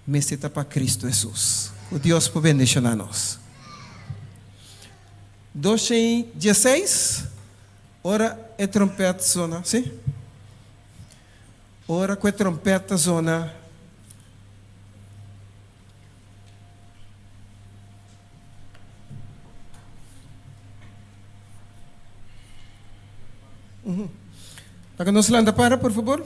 mester ta pa Kristu Hesus. Ku Dios por bendishoná nos. Doshen i dieseis, ora e trompèt sona, sí? Ora ku e trompèt ta zona. Laga nos lanta para, por fabor.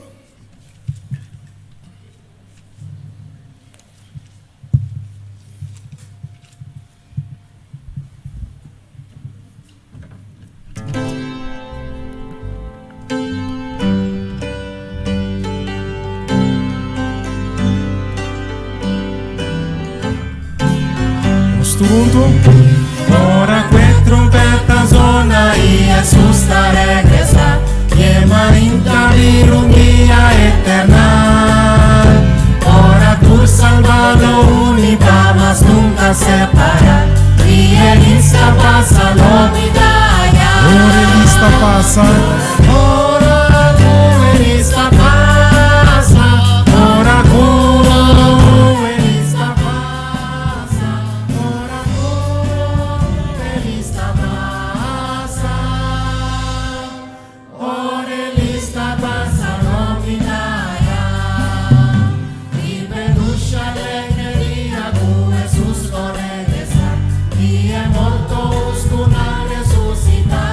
Nos tur hunto. Ora ku e trompeta zona i Hesus ta regresá, e mainta bira un dia eternal. Ora tur salbá lo uni pa mas nunka separá, i e lista pasa lo mi daña. Ora e lista pasa. Ora ku e lista pasa. Ora ku e lista pasa. Ora ku e lista pasa. Ora e lista pasa lo mi daña. I pelusha alegria ku Hesus lo regresá i e morto hustunan resusitá.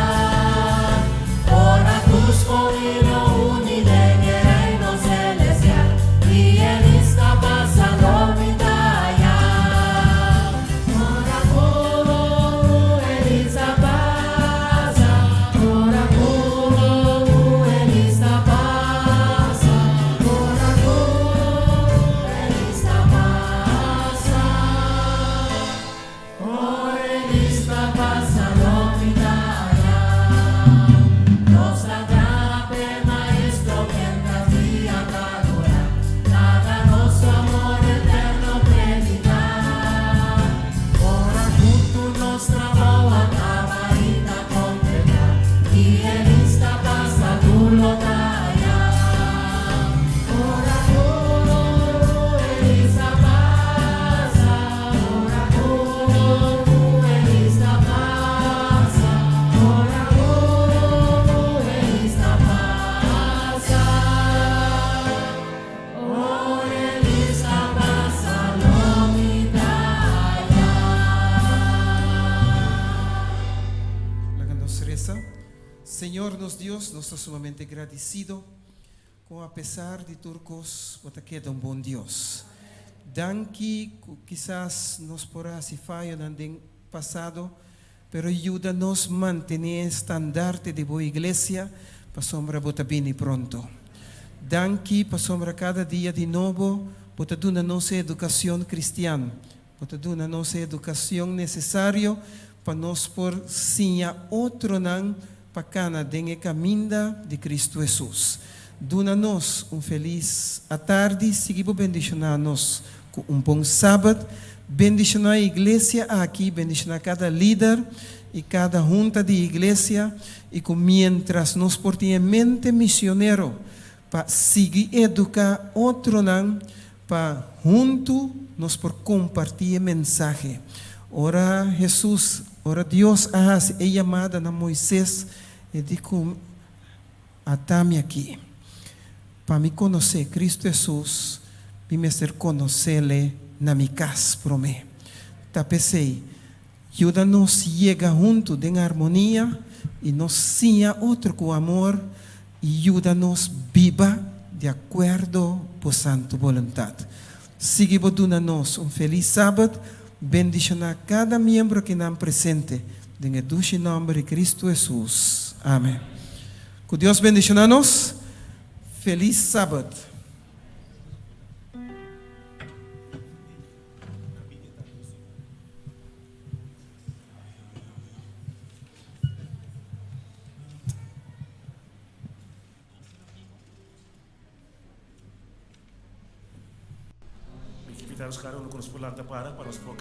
resa. Señor nos Dios, nos ta sumamente gradisido ku apesar di tur kos bo ta keda un bon Dios. Danki ku kisas nos por a hasi fayonan den pasado, pero yuda nos mantené e standarte di bo iglesia pasobra bo ta bini pronto. Danki pasobra kada dia di nobo bo ta duna nos e educacion cristian. Bo ta duna nos e educacion necesario pa nos por siña otronan pa cana den e caminda di Cristo Hesus. Duna nos un feliz atardi, sigui bo bendiciona nos cu un bon Sabat. Bendiciona e iglesia aki, bendiciona cada lider y cada hunta di iglesia y cu mientras nos por tin e mente misionero pa sigui educa otronan Pa huntu nos por kompartí e mensahe. Ora Hesus, ora Dios a hasi e yamada na Moises, e di ku, Ata mi aki. Pa mi konosé Kristu Hesus, mi mester konos'Ele na mi kas promé. Ta p'esei, yuda nos yega huntu den armonia i nos siña otro ku amor I yuda nos biba di akuerdo bo santu boluntat. Sigui bo duna nos un felis Sabat, bendishoná kada miembro kinan presente, den e dushi nòmber di Kristu Hesus. Amen. Ku Dios bendishoná nos. Felis Sabat. Mi ke invita nos kada uno ku nos por lanta para pa nos por.